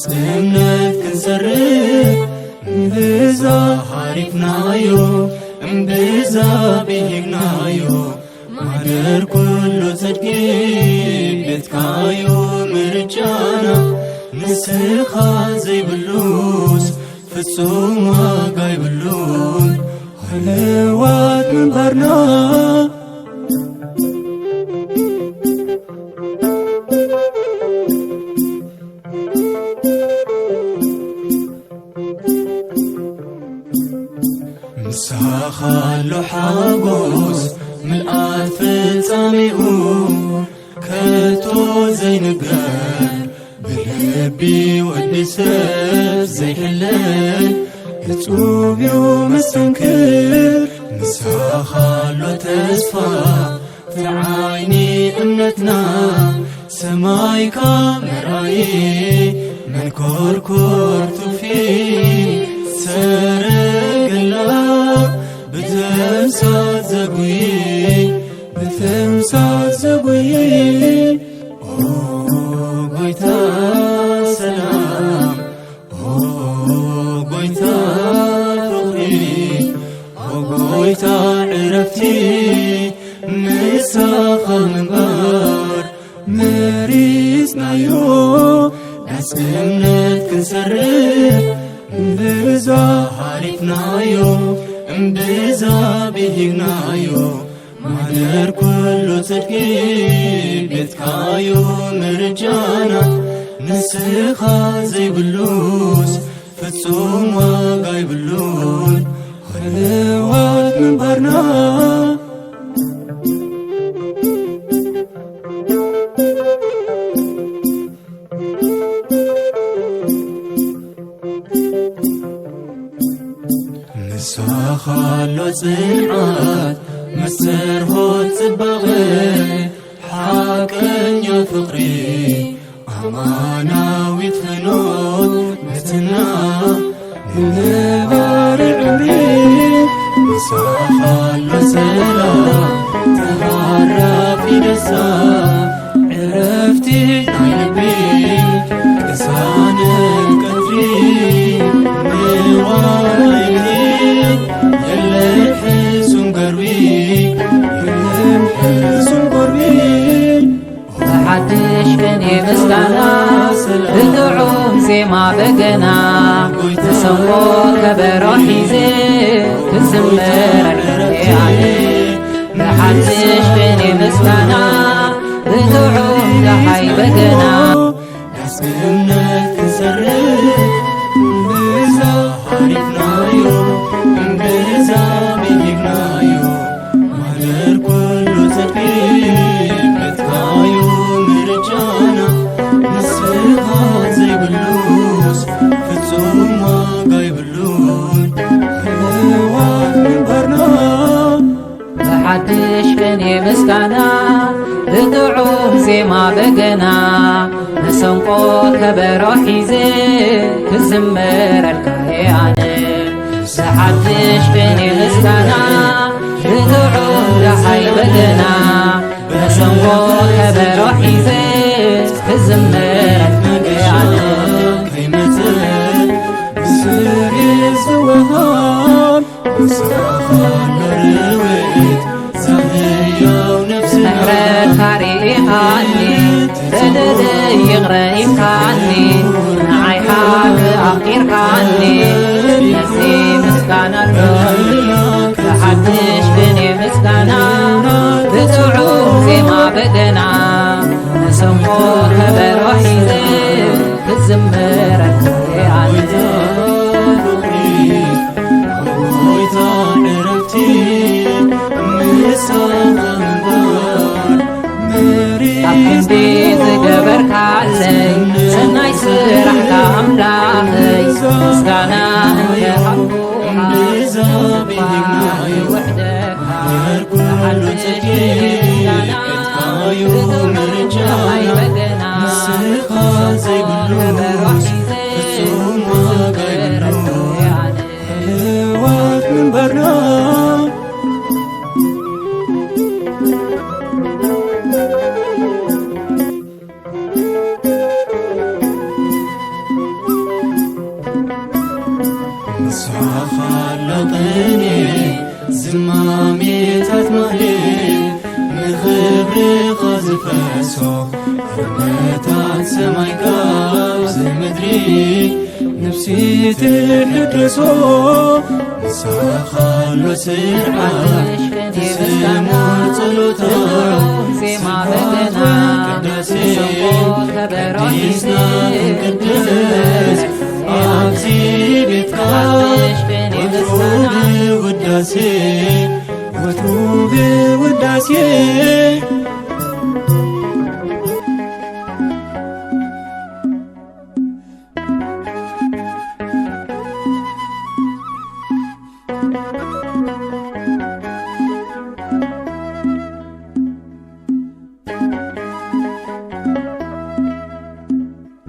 እምነት ክንሰርሕ እምብዛ ሃሪፍናዮ፣ እምብዛ ብሂግናዮ፣ ማደር ኩሉ ጽድቂ ቤትካዮ ምርጫና። ንስኻ ዘይብሉስ ፍጹም ዋጋ ይብሉን ህልዋት ምንባርና። ምሳኻ ኣሎ ሓጎስ ምልኣት ፍጻሜኡ ከቶ ዘይንገር፣ ብልቢ ወዲ ሰብ ዘይሕለል፣ እጹብ እዩ መስተንክር። ምሳኻ ኣሎ ተስፋ፣ እቲ ዓይኒ እምነትና፣ ሰማይካ መርኣዪ፣ መንኮርኮር ትውፊት፣ ሰረገላ ብተምሳል ዘጉይ፣ ብተምሳል ዘጉይ። ኦ ጎይታ ሰላም፣ ኦ ጎይታ ፍቕሪ፣ ኦ ጎይታ ዕረፍቲ፣ ምሳኻ ምንባር መሪጽናዮ። ዳስ እምነት ክንሰርሕ እምብዛ ሃሪፍናዮ፣ እምብዛ ብሂግናዮ፣ ማደር ኩሉ ጽድቂ ቤትካዮ ምርጫና። ንስኻ ዘይብሉስ ፍጹም ዋጋ ይብሉን ህልዋት ምንባርና። ንስኻ ኣሎ ጽንዓት፣ መስተርሆት ጽባቐ፣ ሓቀኛ ፍቕሪ፣ ኣማናዊት ፍኖት፣ ንጽህና ንነባሪ ዕምሪ። ንስኻ ኣሎ ሰላም፣ ተሃራፊ ደስታ፣ ዕረፍቲ ናይ ልቢ፣ ቅሳነት ቀትሪ፣ ንዋይ ለይቲ፣ የለን ሕሱም ገርቢ፣ የለን ሕሱም ገርቢ። ብሓድሽ ቅኔ ምስጋና፣ ብጥዑም ዜማ በገና፣ መሰንቆ ከበሮ ሒዘ ክዝምር ኣነ። ብሓድሽ ቅኔ ምስጋና፣ ብጥዑም ደሃይ በገና። ዳስ እምነት ክንሰርሕ እምብዛ ሃሪፍናዮ፣ እምብዛ ብሂግናዮ፣ ማደር ኩሉ ጽድቂ ቤትካዮ ምርጫና። ንስኻ ዘይብሉስ ፍጹም ዋጋ ይብሉን ህልዋት ምንባርና። ብሓድሽ ቅኔ ምስጋና፣ ብጥዑም ዜማ በገና፣ መሰንቆ ከበሮ ሒዘ ክዝምረልካ እየ ኣነ። ብሓድሽ ቅኔ ምስጋና፣ ብጥዑም ደሃይ በገና፣ መሰንቆ ከበሮ ሒዘ ክዝምረልካ እየ ኣነ። ከይመጽእ ብስሪ ዝወሃብ ምሕረትካ ርኢኻኒ፣ በደለይ ይቕረ ኢልካኒ፣ ንዓይ ሓቂ ኣፍቂርካኒ። ስለዚ ምስጋና ኣሎኒ፣ ብሓድሽ ቅኔ ምስጋና፣ ብጥዑም ዜማ በገና፣ መሰንቆ ከበሮ ሒዘ ክዝምረልካ እየ ኣነ። ጎይታ ዕረፍቲ ምሳኻ ምንባር መሪጽ ኣብ ክንዲ ዝገበርካለይ ሰናይ ስራሕካ ኣምላኸይ ምስጋና እንተሃብኩኻ እምብዛ ብሂግናዮ ውሕደካ ማሕበር ኩሉ ጽድቂ ቤትካዮ ምርጫና ንስኻ ዘይብሉ ፍጹም ዋጋ የብሉ። ህልዋት ምንባርና። ቅኔ ዝማሜታት ማህሌት ንኽብርኻ ዝፈሶ፣ እርመታት ሰማይካ ኣብዚ ምድሪ ነፍሲ ትሕደሶ። ንስኻ ኣሎ ስርዓት ትስሞ ጸሎታ፣ ዜማ በገና ቅዳሴ ከበሮ ሒዘ ቀዲስና ክንቅደስ ኣብዚ ቤትካ ወትሩ ብውዳሴ፣ ወትሩ ብውዳሴ።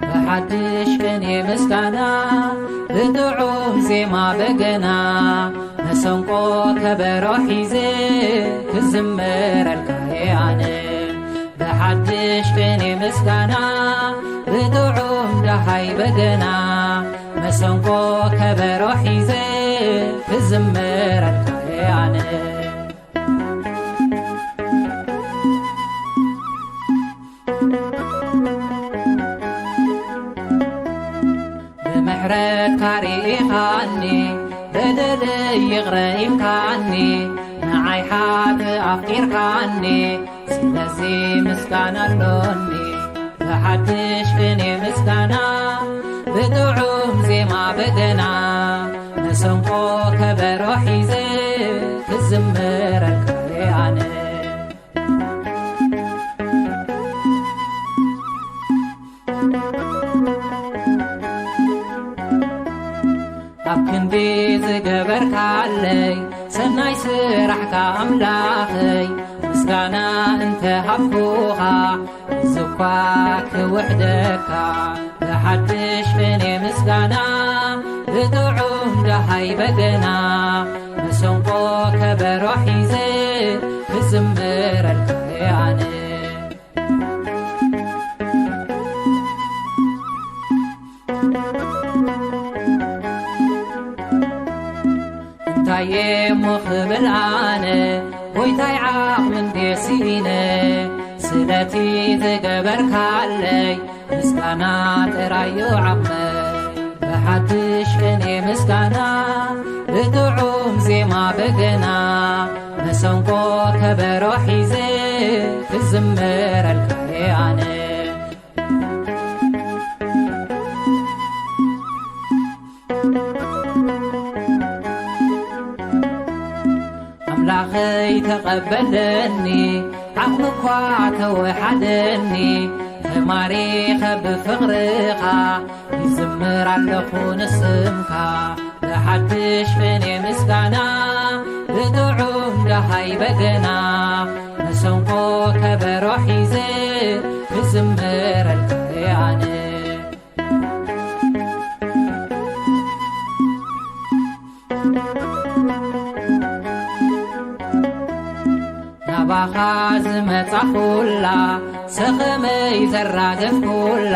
ብሓድሽ ቅኔ ምስጋና፣ ብጥዑም ዜማ በገና፣ መሰንቆ ከበሮ ሒዘ ክዝምረልካ እየ ኣነ። ብሓድሽ ቅኔ ምስጋና፣ ብጥዑም ደሃይ በገና፣ መሰንቆ ከበሮ ሒዘ ክዝምረልካ እየ ኣነ። ብምሕረትካ ርኢኻኒ፣ በደለይ ይቕረ ኢልካኒ፣ ንዓይ ሓጥእ ኣፍቂርካኒ፣ ስለዚ ምስጋና ኣሎኒ። ብሓድሽ ቅኔ ምስጋና፣ ብጥዑም ዜማ በገና፣ መሰንቆ ከበሮ ሒዘ ክዝምረልካ እየ ኣነ። ኣብ ክንዲ ዝገበርካለይ ሰናይ ስራሕካ ኣምላኸይ፣ ምስጋና እንተ ሃብኩኻ፣ እዚ እኳ ክውሕደካ። ብሓድሽ ቅኔ ምስጋና፣ ብጥዑም ደሃይ በገና፣ መሰንቆ ከበሮ ሒዘ ክዝምረልካ እየ ኣነ። እንታይ እሞ ክብል ኣነ፣ ጎይታይ ዓቕሚ እንድየ ስኢነ፣ ስለቲ ዝገበርካለይ ምስጋና ጥራይ እዩ ዓቕመይ። ብሓድሽ ቅኔ ምስጋና፣ ብጥዑም ዜማ በገና፣ መሰንቆ ከበሮ ሒዘ ክዝምረልካ እየ ኣነ። ኣምላኸይ ተቐበለኒ፣ ዓቕሚ እኳ ተወሓደኒ፣ ተማሪኸ ብፍቕርኻ፣ ይዝምር ኣለኹ ንስምካ። ብሓድሽ ቅኔ ምስጋና፣ ብጥዑም ደሃይ በገና፣ መሰንቆ ከበሮ ሒዘ፣ ክዝምረልካ እየ ኣነ። ናባኻ ዝመጻኹላ፣ ሰኸመይ ዘራገፍኩላ፣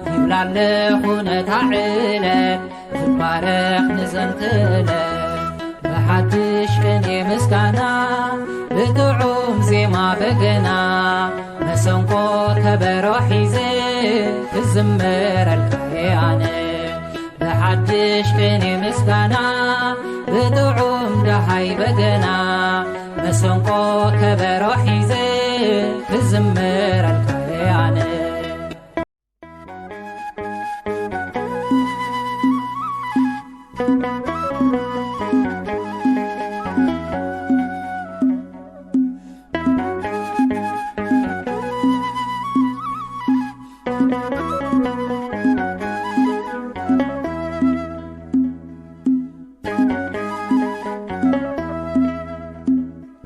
ይብላ ኣለኹ ነታ ዕለት፣ ትባረኽ ንዘንትእለት። ብሓድሽ ቅኔ ምስጋና፣ ብጥዑም ዜማ በገና፣ መሰንቆ ከበሮ ሒዘ፣ ክዝምረልካ እየ ኣነ። ብሓድሽ ቅኔ ምስጋና፣ ብጥዑም ደሃይ በገና፣ መሰንቆ ከበሮ ሒዘ፣ ክዝምረልካ እየ ኣነ።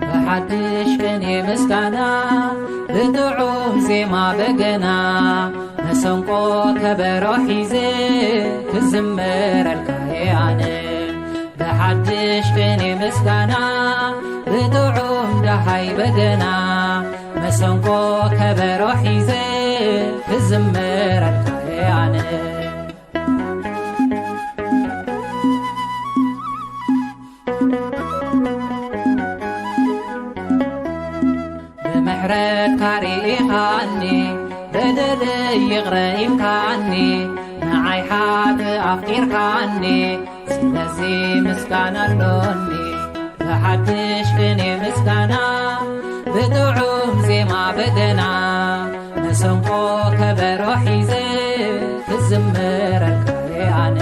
ብሓድሽ ቅኔ ምስጋና፣ ብጥዑም ዜማ በገና፣ መሰንቆ ከበሮ ሒዘ ክዝምረልካ እየ ኣነ። ብሓድሽ ቅኔ ምስጋና፣ ብጥዑም ደሃይ በገና፣ መሰንቆ ከበሮ ሒዘ ክዝምረልካ እየ ኣነ። ይቕረ ኢልካኒ፣ ንዓይ ሓጥእ ኣፍቂርካኒ፣ ስለዚ ምስጋና ኣሎኒ። ብሓድሽ ቅኔ ምስጋና፣ ብጥዑም ዜማ በገና፣ መሰንቆ ከበሮ ሒዘ ክዝምረልካ እየ ኣነ።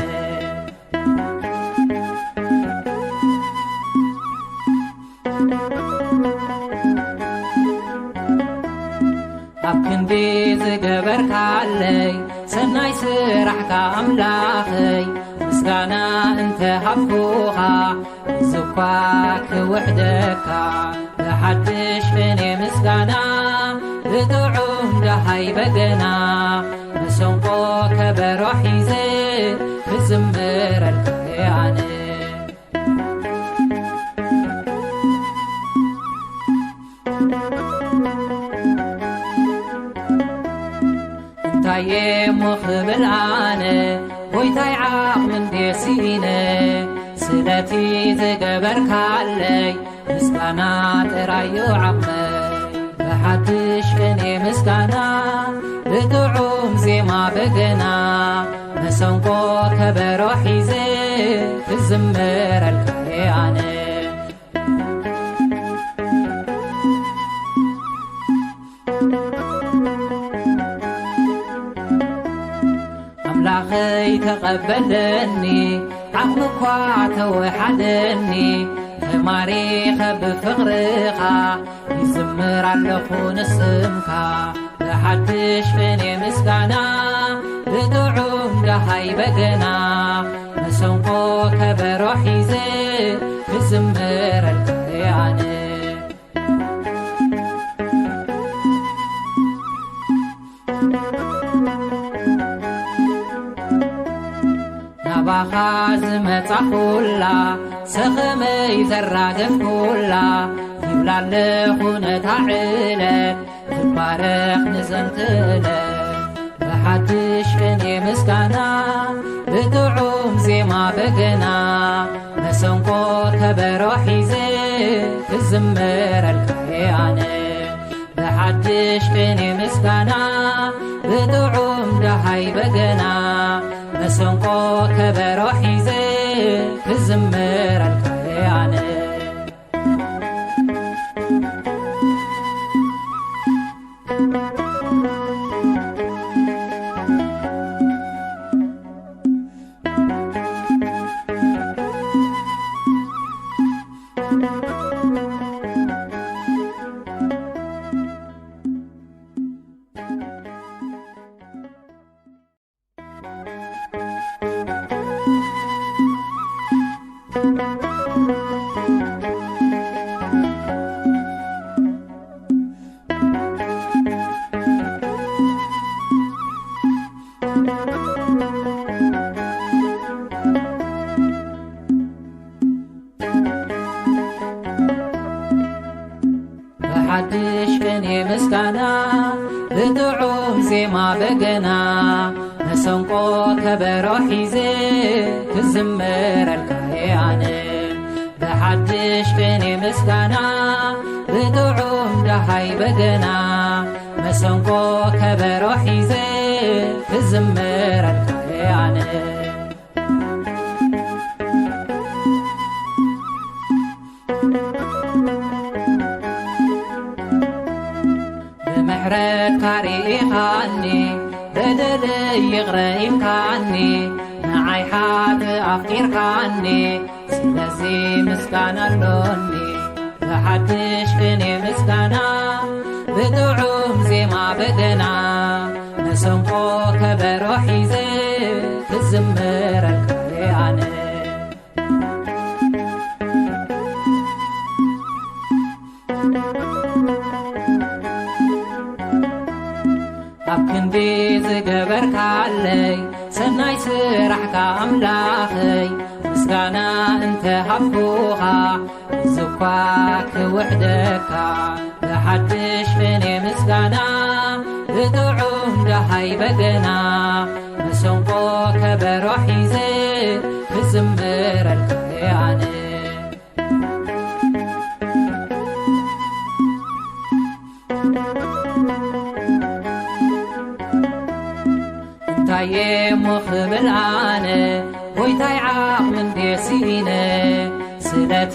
ኣብ ክንዲ ዝገበርካለይ ሰናይ ስራሕካ ኣምላኸይ፣ ምስጋና እንተ ሃብኩኻ፣ እዚ እኳ ክውሕደካ። ብሓድሽ ቅኔ ምስጋና፣ ብጥዑም ደሃይ በገና፣ መሰንቆ ከበሮ ሒዘ ክዝምረልካ እየ ኣነ። እንታይ እየ እሞ ክብል ኣነ፣ ጎይታይ ዓቕሚ እንዴ ስኢነ፣ ስለቲ ዝገበርካለይ ምስጋና ጥራይ እዩ ዓቕመይ። ብሓድሽ ቅኔ ምስጋና፣ ብጥዑም ዜማ በገና፣ መሰንቆ ከበሮ ሒዘ ክዝምረልካ እየ ኣነ። ኣምላኸይ ተቐበለኒ፣ ዓቕሚ እኳ ተወሓደኒ፣ ተማሪኸ ብፍቕርኻ፣ ይዝምር ኣለኹ ንስምካ። ብሓድሽ ቅኔ ምስጋና፣ ብጥዑም ደሃይ በገና፣ መሰንቆ ከበሮ ሒዘ፣ ክዝምረልካ እየ ኣነ። ናባኻ ዝመጻ ኩላ፣ ሰኸመይ ዘራገፍ ኩላ፣ ይብላ ኣለኹ ነታ ዕለት፣ ትባረኽ ንዘንትእለት። ብሓድሽ ቅኔ ምስጋና፣ ብጥዑም ዜማ በገና፣ መሰንቆ ከበሮ ሒዘ፣ ክዝምረልካ እየ ኣነ። ብሓድሽ ቅኔ ምስጋና፣ ብጥዑም ደሃይ በገና፣ መሰንቆ ከበሮ ሒዘ፣ ክዝምረልካ እየ ኣነ። ብሓድሽ ቅኔ ምስጋና፣ ብጥዑም ዜማ በገና፣ መሰንቆ ከበሮ ሒዘ ክዝምረልካ እየ ኣነ። ብሓድሽ ቅኔ ምስጋና፣ ብጥዑም ደሃይ በገና፣ መሰንቆ ከበሮ ሒዘ ክዝምረልካ እየ ኣነ። ብምሕረትካ ርኢኻኒ፣ በደለይ ይቕረ ኢልካኒ፣ ንዓይ ሓጥእ ኣፍቂርካኒ፣ ስለዚ ምስጋና ኣሎኒ። ብሓድሽ ቅኔ ምስጋና፣ ብጥዑም ዜማ በገና፣ መሰንቆ ከበሮ ሒዘ ክዝምረልካ እየ ኣነ። ኣብ ክንዲ ዝገበርካለይ ሰናይ ስራሕካ ኣምላኸይ፣ ምስጋና እንተ ሃብኩኻ፣ እዚ እኳ ክውሕደካ። ብሓድሽ ቅኔ ምስጋና፣ ብጥዑም ደሃይ በገና፣ መሰንቆ ከበሮ ሒዘ ክዝምረልካ እየ ኣነ። እንታይ እየ እሞ ክብል ኣነ፣ ጎይታይ ዓቕሚ እንድየ ስኢነ፣ ስለቲ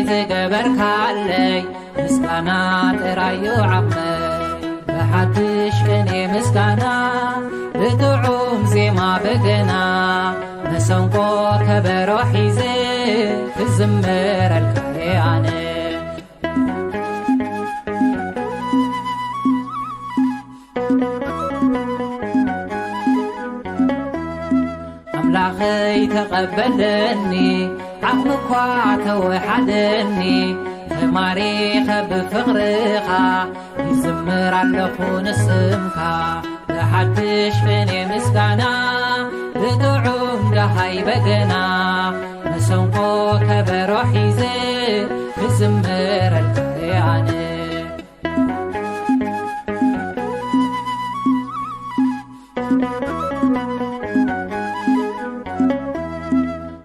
ዝገበርካለይ ምስጋና ጥራይ እዩ ዓቕመይ። ብሓድሽ ቅኔ ምስጋና፣ ብጥዑም ዜማ በገና፣ መሰንቆ ከበሮ ሒዘ ክዝምረልካ እየ ኣነ። ኣምላኸይ ተቐበለኒ፣ ዓቕሚ እኳ ተወሓደኒ፣ ተማሪኸ ብፍቕርኻ፣ ይዝምር ኣለኹ ንስምካ። ብሓድሽ ቅኔ ምስጋና፣ ብጥዑም ደሃይ በገና፣ መሰንቆ ከበሮ ሒዘ፣ ክዝምረልካ እየ ኣነ።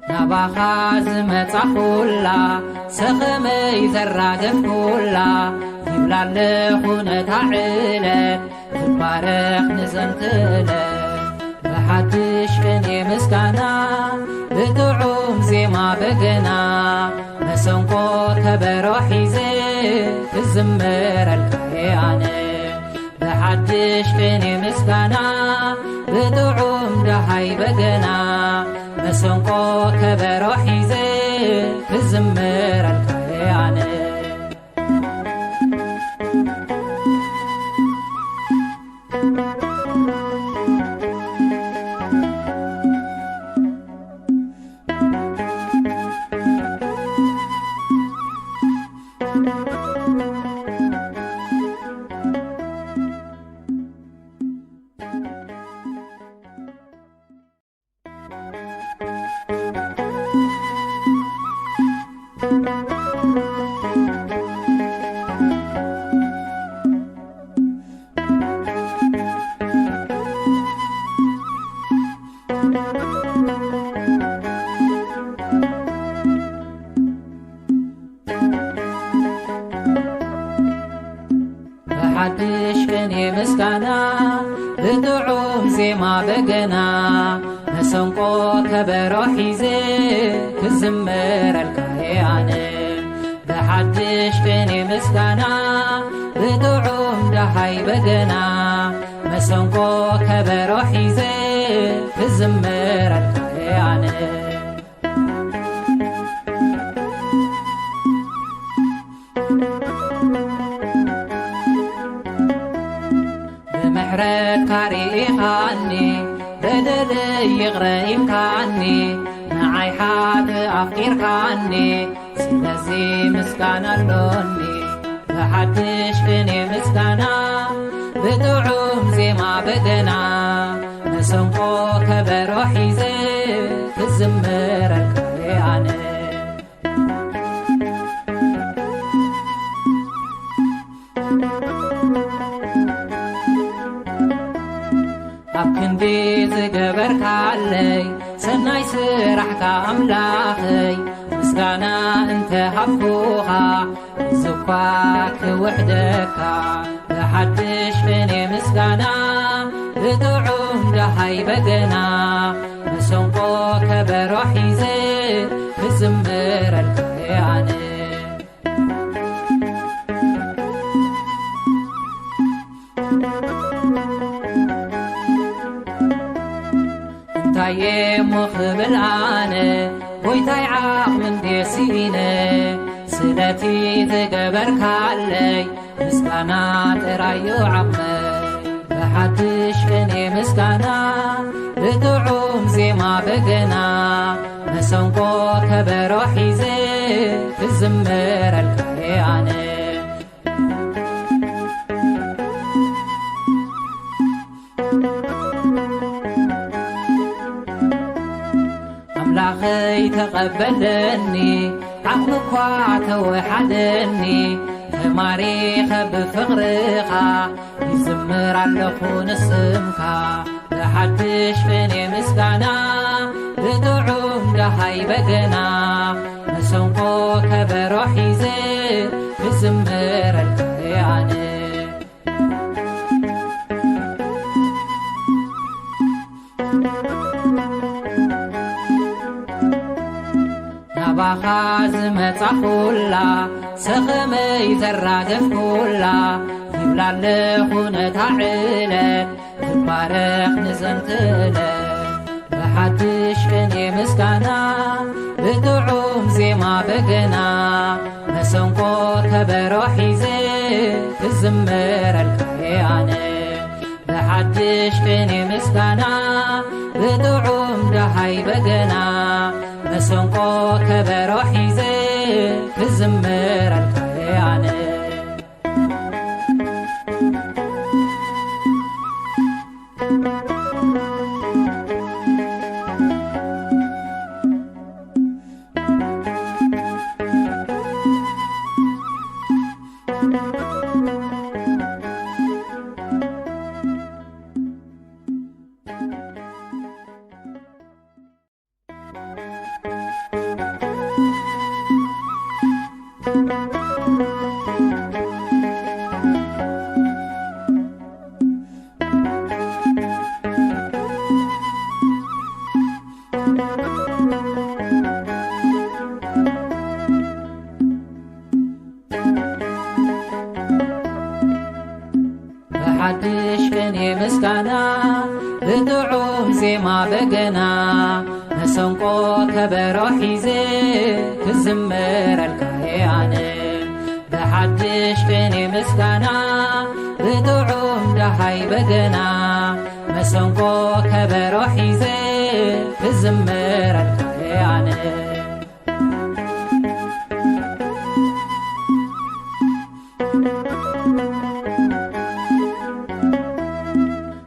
ናባኻ ዝመጻኹላ፣ ሰኸመይ ዘራገፍኩላ፣ ይብላ ኣለኹ ነታ ዕለት፣ ትባረኽ ንዘንትእለት። ብሓድሽ ቅኔ ምስጋና፣ ብጥዑም ዜማ በገና፣ መሰንቆ ከበሮ ሒዘ፣ ክዝምረልካ እየ ኣነ። ብሓድሽ ቅኔ ምስጋና፣ ብጥዑም ደሃይ በገና፣ መሰንቆ ከበሮ ሒዘ፣ ክዝምረልካ እየ ኣነ። ብሓድሽ ቅኔ ምስጋና፣ ብጥዑም ዜማ በገና፣ መሰንቆ ከበሮ ሒዘ፣ ክዝምረልካ እየ ኣነ። ብሓድሽ ቅኔ ምስጋና፣ ብጥዑም ደሃይ በገና፣ መሰንቆ ከበሮ ሒዘ፣ ክዝምረልካ እየ ኣነ። ብምሕረትካ ርኢኻኒ፣ በደለይ ይቕረ ኢልካኒ፣ ንዓይ ሓጥእ ኣፍቂርካኒ፣ ስለዚ ምስጋና ኣሎኒ። ብሓድሽ ቅኔ ምስጋና፣ ብጥዑም ዜማ በገና፣ መሰንቆ ከበሮ ሒዘ፣ ክዝምረልካ እየ ኣነ። ኣብ ክንዲ ዝገበርካለይ ሰናይ ስራሕካ ኣምላኸይ፣ ምስጋና እንተ ሃብኩኻ፣ እዚ እኳ ክውሕደካ። ብሓድሽ ቅኔ ምስጋና፣ ብጥዑም ደሃይ በገና፣ መሰንቆ ከበሮ ሒዘ፣ ክዝምረልካ እየ ኣነ። እንታይ እየ እሞ ክብል ኣነ፣ ጎይታይ ዓቕሚ እንድየ ስኢነ፣ ስለቲ ዝገበርካለይ ምስጋና ጥራይ እዩ ዓቕመይ። ብሓድሽ ቅኔ ምስጋና፣ ብጥዑም ዜማ በገና፣ መሰንቆ ከበሮ ሒዘ፣ ክዝምረልካ እየ ኣነ። ኣምላኸይ ተቐበለኒ፣ ዓቕሚ እኳ ተወሓደኒ፣ ተማሪኸ ብፍቕርኻ፣ ይዝምር ኣለኹ ንስምካ። ብሓድሽ ቅኔ ምስጋና፣ ብጥዑም ደሃይ በገና፣ መሰንቆ ከበሮ ሒዘ፣ ክዝምረልካ እየ ኣነ። ናባኻ ዝመጻኹላ፣ ሰኸመይ ዘራገፍኩላ፣ ይብላ ኣለኹ ነታ ዕለት፣ ትባረኽ ንዘንትለ። ብሓድሽ ቅኔ ምስጋና፣ ብጥዑም ዜማ በገና፣ መሰንቆ ከበሮ ሒዘ፣ ክዝምረልካ እየ ኣነ። ብሓድሽ ቅኔ ምስጋና፣ ብጥዑም ደሃይ በገና፣ መሰንቆ ከበሮ ሒዘ፣ ክዝምረልካ እየ ኣነ። ብሓድሽ ቅኔ ምስጋና፣ ብጥዑም ዜማ በገና፣ መሰንቆ ከበሮ ሒዘ፣ ክዝምረልካ እየ ኣነ። ብሓድሽ ቅኔ ምስጋና፣ ብጥዑም ደሃይ በገና፣ መሰንቆ ከበሮ ሒዘ፣ ክዝምረልካ እየ ኣነ።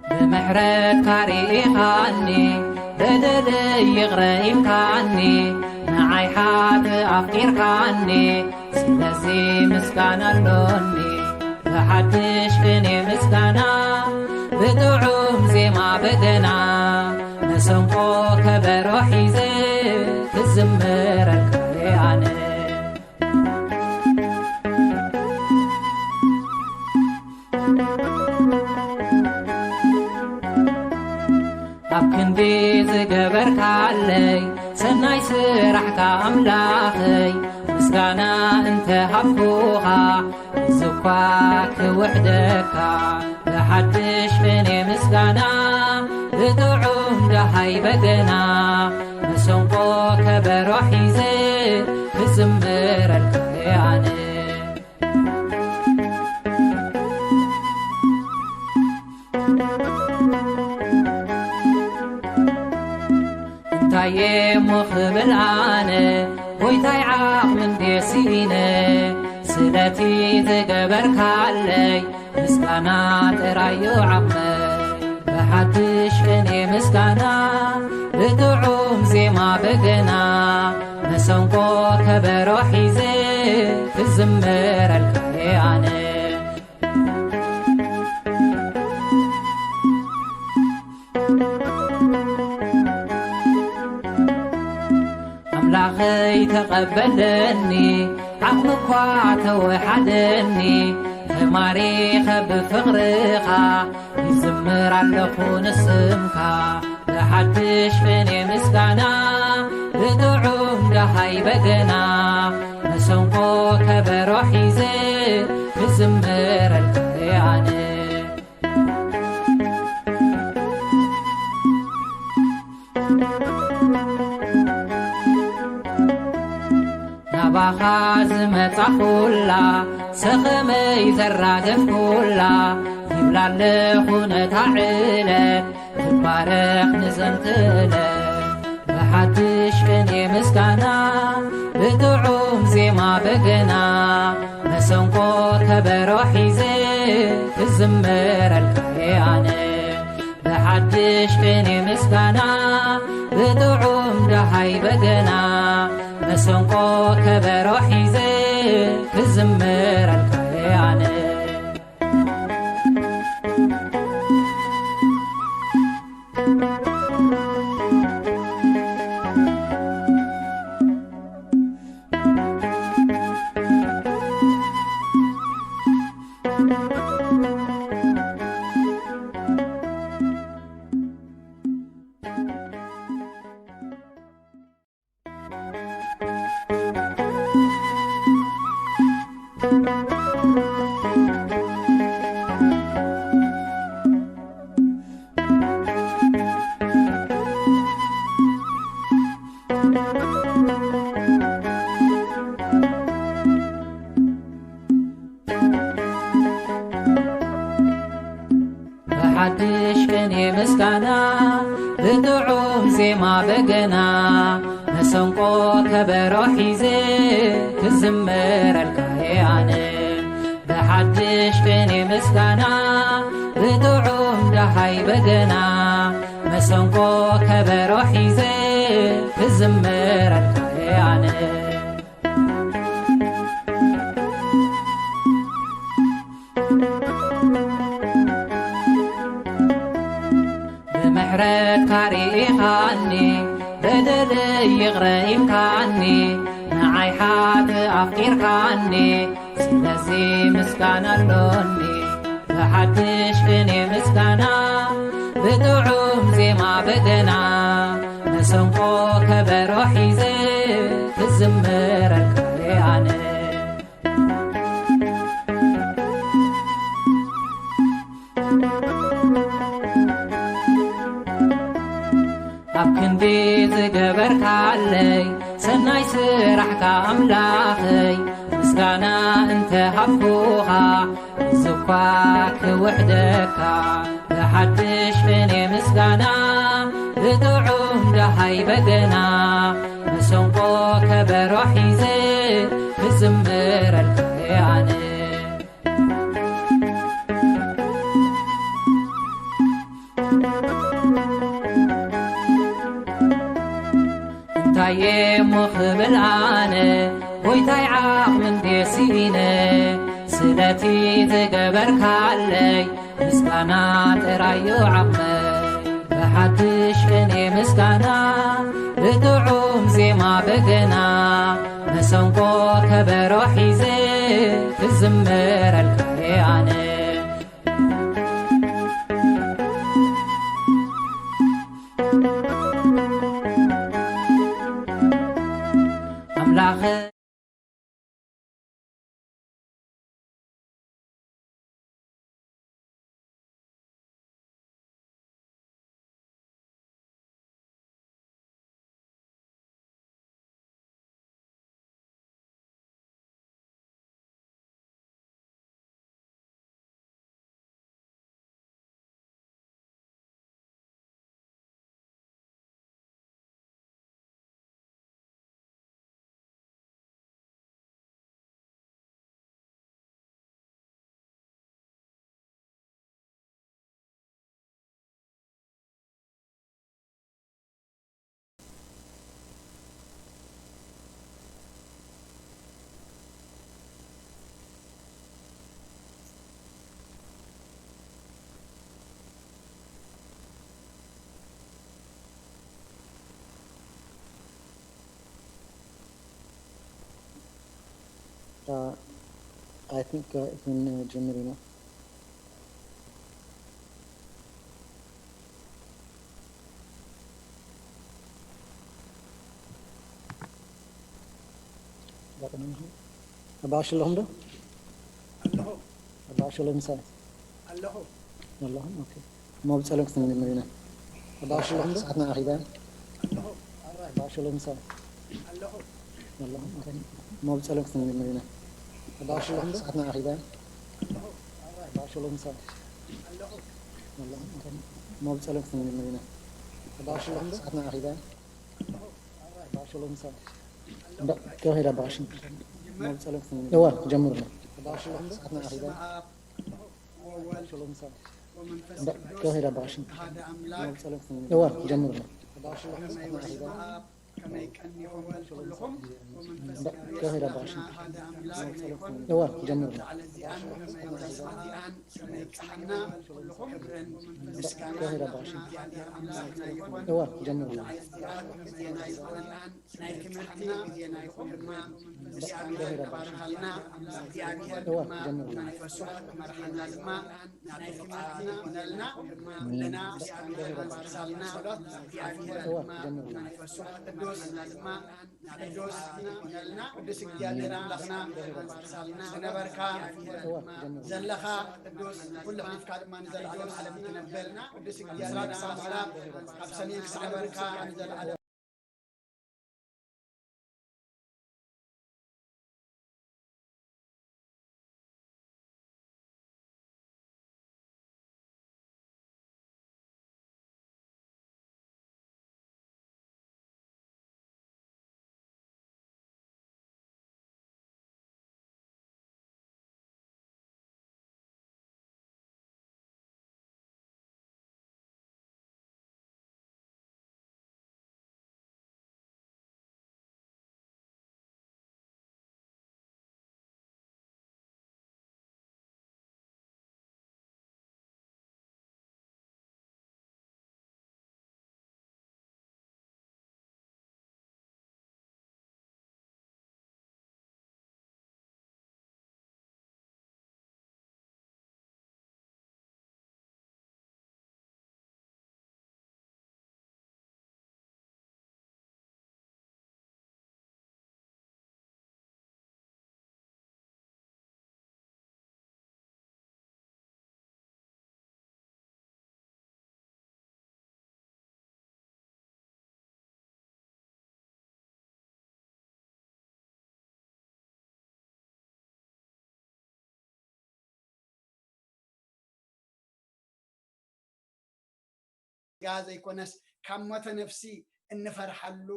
ብምሕረትካ ርኢኻኒ፣ በደለይ ይቕረ ኢልካኒ፣ ንዓይ ሓጥእ ኣፍቂርካኒ፣ ስለዚ ምስጋና ኣሎኒ። ብሓድሽ ቅኔ ምስጋና፣ ብጥዑም ዜማ በገና፣ መሰንቆ ከበሮ ሒዘ፣ ክዝምረልካ እየ ኣነ። ኣብ ክንዲ ዝገበርካለይ ሰናይ ስራሕካ ኣምላኸይ፣ ምስጋና እንተ ሃብኩኻ፣ እዚ እኳ ክውሕደካ። ብሓድሽ ቅኔ ምስጋና፣ ብጥዑም ደሃይ በገና፣ መሰንቆ ከበሮ ሒዘ፣ ክዝምረልካ እየ ኣነ። እንታይ እሞ ክብል ኣነ፣ ጎይታይ ዓቕሚ እንድየ ስኢነ፣ ስለቲ ዝገበርካለይ፣ ምስጋና ጥራይ እዩ ዓቕመይ። ብሓድሽ ቅኔ ምስጋና፣ ብጥዑም ዜማ በገና፣ መሰንቆ ከበሮ ሒዘ፣ ክዝምረልካ እየ ኣነ። ኣምላኸይ ተቐበለኒ፣ ዓቕሚ እኳ ተወሓደኒ፣ ተማሪኸ ብፍቕርኻ፣ ይዝምር ኣለኹ ንስምካ። ብሓድሽ ቅኔ ምስጋና፣ ብጥዑም ደሃይ በገና፣ መሰንቆ ከበሮ ሒዘ፣ ክዝምረልካ እየ ኣነ። ናባኻ ዝመጻኹላ፣ ሰኸመይ ዘራገፍኩላ፣ ይብላ ኣለኹ ነታ ዕለት፣ ትባረኽ ንዘንትለ። ብሓድሽ ቅኔ ምስጋና፣ ብጥዑም ዜማ በገና፣ መሰንቆ ከበሮ ሒዘ፣ ክዝምረልካ እየ ኣነ። ብሓድሽ ቅኔ ምስጋና፣ ብጥዑም ደሃይ በገና፣ መሰንቆ ከበሮ ሒዘ፣ ክዝምረልካ እየ ኣነ። ዜማ በገና መሰንቆ ከበሮ ሒዘ ክዝምረልካ እየ ኣነ። ብሓድሽ ቅኔ ምስጋና ብጥዑም ደሃይ በገና መሰንቆ ከበሮ ሒዘ ክዝምረልካ እየ ኣነ። ብምሕረትካ ርኢኻኒ፣ በደለይ ይቕረ ኢልካኒ፣ ንዓይ ሓጥእ ኣፍቂርካኒ፣ ስለዚ ምስጋና ኣሎኒ። ብሓድሽ ቅኔ ምስጋና፣ ብጥዑም ዜማ በገና፣ መሰንቆ ከበሮ ሒዘ ክዝምረልካ እየ ኣነ። ኣብ ክንዲ ዝገበርካለይ ሰናይ ስራሕካ ኣምላኸይ፣ ምስጋና እንተ ሃብኩኻ፣ እዚ እኳ ክውሕደካ። ብሓድሽ ቅኔ ምስጋና፣ ብጥዑም ደሃይ በገና፣ መሰንቆ ከበሮ ሒዘ ክዝምረልካ እየ ኣነ። እንታይ እየ እሞ ክብል ኣነ፣ ጎይታይ ዓቕሚ እንድየ ስኢነ፣ ስለቲ ዝገበርካለይ ምስጋና ጥራይ እዩ ዓቕመይ። ብሓድሽ ቅኔ ምስጋና፣ ብጥዑም ዜማ በገና፣ መሰንቆ ከበሮ ሒዘ ክዝምረልካ እየ ኣነ። ኣምላኸ Uh, I think, uh, ክንጅምር ኢና። ኣባ ቀሺ ኣለኹም ዶ? ኣለኹ። ኣባ ቀሺ ኣሎ ምሳይ? ኣለኹ። ኣለኹም? ኦኬ። እሞ ብጸሎት ክንጅምር ኢና። ኣባ ቀሺ ኣለኹም ዶ? ሰዓትና ኣኺላ። ኣለኹ። ኣባ ቀሺ ኣሎ ምሳይ? ኣለኹ። ኣለኹም? ኦኬ። እሞ ብጸሎት ክንጅምር ኢና። ኣባ ቀሺ ኣለኹም ዶ? ሰዓትና ኣኺላ። ኣለኹ። ኣባ ቀሺ ኣሎ ምሳይ? ኣለኹ። ኣለኹም? ኦኬ። እሞ ብጸሎት ክንጅምር ኢና። ኣባ ቀሺ ኣለኹም ዶ? ሰዓትና ኣኺላ። ኣባ ቀሺ ኣሎ ምሳይ? እንዳ-፣ ከመይ ኢላ ኣባ ቀሺ? እዋ፣ ክጀምር ኣሎ። ኣባ ቀሺ ኣሎ ምሳይ? እንዳ-፣ ከመይ ኢላ ኣባ ቀሺ? እዋ፣ ክጀምር ኣሎ። እንዳ-፣ ከመይ ኢላ ኣባ ቀሺ? እዋ፣ ክጀምር ኣሎ። እንዳ-፣ ከመይ ኢላ ኣባ ቀሺ? እዋ፣ ክጀምር ኣሎ። ናይ ትምህርቲ ግዜ ናይ ኩልና ምስጋና ይባርኻልና። እግዚኣብሔር ድማ መንፈሱ ክመርሓና ድማ ናይ ትምህርቲ ይኹነልና። ኩልና ምስጋና ኣምሳልና። እግዚኣብሔር ድማ መንፈሱ ክመርሓና ድማ ናይ ትምህርቲ ይኹነልና። ቅዱስ እግዚኣብሔር ኣምላኽና ዝነበርካ ዘለኻ ቅዱስ ኩሉ ሓሊፍካ ድማ ንዘለዓለም ዓለም ትነብር። ቅዱስ እግዚኣብሔር ኣምላኽና ካብ ሰሜን ክሳዕ ነበርካ ንዘለዓለም ጋ ዘይኮነስ ካብ ሞተ ነፍሲ እንፈርሓሉ፣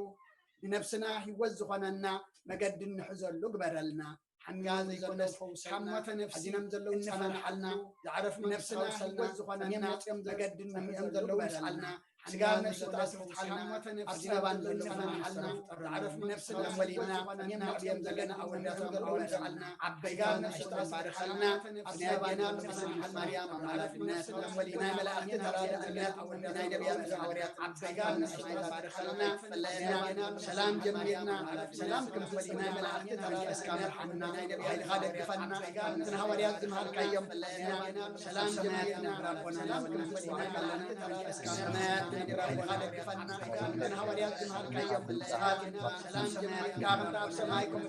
ንነፍስና ህይወት ዝኾነና መገዲ እንሕዘሉ ግበረልና። ሓሚና ዘይኮነስ ካብ ሞተ ነፍሲ እንፈርሓልና፣ ዝዓረፍና ነፍስና ህይወት ዝኾነና መገዲ እንሕዘሉ ግበረልና። ስጋ ነፍሲ ተኣስሩ ተሓልና፣ ኣብ ዝነባን ዘለናን ሓልና፣ ዝዓረፍና ነፍስና ወሊድና፣ እኔም ነዕብዮም ዘለና ኣወዳቶም ኣወዳትና፣ ዓበይታ ነፍሲ ተኣስሩ ተሓልና፣ ኣብ ዝነባን ዘለናን ሓልና፣ ማርያም ኣማላድነት፣ ናይ መላእክቲ ተራዳእነት፣ ናይ ነቢያት ሃዋርያት፣ ዓበይታ ነፍሲ ተኣስሩ ተሓልና፣ ጸለየና፣ ሰላም ጀሚርና፣ ሰላም ክንፈሊ ናይ መላእክቲ ተራዳእነት፣ ሓልና፣ ሓይልኻ ደግፈና፣ እንትን ሃዋርያት ዝመሃልካዮም፣ ሰላም ጀሚርና፣ ሰላም ክንፈሊ ናይ መላእክቲ ተራዳእነት፣ ሰማያት ነቢራ ሓይልኻ ደግፈና፣ እንትን ሃዋርያት ዝመሃልካዮም፣ ሰላም ጀሚርና፣ ኣብ ሰማይ ከም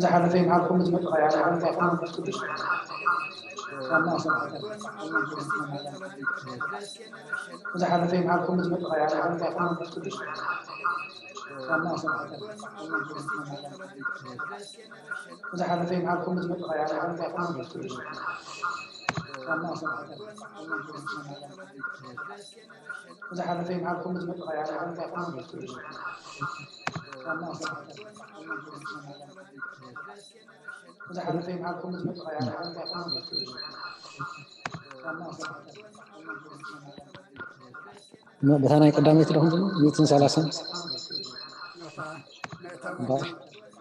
ዝሓለፈ ይምሓርኩም፣ ዝመጽእ ከኣ ይሓልኩም። ዝሓለፈ ይምሓርኩም፣ ዝመጽእ ከኣ ይሓልኩም። ዝሓለፈ ይምሓርኩም፣ ዝመጽእ ከኣ ይሓልኩም። ዝሓለፈ ይምሓርኩም፣ ዝመጽእ ከኣ ይሓልኩም። ዝሓለፈ ይምሓርኩም፣ ዝመጽእ ከኣ ይሓልኩም። በታ ናይ ቀዳመይቲ ዶ ክንጅምር? ሚእትን ሰላሳን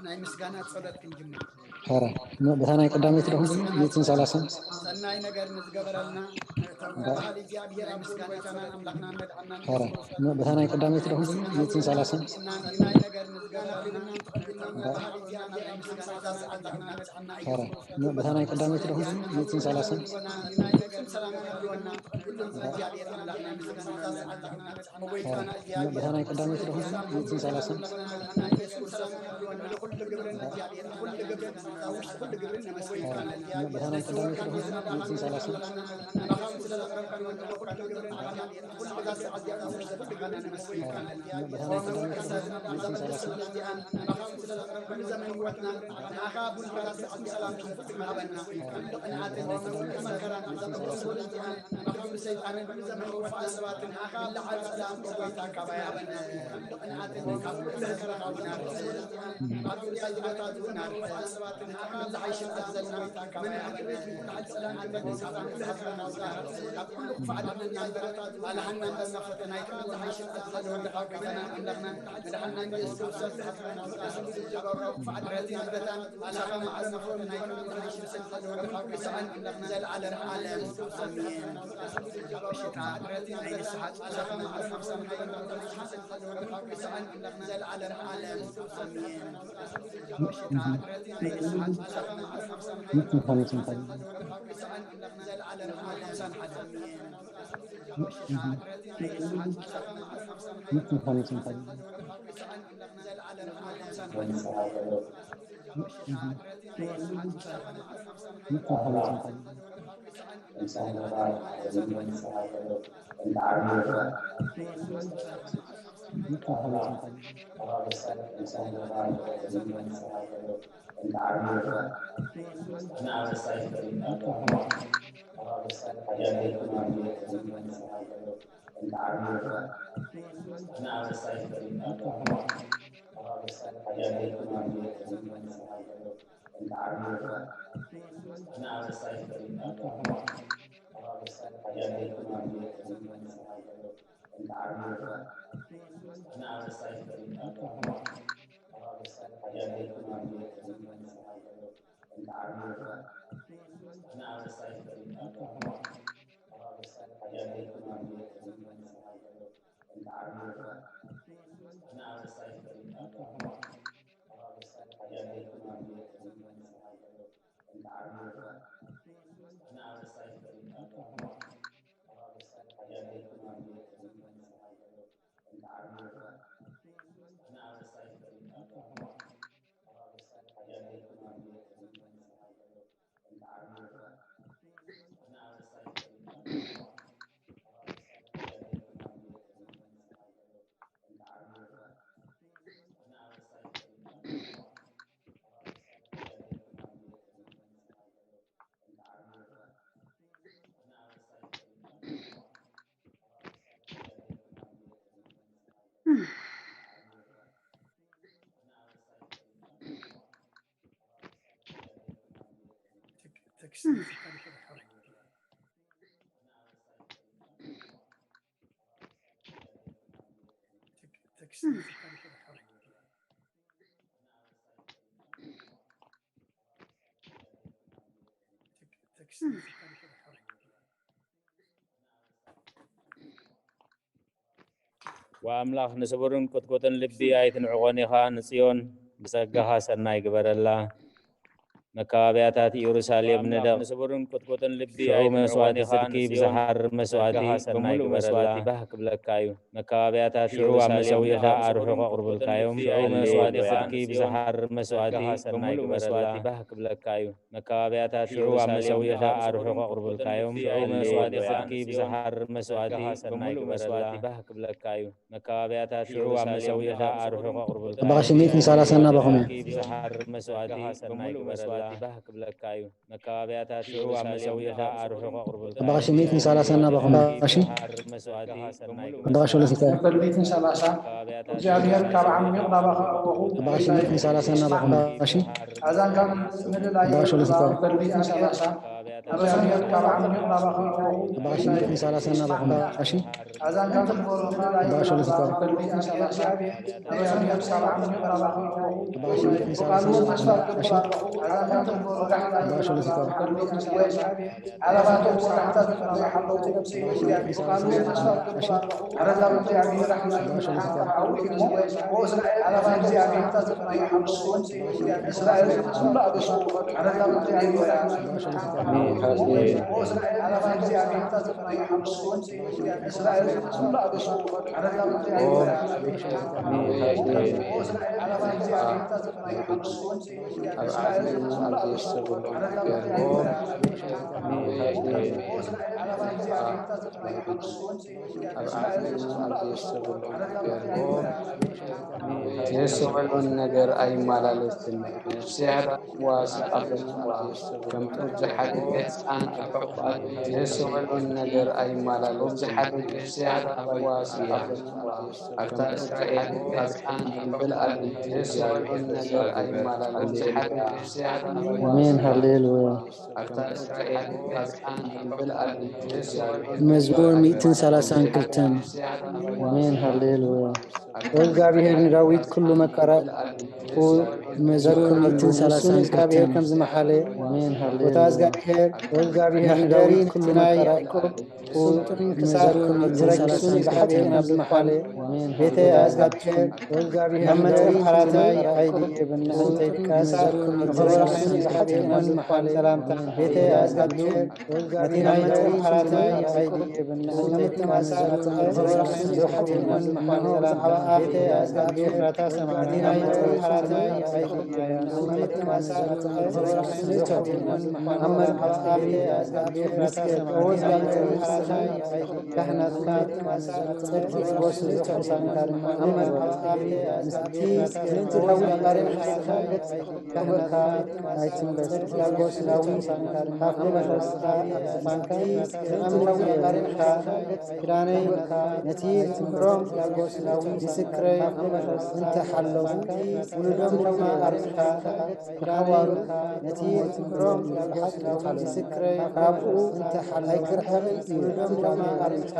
ናይ ምስጋና ጸሎት ክንጅምር። ሐረ በታ ናይ ቀዳመይቲ ዶ ክንጅምር? ሚእትን ሰላሳን ሰናይ ነገር ንዝገበረልና መእተዊ ባህሊ እግዚኣብሔር ኣብ ምስጋና ጸሎት ኣምላኽና መድዓና ሐረ በታ ናይ ቀዳመይቲ ዶ ክንጅምር? ሚእትን ሰላሳን ናይ ነገር ንዝገበረልና መእተዊ ባህሊ እግዚኣብሔር ኣብ ምስጋና ጸሎት ኣምላኽና መድዓና ሐረ በታ ናይ ቀዳመይቲ ዶ ክንጅምር? ሚእትን ሰላሳን ሰላም ይብለና። በታ ናይ ቀዳመይቲ ዶ ክንጅምር? ሚእትን ሰላሳን በታ ናይ ቀዳመይቲ ዶ ክንጅምር? ሚእትን ሰላሳን በታ ናይ ቀዳመይቲ ዶ ክንጅምር? ሚእትን ሰላሳን ወኣምላኽ ንስቡርን ቅጥቁጥን ልቢ ኣይትንዕቖን ኢኻ፣ ንጽዮን ብጸጋኻ ሰናይ ግበረላ። መካባብያታት ኢየሩሳሌም ንደቕ። ንስቡርን ቅጥቁጥን ልቢ ሽዑ መስዋእቲ ጽድቂ ብዝሓርር መስዋእቲ ብምሉእ መስዋእቲ ባህ ክብለካ እዩ። መካባብያታት ሽዑ ኣብ መሰውኢኻ ኣርሑቕ ኣቕርቡልካ እዮም። ሽዑ መስዋእቲ ጽድቂ ብዝሓርር መስዋእቲ ብምሉእ መስዋእቲ ባህ ክብለካ እዩ። መካባብያታት ሽዑ ኣብ መሰውኢኻ ኣርሑቕ ኣቕርቡልካ እዮም። ሽዑ መስዋእቲ ጽድቂ ብዝሓርር መስዋእቲ ብምሉእ መስዋእቲ ባህ ክብለካ እዩ። መካባብያታት ሽዑ ኣብ መሰውኢኻ ኣርሑቕ ኣቕርቡልካ እዮም። ብዝሓርር መስዋእቲ ብምሉእ መስዋእቲ ባህ ክብለካ እዩ። መካባብያታት ሽዑ ኣብ መሰውኢኻ ኣርሑቕ ኣቕርቡልካ እዮም። ብዝሓርር መስዋእቲ ብምሉእ መስዋእቲ ባህ ክብለካ እዩ። መካባብያታት ሽዑ ኣብ መሰውኢኻ ኣርሑቕ ኣቕርቡልካ እዮም። የሰበሉን ነገር ኣይመላለስን ነፍስያ ዋስ ኣበል ከም ጡብ ዝሓደገ ህፃን ኣብ ሕቑኣ የሰበሉን ነገር ኣይመላለስን ነፍስያ ዋስ ኣበል ኣታ እስራኤል ኣዝሓን እምብል ኣብል የሰበሉን ነገር ኣይመላለስን ነፍስያ ኣሜን ሃሌሉያ። ኣታ እስራኤል ኣዝሓን እምብል ኣብል መዝሙር ሚእትን ሰላሳን ክልተን። ኣሜን ሃሌሉያ። ወእግዚኣብሔር ንዳዊት ኩሉ መከራ መዝሙር ሚእትን ሰላሳን ክልተን። ኣሜን ሃሌሉያ። ወእግዚኣብሔር ንዳዊት ኩሉ መከራ ስልጡን ክሳብ ክንዲ ረጊጹ ንዝሓትየና ዝመሓለ ቤተይ ኣዝጋብሔር ወእግዚኣብሔር መጠን ሓራተይ ኣይድየብን ንሕንተይ ክሳብ ክንዲ ዝሓትየና ዝመሓለ ሰላምታ ቤተይ ኣዝጋብሔር ወእግዚኣብሔር መጠን ሓራተይ ኣይድየብን ንሕንተይ ክሳብ ክንዲ ዝሓትየና ዝመሓለ ሰላምታ ቤተይ ኣዝጋብሔር ፍራታ ሰማዕቲ መጠን ሓራተይ ካህናት ጸድቂ ዝወስዱ ቅዱሳን ኣመልክቲ ምእንቲ ሓዊ ባርያ ካህናት ኣይትንበስ። ዳጎስ ዳዊት ኣመልክቲ ፋንካ ምእንቲ ሓዊ ባርያ ክዳነይ ነቲ ትምህሮም ዳጎስ ዳዊት ምስክረይ እንተሓለዉ ውሉዶም ድማ ኣርኢኻ ክሓዋሩ ነቲ ትምህሮም ዳጎስ ዳዊት ምስክረይ ካብኡ እንተሓለዉ ኣይክርሕቕ እዩ። ውሉዶም ድማ ኣርኢኻ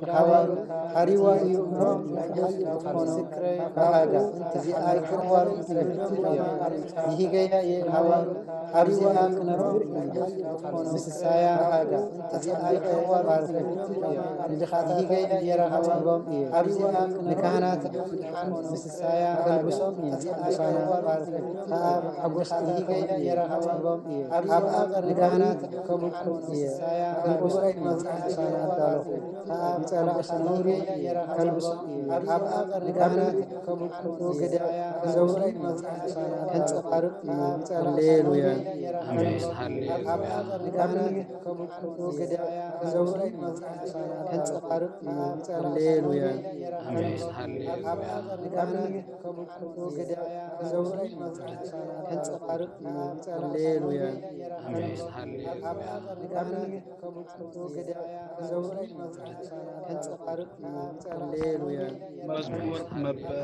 ክሓዋሩ ሓሪዋ እዩ እምሮም ዳጎስ ዳዊት ምስክረይ ብሃጋ እዚኣ ኣይክርሕዋሩ እዩ። ይሂገያ እየ ሓዋሩ ሓሪዋ ክነሮም ምስሳያ ብሃጋ እዚኣ ኣይክርሕዋሩ እዩ። ንድኻታት ይሂገያ እየ ሓዋሩ ንካህናት ንካህናት ምስሳያ ከልብሶም እዩ። ቅዱሳና ባርኩ። ከኣ ሓጎስ ይሂገያ እየ ሓዋሩ ኣብኣ ንካህናት ከብቁ እየ። ከልብሶም እዩ። ቅዱሳና ኣዳለኹ። ከኣ ንጸላእቲ ነውሪ ከልብሶም እዩ። ኣብኣ ንካህናት ከብቁ እየ። ዘውዲ ከንጸባርቕ እዩ። ሃሌሉያ። ኣሜን። ሃሌሉያ። ንካህናት ከብቁ እየ። ዘውዲ ከንጸባርቕ እዩ። ሃሌሉያ። ኣሜን። ሃሌሉያ። ሃሌሉያ። ኣሜን። ሃሌሉያ። ሃሌሉያ። መዝሙር መበል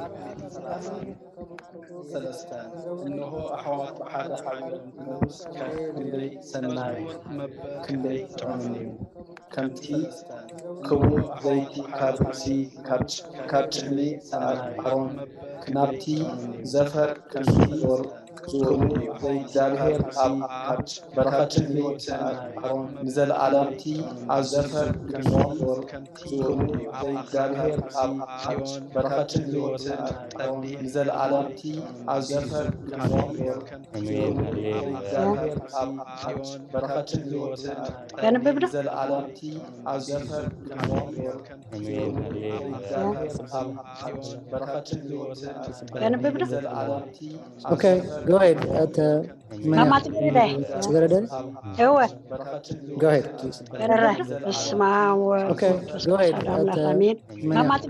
ሰለስተ። እንሆ ኣሕዋቱ ሓደ ሓቢሮም ክነብስ ክንደይ ሰናይ። መበል ክንደይ ጥዑምን እዩ። ከምቲ ክቡር ዘይቲ ካብ ርእሲ ካብ ጭ-፣ ካብ ጭሕሚ ኣሮን ናብቲ ዘፈር ከም ዝወርድ ክቡር እግዚኣብሔር ኣብ በረኸትን ሕይወትን ኣሮን ንዘለኣለምቲ ኣብ ዘፈር ከም ዝወርድ ክቡር እግዚኣብሔር ኣብ በረኸትን ሕይወትን ኣሮን ንዘለኣለምቲ ኣብ ዘፈር ከም ዝወርድ ኣሜን። ሃሌሉያ። እግዚኣብሔር ኣብ በረኸትን ሕይወትን ኣሮን ከንብብ ዶ? ንዘለኣለምቲ ኣብ ዘፈር ከም ዝወርድ ኣሜን። ሃሌሉያ። ከንብብ ዶ? ኦኬ፣ go ahead። ኣተ ማማ ጽጌረዳይ። ጽጌረዳይ? እወ። Go ahead, please። በረ በስመ አብ ወወልድ Okay, ወመንፈስ go ahead። ቅዱስ አሐዱ አምላክ አሜን።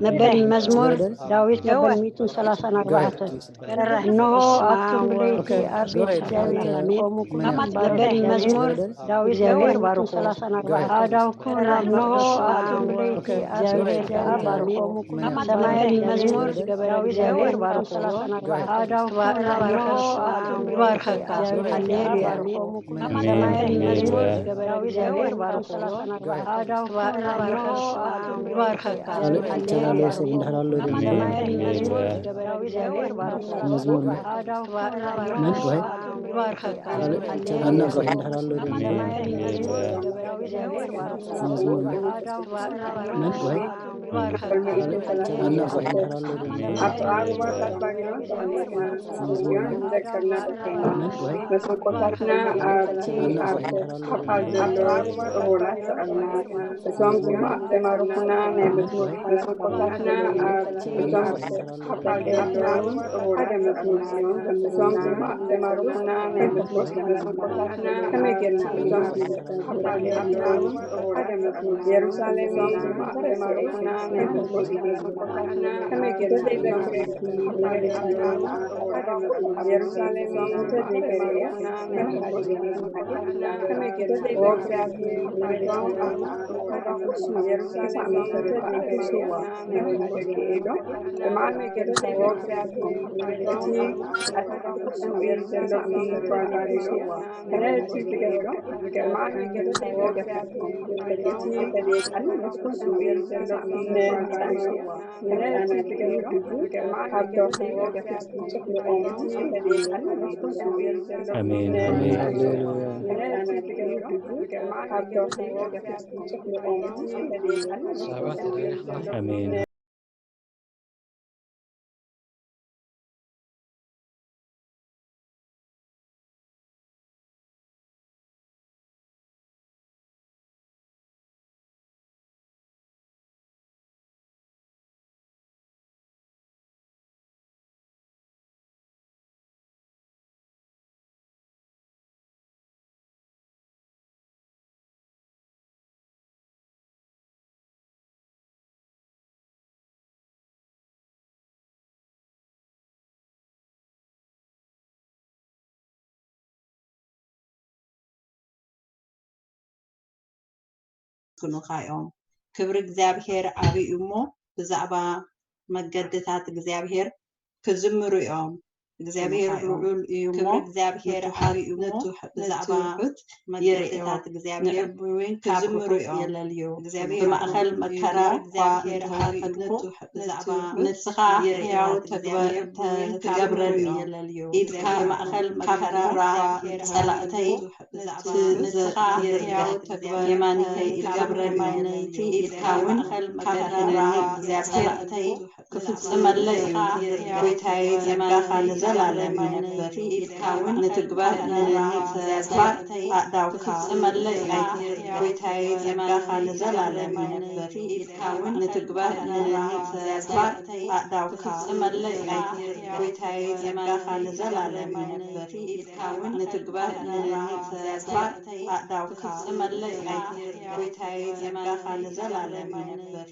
መበል መዝሙር ዳዊት መበል ሚእትን ሰላሳን ኣርባዕተን። እንሆ ኣቱም ብለይቲ ኣብ ቤት እግዚኣብሔር ኣሜን። መበል መዝሙር ዳዊት እግዚኣብሔር ባርኹ። ኣእዳውኩም እንሆ ኣቱም ብለይቲ እግዚኣብሔር ባርኹ። ሰማይን መዝሙር ዳዊት እግዚኣብሔር ባርኹ። ኣእዳውኩም እንሆ ኣቱም ብለይቲ ይባርከካ። ሃሌሉያ። ሰማይን መዝሙር ዳዊት እግዚኣብሔር ባርኹ። ኣእዳውኩም እንሆ ኣቱም ብለይቲ ካልእ ተላለየ ሰብ እንድሕር ኣሎ ግን ሰማይን መዝሙር ዳዊት እግዚኣብሔር ባርኹ። መዝሙር መን? ኣእዳውኩም መን? ጎሄ? ይባርከካ። ካልእ ተላለየ ሰብ እንድሕር ኣሎ ግን መዝሙር መን? መን? ጎሄ? ካልእ ተላለየ ሰብ እንድሕር ኣሎ ግን ኣብቲ ኣእዋን ባቢሎን ተቐሚጦም ማለት እዩ። ጽዮን ደቀብና ተኮይና። መን? ጎሄ? መሰንቆታትና ኣብቲ ኣብ ሓፋ ዘሎ ኦሆላት ተቐምና። እቶም ዝማ-፣ ዘማርኹና ናይ መዝሙር መሰንቆታትና ኣብ እቶም ሓፋ ሓደ መዝሙር ጽዮን ዘምስሶም ዘማ-፣ ዘማርኹና ናይ መዝሙር መሰንቆታትና ከመይ ጌርና እቶም ሓፋ ሓደ መዝሙር ኢየሩሳሌም ዘማ-፣ ዘማርኹና ናይ መዝሙር መሰንቆታትና ከመይ ጌርና እቶም ኣሜን፣ ኣሜን። ሃሌሉያ። ኣሜን። ከመስግኑኻ እዮም። ክብሪ እግዚኣብሔር ዓብዪ እዩ እሞ፣ ብዛዕባ መገድታት እግዚኣብሔር ክዝምሩ እዮም። እግዚኣብሔር ልዑል እዩ እሞ፣ ክብሪ እግዚኣብሔር ዓብዪ እዩ እሞ፣ ብዛዕባ መገድታት እግዚኣብሔር ክዝምሩ እዮም። እግዚኣብሔር ብማእከል መከራ እኳ እንተሃለኹ፣ ንስኻ ሕያው ትገብረኒ። ኢድካ ካብ ጸላእተይ ንስኻ ሕያው ትግበር፣ የማኒተይ ኢድካ ትገብረኒ። ኢድካ እውን ካብ ሕነኒ እግዚኣብሔር ክፍጽመለይ እዩ። ጎይታዬ፣ ጸጋኻ ንዘላለም ይነብር። ኢድካ እውን ንትግባእ ንነኒ ተስፋ ኣእዳውካ ክፍጽመለይ እዩ። ጎይታዬ፣ ጸጋኻ ንዘላለም ይነብር። ኢድካ እውን ንትግባእ ንነኒ ተስፋ ኣእዳውካ ክፍጽመለይ እዩ። ጎይታዬ፣ ጸጋኻ ንዘላለም ይነብር። ኢድካ እውን ንትግባእ ንነኒ ተስፋ ኣእዳውካ ክፍጽመለይ እዩ። ጎይታዬ፣ ጸጋኻ ንዘላለም ይነብር።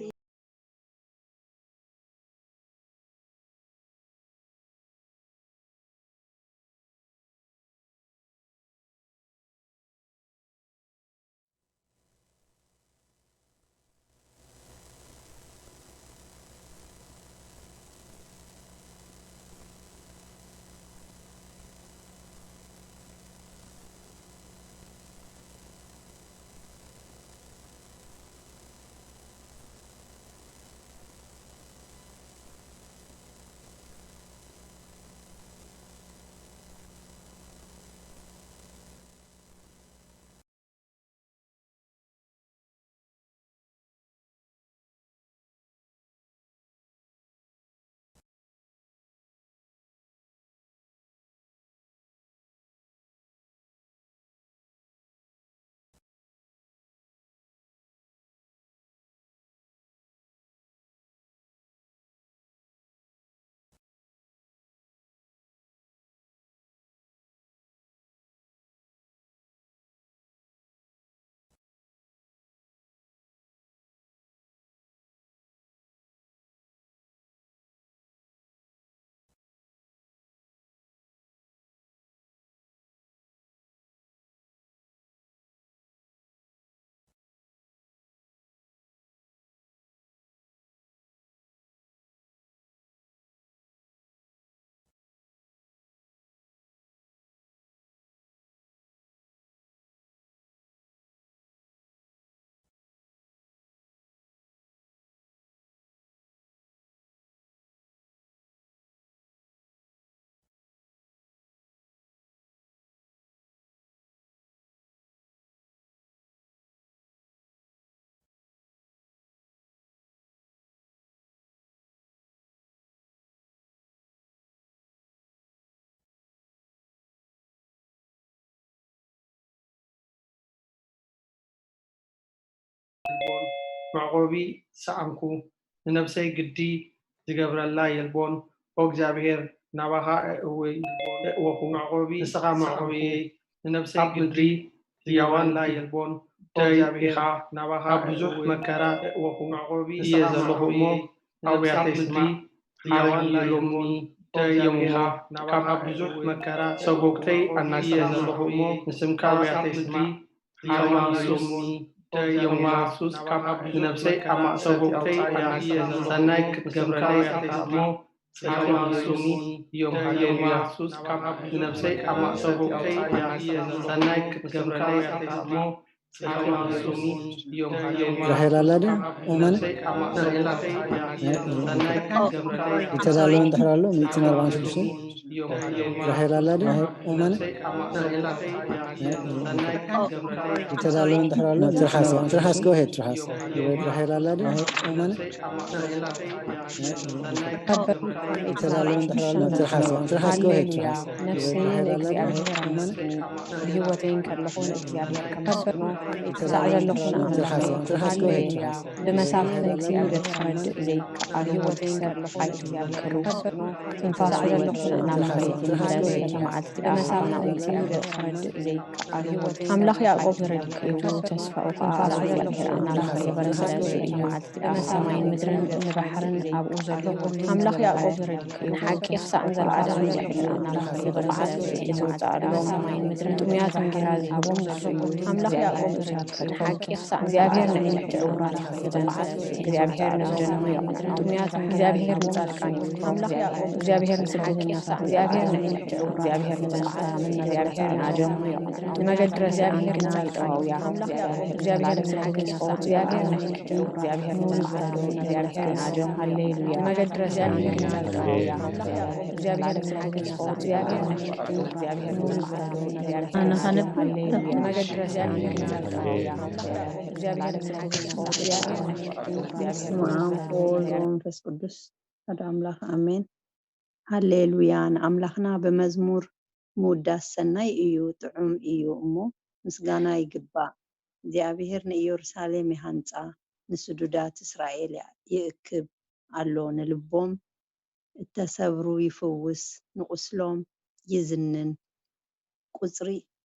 መዕቆቢ ሰኣንኩ፣ ንነብሰይ ግዲ ዝገብረላ የልቦን፣ ኦ እግዚኣብሄር፣ ናባኻ እእወ፣ እእወኹ፣ መዕቆቢ ንስኻ መዕቆቢየይ፣ ንነብሰይ ግዲ ዝያዋን የልቦን፣ ኦ እግዚኣብሄር፣ ናባኻ ካብ ብዙሕ መከራ እእወኹ፣ መዕቆቢ እየ ዘለኹ እሞ፣ ኣውያተይ ስማዕ፣ ሓረጊ ሎሚ ደየምዎ፣ ካብ ብዙሕ መከራ ሰጎግተይ ኣናሳእኒ ዘለኹ እሞ፣ ንስምካ ኣውያተይ ስማዕ፣ ሓረጊ ሎሚ ደየምዋ፣ ንሱስ ካብ ንነብሰይ ኣብ ማእሰርቲ ኣውጻእያ፣ ሰናይ ክትገብረለይ እሞ፣ ጽድቂ ሎሚ እዮም፣ ሃሌሉያ፣ ንሱስ ካብ ንነብሰይ ኣብ ማእሰርቲ ኣውጻእያ፣ ሰናይ ክትገብረለይ እሞ፣ ራሄል ኣላ ድያ? ኦማነ? ይተዳለወ እንድሕር ኣሎ፣ ሚእትን ኣርባዓን ሽዱሽተን። ራሄል ኣላ ድያ? ኦማነ? ይተዳለወ እንድሕር ኣሎ፣ ትርሓስ፣ ትርሓስ፣ go ahead፣ ትርሓስ። ራሄል ኣላ ድያ? ኦማነ? ይተዳለወ እንድሕር ኣሎ፣ ትርሓስ፣ ትርሓስ፣ go ahead፣ ትርሓስ። ነፍሰየ ንእግዚኣብሔር ኣመስግን። ብህይወተይ እንከለኹ ንእግዚኣብሔር ከመስግኖ ክሳዕ ዘለኹ ንኣምላኸይ ሃሌሉያ። ብመሳፍንቲ ንእግዚኣብሔር ክረድእ ዘይከኣል ህይወት ክሰርሕ ኣይትዘክሩ። ትንፋሱ ዘለኹ ንኣምላኸይ ትምለስ። በቲ መዓልቲ ደኣ ብመሳፍንቲ ንእግዚኣብሔር ክረድእ ዘይከኣል ህይወት ኣምላኽ ያዕቆብ ዝረድኤቱ ተስፋኡ ከኣ እግዚኣብሔር ኣምላኽ ይበርሰ። በቲ መዓልቲ ደኣ ሰማይን ምድርን ንባሕርን ኣብኡ ዘሎ ኩሉ ኣምላኽ ያዕቆብ ዝረድኤቱ ንሓቂ ክሳዕ ንዘለዓለም እዩ። ብቕዓት ዘውጽኣሎም ጥሙያት እንጌራ ዝህቦም ንሱ እዩ። ኣምላኽ ያዕቆብ ንእሱራት ክትፈትሖም፣ እግዚኣብሔር ንዕውራት ይኸፍትን፣ እግዚኣብሔር ንዝደነሙ የቕንጥን፣ ጥሙያት፣ እግዚኣብሔር ንጻድቃን ይፍትን፣ እግዚኣብሔር ንስደተኛታት፣ እግዚኣብሔር ንዕውራት፣ እግዚኣብሔር ንመንእሰያት፣ እግዚኣብሔር ንኣደሙ የቕንጥን፣ ንመገዲ ረሲኣን ግና ይጠውያ፣ እግዚኣብሔር ንስደተኛታት፣ እግዚኣብሔር ንፍትሒ፣ እግዚኣብሔር ንጻድቃን፣ እግዚኣብሔር ንኣደሙ፣ ሃሌሉያ፣ ንመገዲ ረሲኣን ግና ይጠውያ፣ እግዚኣብሔር ንስደተኛታት፣ እግዚኣብሔር ንፍትሒ፣ እግዚኣብሔር ንጻድቃን፣ እግዚኣብሔር ንመገዲ ረሲኣን ግና ይጠውያ። በስመ አብ ወወልድ ወመንፈስ ቅዱስ አሐዱ አምላክ አሜን። ሃሌሉያ። ንኣምላኽና ብመዝሙር ምውዳስ ሰናይ እዩ፣ ጥዑም እዩ እሞ ምስጋና ይግባእ። እግዚኣብሔር ንኢየሩሳሌም ይሃንጻ፣ ንስዱዳት እስራኤል ይእክብ ኣሎ፣ ንልቦም እተሰብሩ ይፍውስ፣ ንቁስሎም ይዝንን ቁጽሪ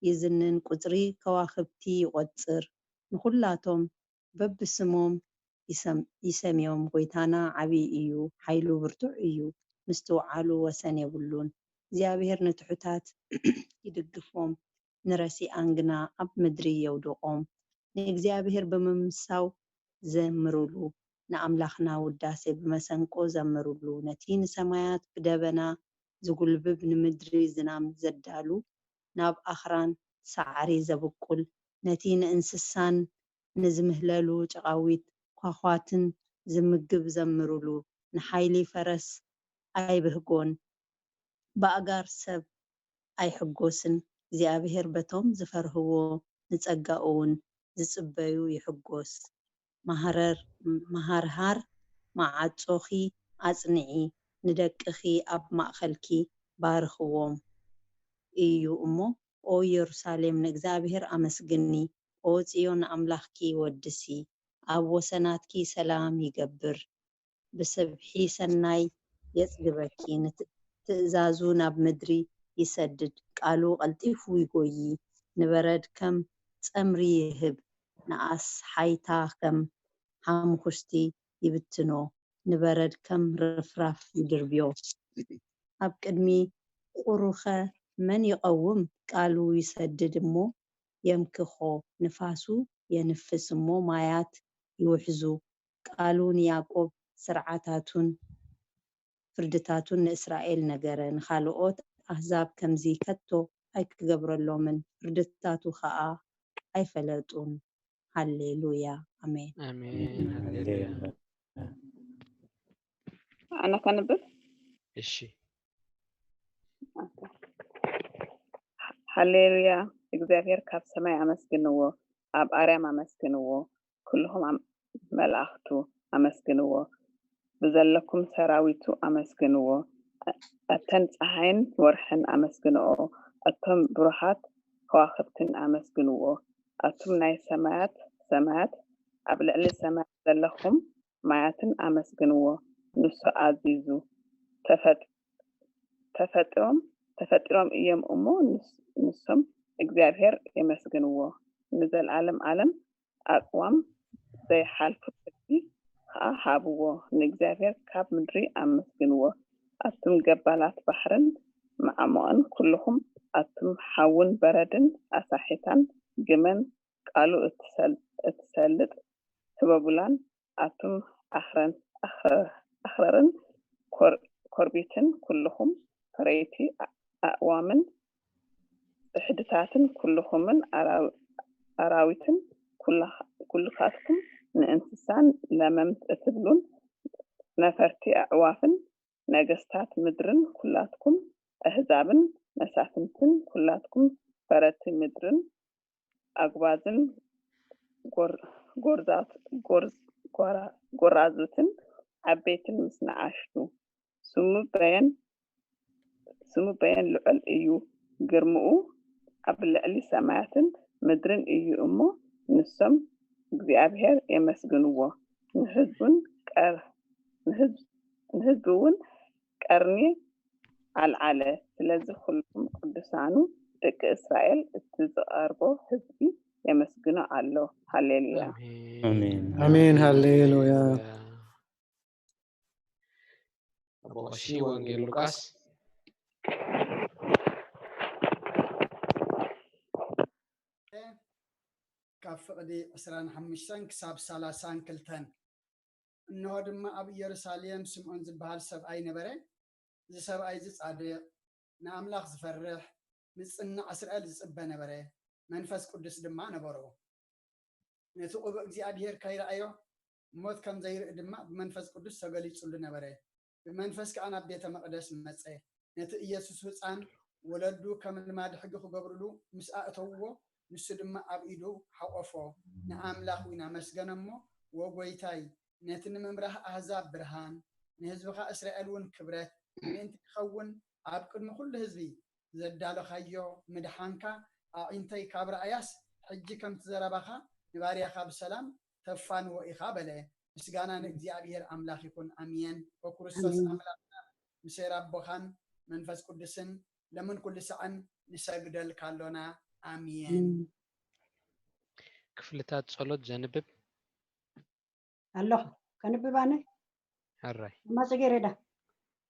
ይዝንን ቁጽሪ ከዋኽብቲ ይቖጽር፣ ንኹላቶም በብስሞም ይሰምዮም። ጎይታና ዓቢ እዩ፣ ሓይሉ ብርቱዕ እዩ፣ ምስትውዓሉ ወሰን የብሉን። እግዚኣብሔር ንትሑታት ይድግፎም፣ ንረሲኣን ግና ኣብ ምድሪ የውድቖም። ንእግዚኣብሔር ብምምሳው ዘምሩሉ፣ ንኣምላኽና ውዳሴ ብመሰንቆ ዘምሩሉ። ነቲ ንሰማያት ብደበና ዝጉልብብ፣ ንምድሪ ዝናም ዘዳሉ፣ ናብ ኣኽራን ሳዕሪ ዘብቁል፣ ነቲ ንእንስሳን ንዝምህለሉ ጨቓዊት ኳዃትን ዝምግብ ዘምሩሉ። ንሓይሊ ፈረስ ኣይብህጎን፣ ብኣእጋር ሰብ ኣይሕጎስን። እግዚኣብሄር በቶም ዝፈርህዎ፣ ንጸጋኡ እውን ዝጽበዩ ይሕጎስ። መሃርሃር መዓጾኺ ኣጽንዒ፣ ንደቅኺ ኣብ ማእከልኪ ባርኽዎም እዩ እሞ፣ ኦ ኢየሩሳሌም፣ ንእግዚኣብሄር ኣመስግኒ። ኦ ጽዮን፣ ንኣምላኽኪ ወድሲ። ኣብ ወሰናትኪ ሰላም ይገብር፣ ብስብሒ ሰናይ የጽግበኪ። ንትእዛዙ ናብ ምድሪ ይሰድድ፣ ቃሉ ቀልጢፉ ይጎዪ። ንበረድ ከም ጸምሪ ይህብ፣ ንኣስሓይታ ከም ሓሙኽሽቲ ይብትኖ፣ ንበረድ ከም ርፍራፍ ይድርብዮ። ኣብ ቅድሚ ቁሩኸ መን ይቐውም? ቃሉ ይሰድድ እሞ የምክኾ፣ ንፋሱ የንፍስ እሞ ማያት ይውሕዙ። ቃሉ ንያዕቆብ ስርዓታቱን ፍርድታቱን ንእስራኤል ነገረ፣ ንኻልኦት ኣህዛብ ከምዚ ከቶ ኣይክገብረሎምን፣ ፍርድታቱ ኸኣ ኣይፈለጡን። ሃሌሉያ ኣሜን። ኣሜን። ሃሌሉያ። ኣነ ከንብብ። እሺ። ሃሌሉያ። እግዚኣብሔር ካብ ሰማይ ኣመስግንዎ፣ ኣብ ኣርያም ኣመስግንዎ፣ ኩልኹም ኣም- መላእኽቱ ኣመስግንዎ፣ ብዘለኩም ሰራዊቱ ኣመስግንዎ። እ- እተን ፀሓይን ወርሕን ኣመስግንኦ፣ እቶም ብሩሃት ከዋኽብትን ኣመስግንዎ። ኣቱም ናይ ሰማያት ሰማያት፣ ኣብ ልዕሊ ሰማያት ዘለኹም ማያትን ኣመስግንዎ። ንሱ ኣዚዙ ተፈጥ- ተፈጢሮም ተፈጢሮም እዮም እሞ ንስ- ንሶም እግዚኣብሔር የመስግንዎ። ንዘለዓለም ዓለም ኣጽዋም ዘይሓልፉ ፍርዲ ከኣ ሃብዎ። ንእግዚኣብሔር ካብ ምድሪ ኣመስግንዎ። ኣቱም ገባላት ባሕርን መዓሙቐን ኩልኹም ኣቱም ሓውን በረድን ኣሳሒታን ግመን ቃሉ እትሰል- እትሰልጥ ህበቡላን ኣቱም ኣኽረን ኣኽረ- ኣኽረርን ኮር- ኮርቢትን ኩልኹም ፈረይቲ ኣእዋምን ጽሕድታትን ኩልኹምን ኣራዊ- ኣራዊትን ኩላኻ- ኩልካትኩም ንእንስሳን ለመምት እትብሉን ነፈርቲ ኣዕዋፍን ነገስታት ምድርን ኩላትኩም ኣህዛብን መሳፍንትን ኩላትኩም ፈረቲ ምድርን ኣጉባዝን ጎር- ጎርዛት- ጎርዝ- ጎራ- ጎራዙትን ዓበይትን ምስ ንኣሽቱ ስሙ በየን ስሙ በየን ልዑል እዩ፣ ግርምኡ ኣብ ልዕሊ ሰማያትን ምድርን እዩ እሞ፣ ንሶም እግዚኣብሔር የመስግንዎ። ንህዝቡን ቀር- ንህዝ- ንህዝቡ እውን ቀርኒ ኣልዓለ። ስለዚ ኩሎም ቅዱሳኑ ደቂ እስራኤል እቲ ዝቐርቦ ህዝቢ የመስግኖ ኣሎ። ሃሌሉያ። ኣሜን። ሃሌሉያ። ኣቦ ቀሺ ወንጌል ሉቃስ። ፍቕዲ ዕስራን ሓሙሽተን ክሳብ ሰላሳን ክልተን። እንሆ ድማ ኣብ ኢየሩሳሌም ስምዖን ዝበሃል ሰብኣይ ነበረ። እዚ ሰብኣይ እዚ ጻድቕ፣ ንኣምላኽ ዝፈርሕ፣ ንጽናዕ እስራኤል ዝጽበ ነበረ። መንፈስ ቅዱስ ድማ ነበሮ። ነቲ ቅቡእ እግዚኣብሄር ከይረኣዮ፣ ሞት ከም ዘይርኢ ድማ ብመንፈስ ቅዱስ ተገሊጹሉ ነበረ። ብመንፈስ ከኣ ናብ ቤተ መቕደስ መጸ። ነቲ ኢየሱስ ህጻን ወለዱ ከም ልማድ ሕጊ ክገብሩሉ ምስ ኣእተውዎ፣ ንሱ ድማ ኣብ ኢዱ ሓቖፎ፣ ንኣምላኽ እውን ኣመስገነ እሞ፣ "ወጎይታይ፣ ነቲ ንምምራህ ኣህዛብ ብርሃን፣ ንህዝብኻ እስራኤል እውን ክብረት ምእንቲ ክኸውን፣ ኣብ ቅድሚ ኩሉ ህዝቢ ዘዳለኻዮ ምድሓንካ ኣዒንተይ ካብ ረኣያስ፣ ሕጂ ከምቲ ዘረባኻ ንባርያኻ ብሰላም ተፋንዎ ኢኻ" በለ። ምስጋና ንእግዚኣብሔር ኣምላኽ ይኹን። ኣሜን። ወክርስቶስ ኣሜን። ኣምላኽና ምሴር ኣቦኻን መንፈስ ቅዱስን ለምን ኩሉ ሰዓን ንሰግደልካ ኣሎና። ኣሜን። ኣሜን። ክፍልታት ጸሎት ዘንብብ ኣለኹ። ከንብብ ኣነ? ሕራይ። እማ ጽጌረዳ?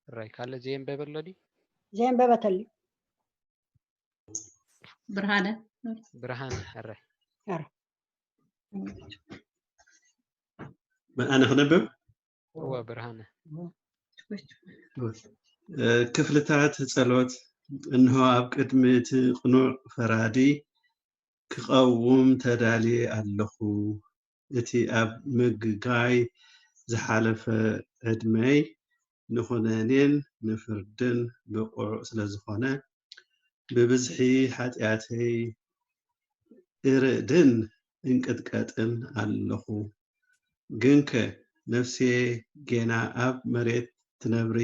ሕራይ። ካልእ ዘየንበበ ኣሎ ድዩ? ዘየንበበ ተልዩ። ብርሃነ። ብርሃነ፣ ሕራይ። ሕራይ። ኣነ ክነብብ? እወ፣ ብርሃነ። እ፣ ክፍልታት ጸሎት። እንሆ ኣብ ቅድሚ እቲ ቅኑዕ ፈራዲ ክቐውም ተዳልየ ኣለኹ። እቲ ኣብ ምግጋይ ዝሓለፈ ዕድመይ ንኹነኔን ንፍርድን ብቑዕ ስለ ዝኾነ፣ ብብዝሒ ሓጢኣተይ እርዕድን እንቅጥቀጥን ኣለኹ። ግንከ ነፍሴ ጌና ኣብ መሬት ትነብሪ፣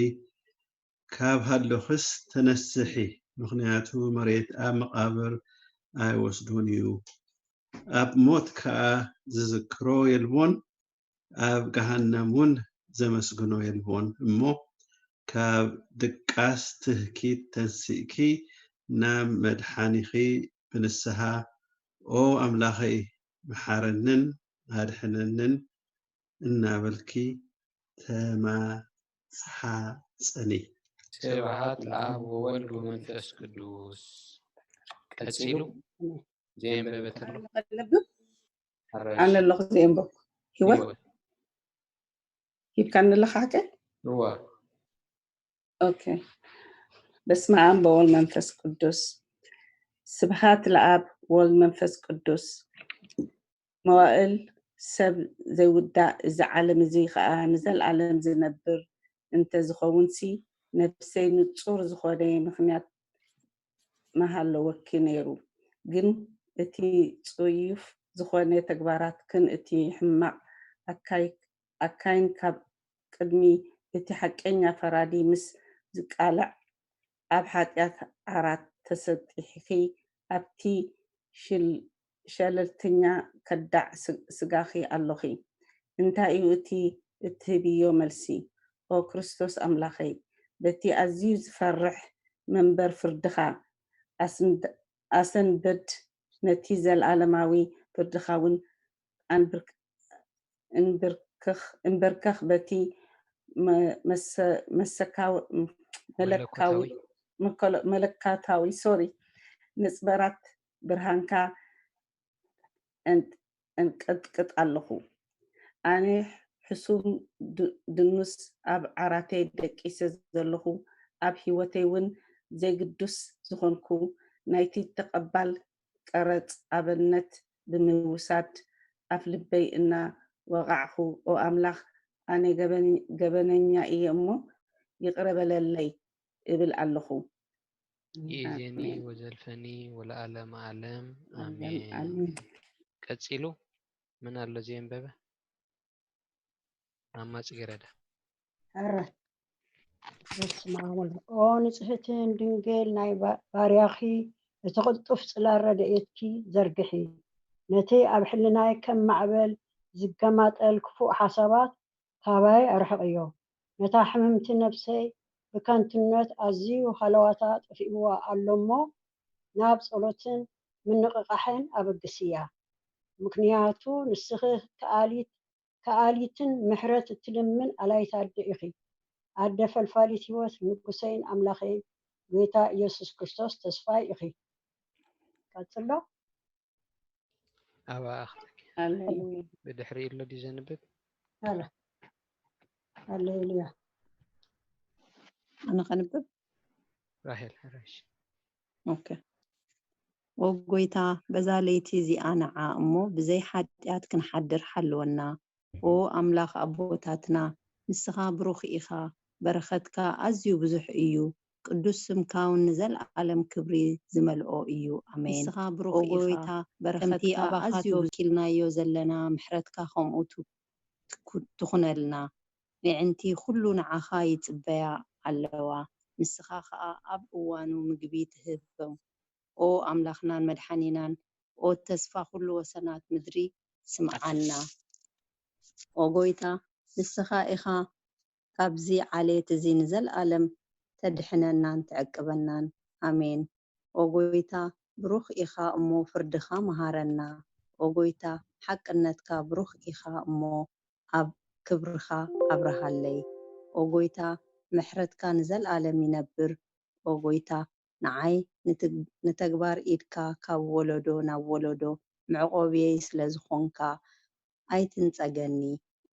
ካብ ሃለኽስ ተነስሒ፣ ምኽንያቱ መሬት ኣብ መቓብር ኣይወስዶን እዩ። ኣብ ሞት ከኣ ዝዝክሮ የልቦን፣ ኣብ ገሃነም እውን ዘመስግኖ የልቦን። እሞ ካብ ድቃስ ትህኪት ተንሲእኪ ናብ መድሓኒኺ ብንስሃ፣ "ኦ ኣምላኸይ፣ መሓረንን ኣድሕነንን" እናበልኪ ተማሓጸኒ። ስብሐት ለኣብ ወወልድ ወመንፈስ ቅዱስ። ቀጺሉ ዘየንበበት ኣሎ። ኣነ ኣለኹ ዘየንበብኩ። ህይወት? ህይወት። ሂብካኒ ኣለኻ ሓቀይ? እወ። ኦኬ። በስመ ኣብ ወወልድ መንፈስ ቅዱስ። ስብሐት ለኣብ ወወልድ መንፈስ ቅዱስ። መዋእል ሰብ ዘይውዳእ፣ እዚ ዓለም እዚ ኸኣ ንዘለኣለም ዝነብር እንተ ዝኸውንሲ፣ ነፍሰይ ንጹር ዝኾነ ምኽንያት ምሃለወኪ ነይሩ። ግን እቲ ጽዩፍ ዝኾነ ተግባራትክን እቲ ሕማቕ ኣካይ-፣ ኣካይን ካብ ቅድሚ እቲ ሓቀኛ ፈራዲ ምስ ዝቃላዕ፣ ኣብ ሓጢኣት ዓራት ተሰጢሕኺ፣ ኣብቲ ሽል-፣ ሸለልተኛ ከዳዕ ስ-፣ ስጋኺ ኣሎኺ። እንታይ እዩ እቲ እትህብዮ መልሲ? ኦ ክርስቶስ ኣምላኸይ፣ በቲ ኣዝዩ ዝፈርሕ መንበር ፍርድኻ ኣስንድ-፣ ኣሰንብድ፣ ነቲ ዘለኣለማዊ ፍርድኻ እውን ኣንብርክ-፣ እንብርክኽ-፣ እንበርከኽ፣ በቲ መ-፣ መሰ-፣ መሰካው-፣ መለካዊ፣ መለኮታዊ። መከሎ-፣ መለኮታዊ፣ ሶሪ፣ ነጽበራት ብርሃንካ እን-፣ እንቅጥቅጥ ኣለኹ። ኣነ ሕሱም ድ-፣ ድኑስ ኣብ ዓራተይ ደቂሰ ዘለኹ፣ ኣብ ህይወተይ እውን ዘይግዱስ ዝኾንኩ፣ ናይቲ ተቐባል ቀረጽ ኣብነት ብምውሳድ፣ ኣፍ ልበይ እናወቓዕኹ፣ ኦ ኣምላኽ፣ ኣነ ገበን-፣ ገበነኛ እየ እሞ ይቕረ በለለይ እብል ኣለኹ። ይእዜኒ ኣሜን። ወዘልፈኒ ወለዓለመ ዓለም። ኣሜን፣ ኣሜን። ኣሜን። ቀጺሉ መን ኣሎ ዘየንበበ? ማማ ጽጌረዳ። ሕራይ። በስመ ኣብ ወወልድ። ኦ ንጽህትን ድንግል ናይ ባ-፣ ባርያኺ፣ እቲ ቅልጡፍ ጽላል ረድኤትኪ ዘርግሒ። ነቲ ኣብ ሕልናይ ከም ማዕበል ዝገማጠል ክፉእ ሓሳባት ካባይ ኣርሕቕዮ። ነታ ሕምምቲ ነፍሰይ ብከንቱነት ኣዝዩ ሃለዋታ ጠፊእዋ ኣሎ እሞ፣ ናብ ጸሎትን ምንቕቓሕን ኣበግስያ። ምኽንያቱ ንስኺ ከኣሊት፣ ከኣሊትን ምሕረት እትልምን ኣላይት ኣደ ኢኺ። ኣደ ፈልፋሊት ህይወት፣ ንጉሰይን ኣምላኸይን፣ ጐይታ ኢየሱስ ክርስቶስ ተስፋይ ኢኺ። ቀጽሎ። ኣበኣ ክትሕኪ። ሃሌሉያ። ብድሕሪኡ ኣሎ ድዩ ዘንብብ? ሃሌ- ሃሌሉያ። ኣነ ከንብብ? ራሄል ሕራሽ። ኦኬ። ኦ ጎይታ፣ በዛ ለይቲ እዚኣ ንዓ እሞ ብዘይ ሓጢኣት ክንሓድር ሓልወና። ኦ ኣምላኽ ኣቦታትና፣ ንስኻ ብሩኽ ኢኻ፣ በረኸትካ ኣዝዩ ብዙሕ እዩ፣ ቅዱስ ስምካ እውን ንዘለኣለም ክብሪ ዝመልኦ እዩ። ኣሜን። ንስኻ ብሩኽ ኦ ኢኻ፣ ጎይታ፣ ከምቲ ኣባኻ ተወኪልናዮ ዘለና ምሕረትካ ከምኡ ቱ- ትኩ- ትኹነልና። ኣዒንቲ ኩሉ ንዓኻ ይጽበያ ኣለዋ፣ ንስኻ ኸኣ ኣብ እዋኑ ምግቢ ትህቦም። ኦ ኣምላኽናን መድሓኒናን፣ ኦ ተስፋ ኩሉ ወሰናት ምድሪ፣ ስምዓና። ኦ ጎይታ፣ ንስኻ ኢኻ ካብዚ ዓሌት እዚ ንዘለኣለም ተድሕነናን ትዕቅበናን። ኣሜን። ኦ ጎይታ፣ ብሩኽ ኢኻ እሞ ፍርድኻ መሃረና። ኦ ጎይታ፣ ሓቅነትካ ብሩኽ ኢኻ እሞ ኣብ ክብርኻ ኣብርሃለይ። ኦ ጎይታ፣ ምሕረትካ ንዘለኣለም ይነብር። ኦ ጎይታ፣ ንዓይ ንትግ- ንተግባር ኢድካ ካብ ወለዶ ናብ ወለዶ መዕቆብየይ ስለ ዝኾንካ ኣይትንጸገኒ።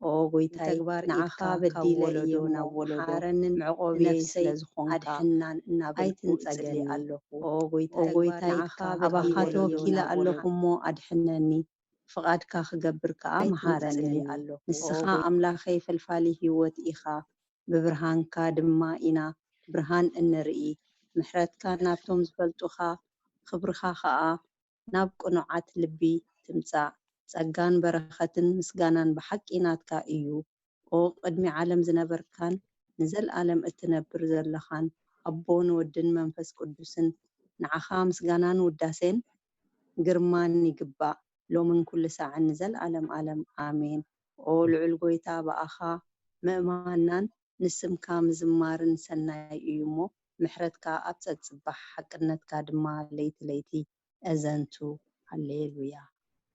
ኦ ጎይታይ፣ ንተግባር ንዓኻ ኢድካ ካብ በዲለ ወለዶ እየ እሞ ናብ ወለዶ መሓረንን መዕቆብየይ ንነፍሰይ ስለ ዝኾንካ ኣድሕናን እናበልኩ ኣይትንጸገኒ። እጽሊ ኣለኹ። ኦ ጎይታይ፣ ኦ ጎይታይ፣ ንዓኻ ኣባኻ በዲለ እየ ተወኪለ ናብ ኣለኹ ወለዶ እሞ ኣድሕነኒ። ፍቓድካ ክገብር ከኣ መሃረኒ። ኣይትንጸገኒ። ንስኻ ኣምላኸይ ፈልፋሊ ህይወት ኢኻ፣ ብብርሃንካ ድማ ኢና ብርሃን እንርኢ። ምሕረትካ ናብቶም ዝፈልጡኻ፣ ክብርኻ ከኣ ናብ ቅኑዓት ልቢ ትምጻእ። ጸጋን በረኸትን ምስጋናን ብሓቂ ናትካ እዩ። ኦ ቅድሚ ዓለም ዝነበርካን ንዘለኣለም እትነብር ዘለኻን ኣቦን ወድን መንፈስ ቅዱስን፣ ንዓኻ ምስጋናን ውዳሴን ግርማን ይግባእ፣ ሎምን ኩሉ ሳዕን ንዘለኣለም ኣለም ኣሜን። ኦ ልዑል ጎይታ፣ ብኣኻ ምእማናን ንስምካ ምዝማርን ሰናይ እዩ እሞ፣ ምሕረትካ ኣብ ጸጽባሕ፣ ሓቅነትካ ድማ ለይቲ ለይቲ እዘንቱ። ሃሌሉያ።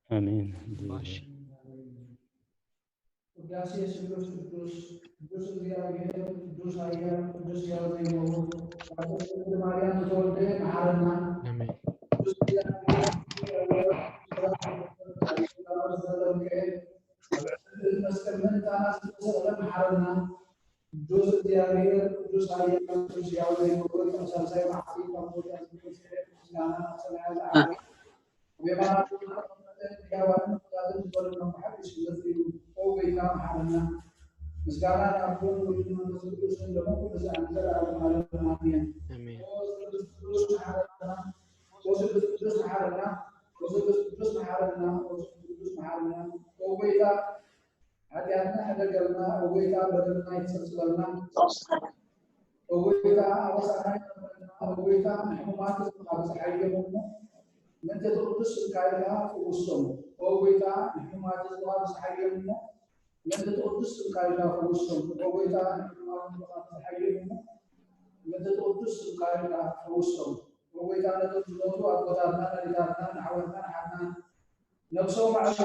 ኣሜን። ውዳሴ ስሉስ ቅዱስ፣ ቅዱስ እግዚኣብሔር፣ ቅዱስ ኃያል፣ ቅዱስ ሕያው ዘይመውት፣ ካብ ቅድስት ድንግል ማርያም ዝተወልደ መሓረና። ኣሜን። ቅዱስ እግዚኣብሔር፣ ኣብ ዕንቅልፍ መስቀል ምእንታና ዝተሰቕለ መሓረና። ቅዱስ እግዚኣብሔር፣ ቅዱስ ኃያል፣ ቅዱስ ሕያው ዘይመውት፣ ኣብ ሳልሳይ መዓልቲ ካብ ሞት ያስነስኤ፣ ምስጋና ኣብ ሰማያት ዝዓርግ፣ ምስጋና ናብ ኣቦን ወልድን መንፈስ ቅዱስን ለመንኩ ብዛዕባ ዘለዓለም ዓለም ኣሜን። ኣሜን። ኦ ስሉስ ቅዱስ መሓረና፣ ኦ ስሉስ ቅዱስ መሓረና፣ ኦ ስሉስ ቅዱስ መሓረና፣ ኦ ስሉስ ቅዱስ መሓረና። ኦ ጎይታ፣ ሓጢኣትና ሕደገልና፣ ኦ ጎይታ፣ በደልና ይትሰብስበልና። ኦ ጎይታ፣ ኣበሳና ይቕረልና፣ ኦ ጎይታ፣ ንሕሙማት ህዝብኻ ብዝሓየሙ እሞ፣ ምእንቲ እቲ ቅዱስ ስምካ ኢልካ ፍውሶም። ኦ ጎይታ፣ ንሕሙማት ህዝብኻ ብዝሓየሙ እሞ፣ ምእንቲ እቲ ቅዱስ ስምካ ኢልካ ፍውሶም። ኦ ጎይታ፣ ንሕሙማት ህዝብኻ ብዝሓየሙ እሞ፣ ምእንቲ እቲ ቅዱስ ስምካ ኢልካ ፍውሶም። ኦ ጎይታ፣ ነቶም ዝሞቱ ኣቦታትና፣ ኣዴታትና፣ ንኣሕዋትና፣ ንሓትና፣ ነብሶም ኣዕርፍ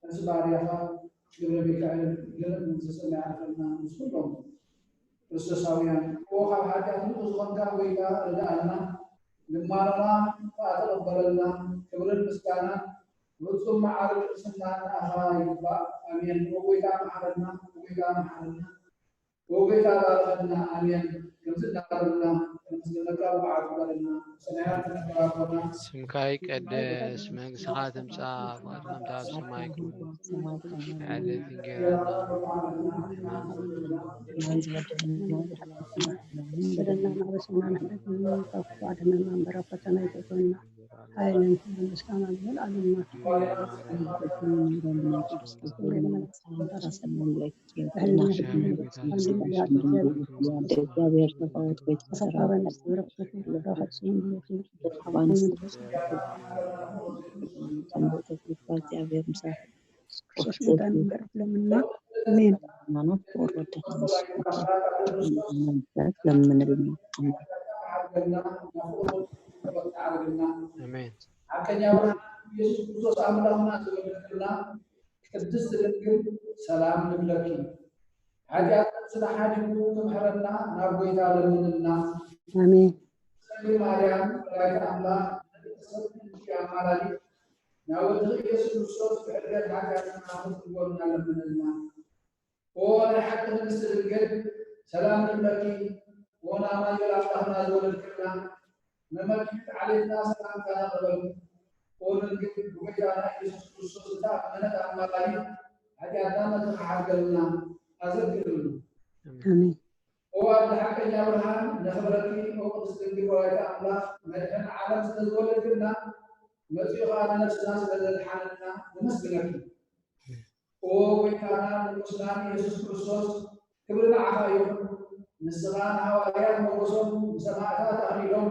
ነዚ ባርያኻ ግብረ ሚካኤል ግርም ዘሰማያዕርፈልና ምስ ኩሎም ክርስቶሳውያን። ኦ ካብ ሓጢኣት ንጹህ ዝኾንካ ጎይታ ርድኣና፣ ልማኖና ከኣ ተቐበለልና። ክብርን ምስጋናን ፍጹም መዓርግ ቅድስና ንኣኻ ይግባእ። ኣሜን። ኦ ጎይታ መሓረና፣ ኦ ጎይታ መሓረና፣ ኦ ጎይታ ባርኸና። ኣሜን። ከምዚ እናበልና ከነመስግነካ ብቕዓት ግበረልና። ሰማያት ትነበር ኣቦና ስምካ ይቀደስ፣ መንግስትኻ ትምጻእ፣ ፍቓድካ ከምቲ ኣብ ሰማይ ከምኡ። ዕለት እንጀራና በደልና ናበሰና ንሕነት ካብ ክፉ ኣድሕነና እምበር፣ ኣብ ፈተና ኣይተእትወና። ሓይልን ክብርን ምስጋናን ንዘለኣለምና። እግዚኣብሔር ተፈወት ወይ ተሰራ ተፈታዊ ንስቲ በረከት ረኸት ስም ብሩክ እዩ። ሰንበት ተስፋ እግዚኣብሔር ምሳኻ ክርስቶስ መድኃኒት እምበር ለምንና። ኣሜን። ሃይማኖት ወረደ ሃይማኖት ለምንልና። ኣሜን። ሓቀኛ ብርሃን ኢየሱስ ክርስቶስ ኣምላኽና ዝወለደልና ቅድስት ድንግል ሰላም ንብለኪ። ሓጢኣት ነብስና ሓዲጉ ክምሕረና ናብ ጎይታ ለምንልና። ኣሜን። ድንግል ማርያም ወላዲተ ኣምላኽ ንደቂ ሰብ ኣማላዲት ናብ ወድኺ ኢየሱስ ክርስቶስ ብሕድገት ሓጢኣትና ክትጽግቦ እናለመነና። ኦ ናይ ሓቂ ንግስቲ ድንግል፣ ሰላም ንብለኪ። ኦ ንኣማኑኤል ኣምላኽና ዝወለድክልና፣ ንመኪት ዓሌትና ሰላምታ ነቕርበልኪ። ኦ ድንግል፣ ብጎይታና ኢየሱስ ክርስቶስ እታ እመነት ኣማላዲት፣ ሓጢኣትና መተኻሓገልና ኣዘክርሉ። ኣሜን። ኦ ኣደ ሓቀኛ ብርሃን፣ ነኽብረኪ። ኦ ቅድስት ድንግል ወላዲተ ኣምላኽ፣ መድሕን ዓለም ስለ ዝወለድክልና፣ መጺኡ ኸኣ ንነፍስና ስለ ዘድሓነና ነመስግነኪ። ኦ ጎይታናን ንጉስናን ኢየሱስ ክርስቶስ፣ ክብሪ ንዓኻ ይኹን። ንስኻ ንሃዋርያት ሞገሶም፣ ንሰማዕታት ኣኽሊሎም፣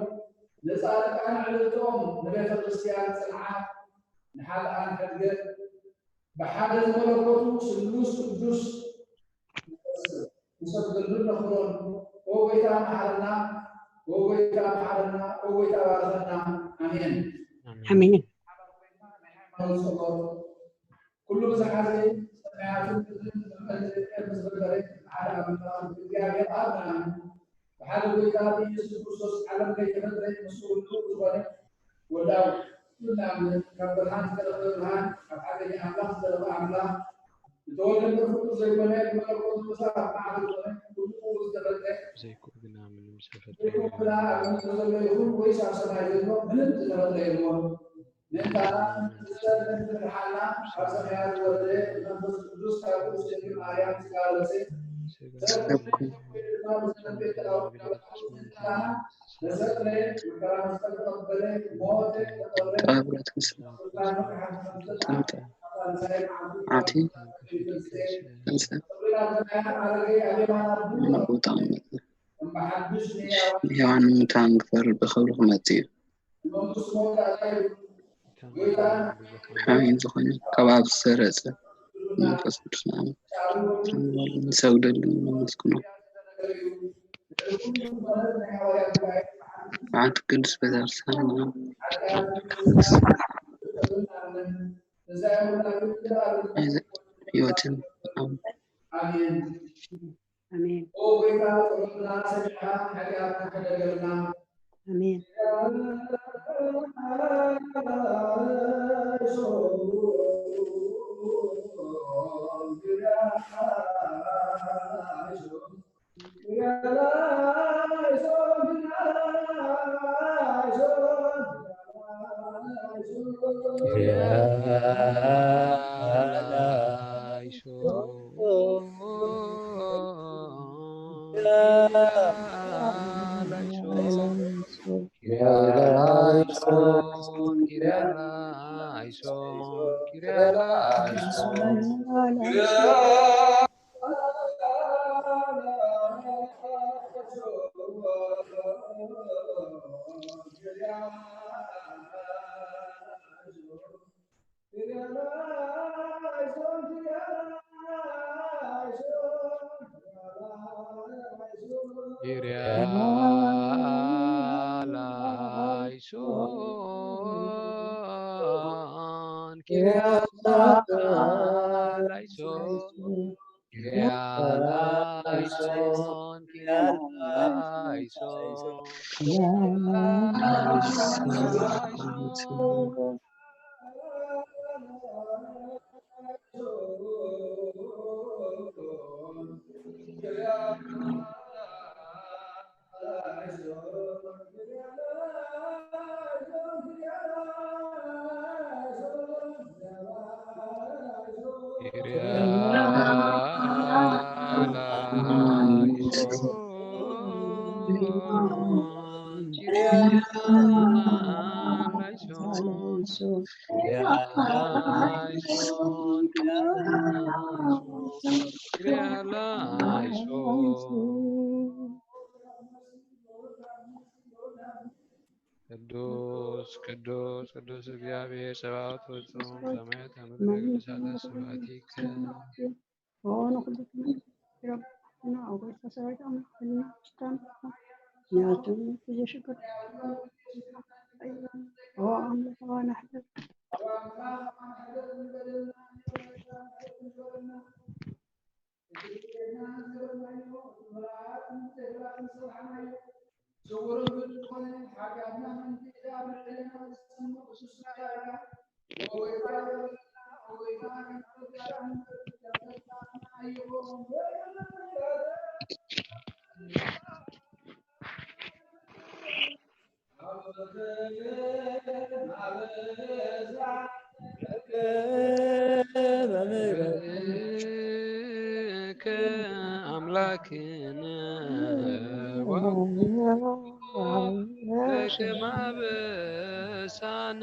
ንጻድቃን ዕልልትኦም፣ ንቤተ ክርስቲያን ጽንዓት፣ ንሓጥኣን ሕድገት፣ ብሓደ ዝመለኮቱ ስሉስ ቅዱስ ንሰግደሉን ነኽብሮን። ኦ ጎይታ መሓረና፣ ኦ ጎይታ መሓረና፣ ኦ ጎይታ ባርኸና። ኣሜን። ኣሜን። ሃይማኖት ጸሎት። ኩሉ ብዝሓዘ ሰማያትን ምድርን ዝፈጠረ፣ ምስ ፈጠረ ሓደ ኣምላኽ እግዚኣብሔር ኣብና። ብሓደ ጎይታ ብኢየሱስ ክርስቶስ ዓለም ከይተፈጥረ ምስኡ ኩሉ ዝኾነ ወላው ኩልና እምነት ካብ ብርሃን ዝተረኽበ ብርሃን፣ ካብ ሓቀኛ ኣምላኽ ዝተረኽበ ኣምላኽ፣ ዝተወልደ ፍጡር ዘይኮነ፣ ብመለኮቱ ብዛዕባ ማዕረ ዝኾነ፣ ኩሉ ብኡ ዝተፈጥረ፣ ብዘይክኡ ግና ምንም ዝተፈጥረ ዘይኮነ የለን። ግና ኣብ ምድሪ ዘሎ ይኹን ወይስ ኣብ ሰማይ ዘሎ ምንም ዝተፈጥረ የልቦን። ምእንታና ንሰብ ንምድሓንና ካብ ሰማያት ዝወረደ መንፈስ ቅዱስ ካብ ቅድስት ድንግል ማርያም ስጋ ለበሰ። ሰብ ሰብ ኮይኑ ኮይኑ ድማ ብዘመን ጴንጠቆስጣ ምእንታና ተሰቅለ፣ መከራ መስቀል ተቐበለ፣ ሞተ፣ ተቐብረ፣ ካብ ብረት ምስ ተንስአ፣ ተንተ ሳልሳይ መዓልቲ ኣቲ ተንስአ። ተንስአ። ተቐቢላ ሰማያት ዓረገ፣ ኣብ የማን ኣቦኡ ንዕኡ ተቐመጠ። እምበሓድሽ ንሕያዋን ንሕያዋን ምእንታን ክፈርድ ብኽብሪ ክመጽእ እዩ። ሓሚም ዝኾነ ካብ ኣብ ዝተረጸ መንፈስ ቅዱስ ንኣብ ንሰግደሉ ነመስግኖ። መዓት ቅዱስ ቤተክርስትያን ንኣብ ህይወትን ኣሜን። ኦ ጎይታ ጸሎትና ሰሚዕካ ሓጢኣትና ሕደገልና። ኣሜን። ቅዱስ ቅዱስ ቅዱስ እግዚኣብሔር ጸባኦት ፍጹም ሰማያት ምድር ቅዱሳት ስብሐቲከ። ኦ ንኩሉ ትምህርት ረብና ኣጎይታ ሰራዊት ኣምላኽ ህልና ሽታን ናቱን ብዘሽግር ኦ ኣምላኽ ኣባና ሕደር። ስውርን ግልጽ ዝኾነ ሓጢኣትና ምእንቲ እቲ ኣብ ልዕሌና ዝሰምር ቅዱስ መላእካ ኣምላክነ ወከማበሳነ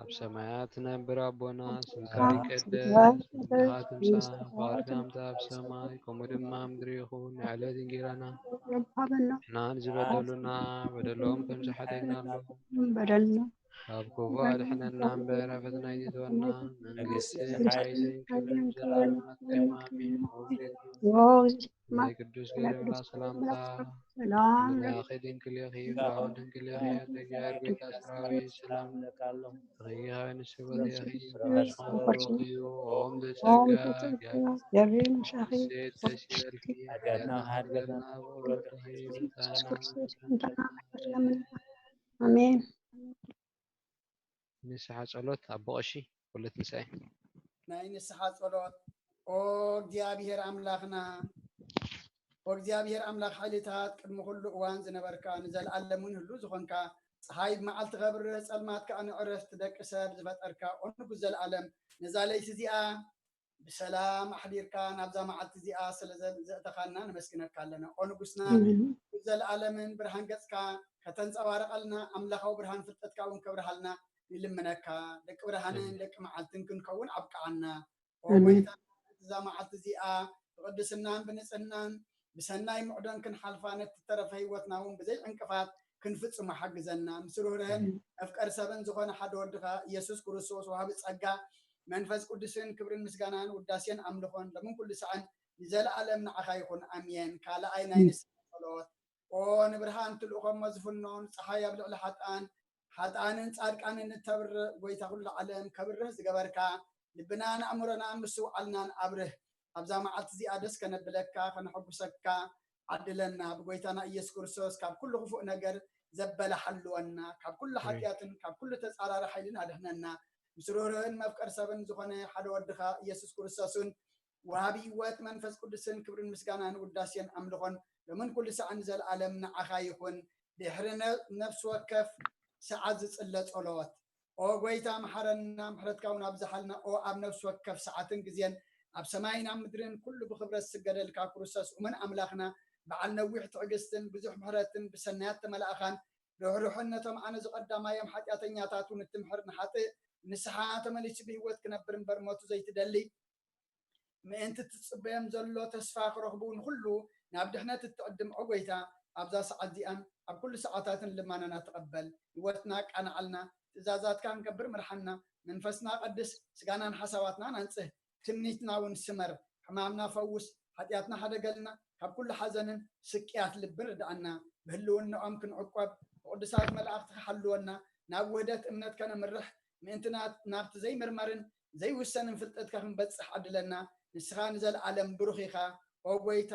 ኣብ ሰማያት ትነብር ኣቦና፣ ስምካ ይቀደስ፣ ምሕረትካ ትምጻእ፣ ፍቓድካ ከምቲ ኣብ ሰማይ ከምኡ ድማ ኣብ ምድሪ ይኹን። ንዕለት እንጌራና ንሕና ንዝበደሉና በደሎም ከም ዝሓደግናሎም በደልና ካብ ክፉ ኣድሕነና እምበር፣ ኣብ ፈተና ኣይትእትወና። መንግስትን ሓይልን ክብርን ዘለኣለማት ኣሜን። ናይ ቅዱስ ገብርኤል ሰላምታ ሰላም። ድንግል ኢኺ፣ ብሩኽ ድንግል ኢኺ፣ ኣደጊ ኣርቤታ ሰራዊት ሰላም ለካሎም። ርኢኻ ንስወደኺ ኦም ዘጸጋ ገብርኤል ምሳኺ ሴት ተሲበልኪ ሓጢኣትና ሓድገና ብወረድኺ ስልጣና። ኣሜን። ንስሓ ጸሎት ኣቦ ቀሺ ወለት ምሳይ። ናይ ንስሓ ጸሎት። ኦ እግዚኣብሔር ኣምላኽና፣ ኦ እግዚኣብሔር ኣምላኽ ሓይልታት፣ ቅድሚ ኩሉ እዋን ዝነበርካ፣ ንዘለኣለምን ህሉ ዝኾንካ፣ ፀሓይ ብመዓልቲ ከብርህ፣ ጸልማት ከኣ ንዕረፍቲ ደቂ ሰብ ዝፈጠርካ፣ ኦ ንጉስ ዘለኣለም፣ ነዛ ለይቲ እዚኣ ብሰላም ኣሕዲርካ ናብዛ መዓልቲ እዚኣ ስለ ዘ-፣ ዘእተኻና ነመስግነካ ኣለና። ኦ ንጉስና፣ ኣሜን። ንዘለኣለምን ብርሃን ገጽካ ከተንጸባርቐልና፣ ኣምላኻዊ ብርሃን ፍልጠትካ እውን ከብርሃልና ንልምነካ። ደቂ ብርሃንን ኣሜን። ደቂ መዓልትን ክንከውን ኣብቅዓና። ኦ ኣሜን። ጎይታ፣ እዛ መዓልቲ እዚኣ ብቕድስናን ብንጽህናን ብሰናይ ምዕዶን ክንሓልፋ፣ ነቲ ተረፈ ህይወትና እውን ብዘይ ዕንቅፋት ክንፍጽሞ ሓግዘና። ምስ ርህርህን ኣሜን። መፍቀር ሰብን ዝኾነ ሓደ ወድኻ ኢየሱስ ክርስቶስ፣ ወሃቢ ጸጋ፣ መንፈስ ቅዱስን ክብርን ምስጋናን ውዳሴን ኣምልኾን ሎምን ኩሉ ሳዕን ንዘለኣለም ንዓኻ ይኹን። ኣሜን። ካልኣይ ናይ ኣሜን። ንስሓ ጸሎት። ኦ ንብርሃን ትልእኾ እሞ ዝፍኖ፣ ንጸሓይ ኣብ ልዕሊ ሓጥኣን፣ ሓጥኣንን ጻድቃንን እተብርህ፣ ጎይታ ኩሉ ዓለም ከብርህ ዝገበርካ፣ ልብናን ኣእምሮናን ምስትውዓልናን ኣብርህ። ኣብዛ መዓልቲ እዚኣ ደስ ከነብለካ፣ ከነሐጉሰካ ዓድለና። ብጎይታና ኢየሱስ ክርስቶስ ካብ ኩሉ ክፉእ ነገር ዘበለ ሓልወና፣ ካብ ኩሉ ኣሜን። ሓጢኣትን ካብ ኩሉ ተጻራሪ ሓይልን ኣድሕነና። ምስ ርህሩህን መፍቀር ሰብን ዝኾነ ሓደ ወድኻ ኢየሱስ ክርስቶስን ወሃቢ ህይወት መንፈስ ቅዱስን ክብርን ምስጋናን ውዳሴን ኣምልኾን ሎምን ኩሉ ሳዕን ንዘለኣለም ንዓኻ ይኹን። ድሕሪ ነ-፣ ነፍሲ ወከፍ ሰዓት ዝጽለ ጸሎት። ኦ ጎይታ፣ መሓረና፣ ምሕረትካ እውን ኣብዝሓልና። ኦ ኣብ ነፍሲ ወከፍ ሰዓትን ግዜን ኣብ ሰማይን ኣብ ምድርን ኩሉ ብኽብረት ዝስገደልካ ክርስቶስ እሙን ኣምላኽና፣ በዓል ነዊሕ ትዕግስትን ብዙሕ ምሕረትን ብሰናያት ተመላእኻን ርሕሩሕን ነቶም ኣነ ዝቐዳማዮም ሓጢኣተኛታት እውን እትምሕር ንሓጥእ ንስሓ ተመሊሱ ብህይወት ክነብር እምበር ሞቱ ዘይትደሊ ምእንቲ እትጽበዮም ዘሎ ተስፋ ክረኽቡ ንኹሉ ናብ ድሕነት እትዕድም ኦ ጎይታ፣ ኣብዛ ሰዓት እዚኣን ኣብ ኩሉ ሰዓታትን ልማናና ተቐበል። ህይወትና ኣቃንዓልና፣ ትእዛዛትካ ክንገብር ምርሓና። መንፈስና ቀድስ፣ ስጋናን ሓሳባትናን ኣንጽህ፣ ትምኒትና እውን ስመር። ሕማምና ፈውስ፣ ሓጢኣትና ሓደገልና፣ ካብ ኩሉ ሓዘንን ስቅያት ልብን ርድኣና። ብህልውናኦም ክንዕቆብ፣ ብቅዱሳት መላእኽትኻ ሓልወና። ናብ ውህደት እምነት ከነምርሕ ምእንቲ ናት-፣ ናብቲ ዘይምርመርን ዘይውሰንን ፍልጠትካ ክንበጽሕ ዓድለና። ንስኻ ንዘለኣለም ብሩኽ ኢኻ። ኦ ጎይታ፣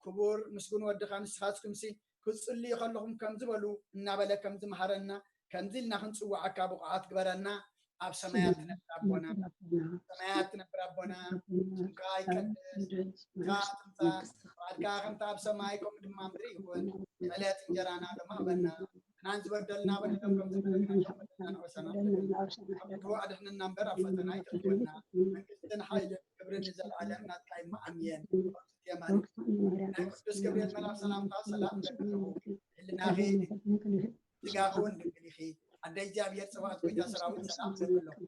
ክቡር ምስጉን ወድኻ፣ ንስኻትኩምሲ ክትጽልዩ ከለኹም ከምዚ በሉ እናበለ ከም ዝመሃረና፣ ከምዚ ኢልና ክንጽውዓካ ብቑዓት ግበረና። ኣብ ሰማያት ትነብር ኣቦና፣ ኣብ ሰማያት ትነብር ኣቦና፣ ስምካ ይቀደስ፣ መንግስትኻ ትምጻእ፣ ፍቓድካ ከምቲ ኣብ ሰማይ ከምኡ ድማ ምድሪ ይኹን። ዕለት እንጀራና ሎሚ ሃበና፣ ንሕናን ዝበደሉና በደሎም ከም ዝበደልና ንሕና ንበድል፣ ኣድሕነና እምበር ኣብ ፈተና ኣይተእትወና። መንግስትን ሓይልን ክብርን ንዘለኣለም ናትካ እዩ። ኣሜን። የማን ናይ ቅዱስ ገብርኤል መልኣክ ሰላምታ ሰላም እብለኪ ኣለኹ። ህልናኺ ስጋኺ እውን ድንግል ኢኺ። ኣደ እግዚኣብሔር ጸባኦት ጎይታ ሰራዊት ሰላም እብለኪ ኣለኹ።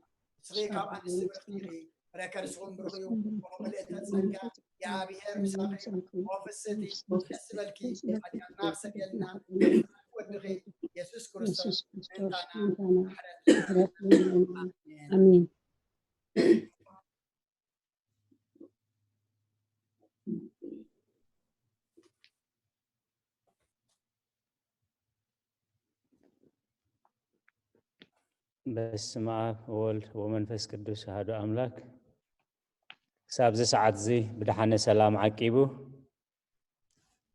ንስኺ ካብ ኣንስቲ ብርኽቲ ኢኺ፣ ፍረ ከርስኺ እውን ብሩኽ እዩ። ኦ ምልእተ ጸጋ፣ እግዚኣብሔር ምሳኺ እዩ። ኦ ፍስሕቲ፣ ደስ ይበልኪ፣ ሓጢኣትና ክሰትየልና፣ ወድኺ ኢየሱስ ክርስቶስ ምእንታና ምሕረት ለና። ኣሜን። ኣሜን። በስመ አብ ወወልድ ወመንፈስ ቅዱስ አሐዱ አምላክ። ክሳብዚ ሰዓት እዚ ብደሓነ ሰላም ዓቂቡ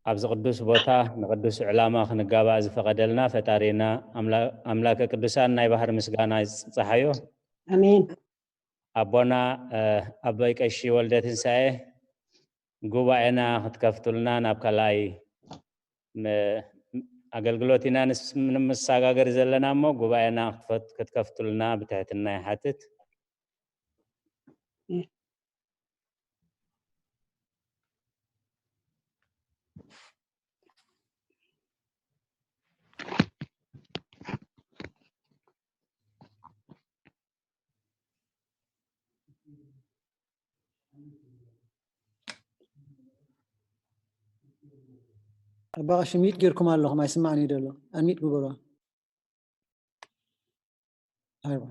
ኣብዚ ቅዱስ ቦታ ንቅዱስ ዕላማ ክንጋባእ ዝፈቀደልና ፈጣሪና ኣምላ-፣ ኣምላከ ቅዱሳን ናይ ባህር ምስጋና ይብጻሓዮ። ኣሜን። ኣቦና፣ እ፣ ኣቦይ ቀሺ ወልደ ትንሳኤ ጉባኤና ክትከፍቱልና ናብ ካልኣይ ም-፣ ኣገልግሎት ኢና ንስ-፣ ንምሰጋገር ዘለና እሞ ጉባኤና ክትፈት-፣ ክትከፍቱልና ብትሕትና ይሓትት። ኣባ ቀሺ ሚዩት ጌርኩም ኣለኹም ኣይስማዕን እዩ ደሎ። ኣንሚዩት ግበሩ። ኣይዋ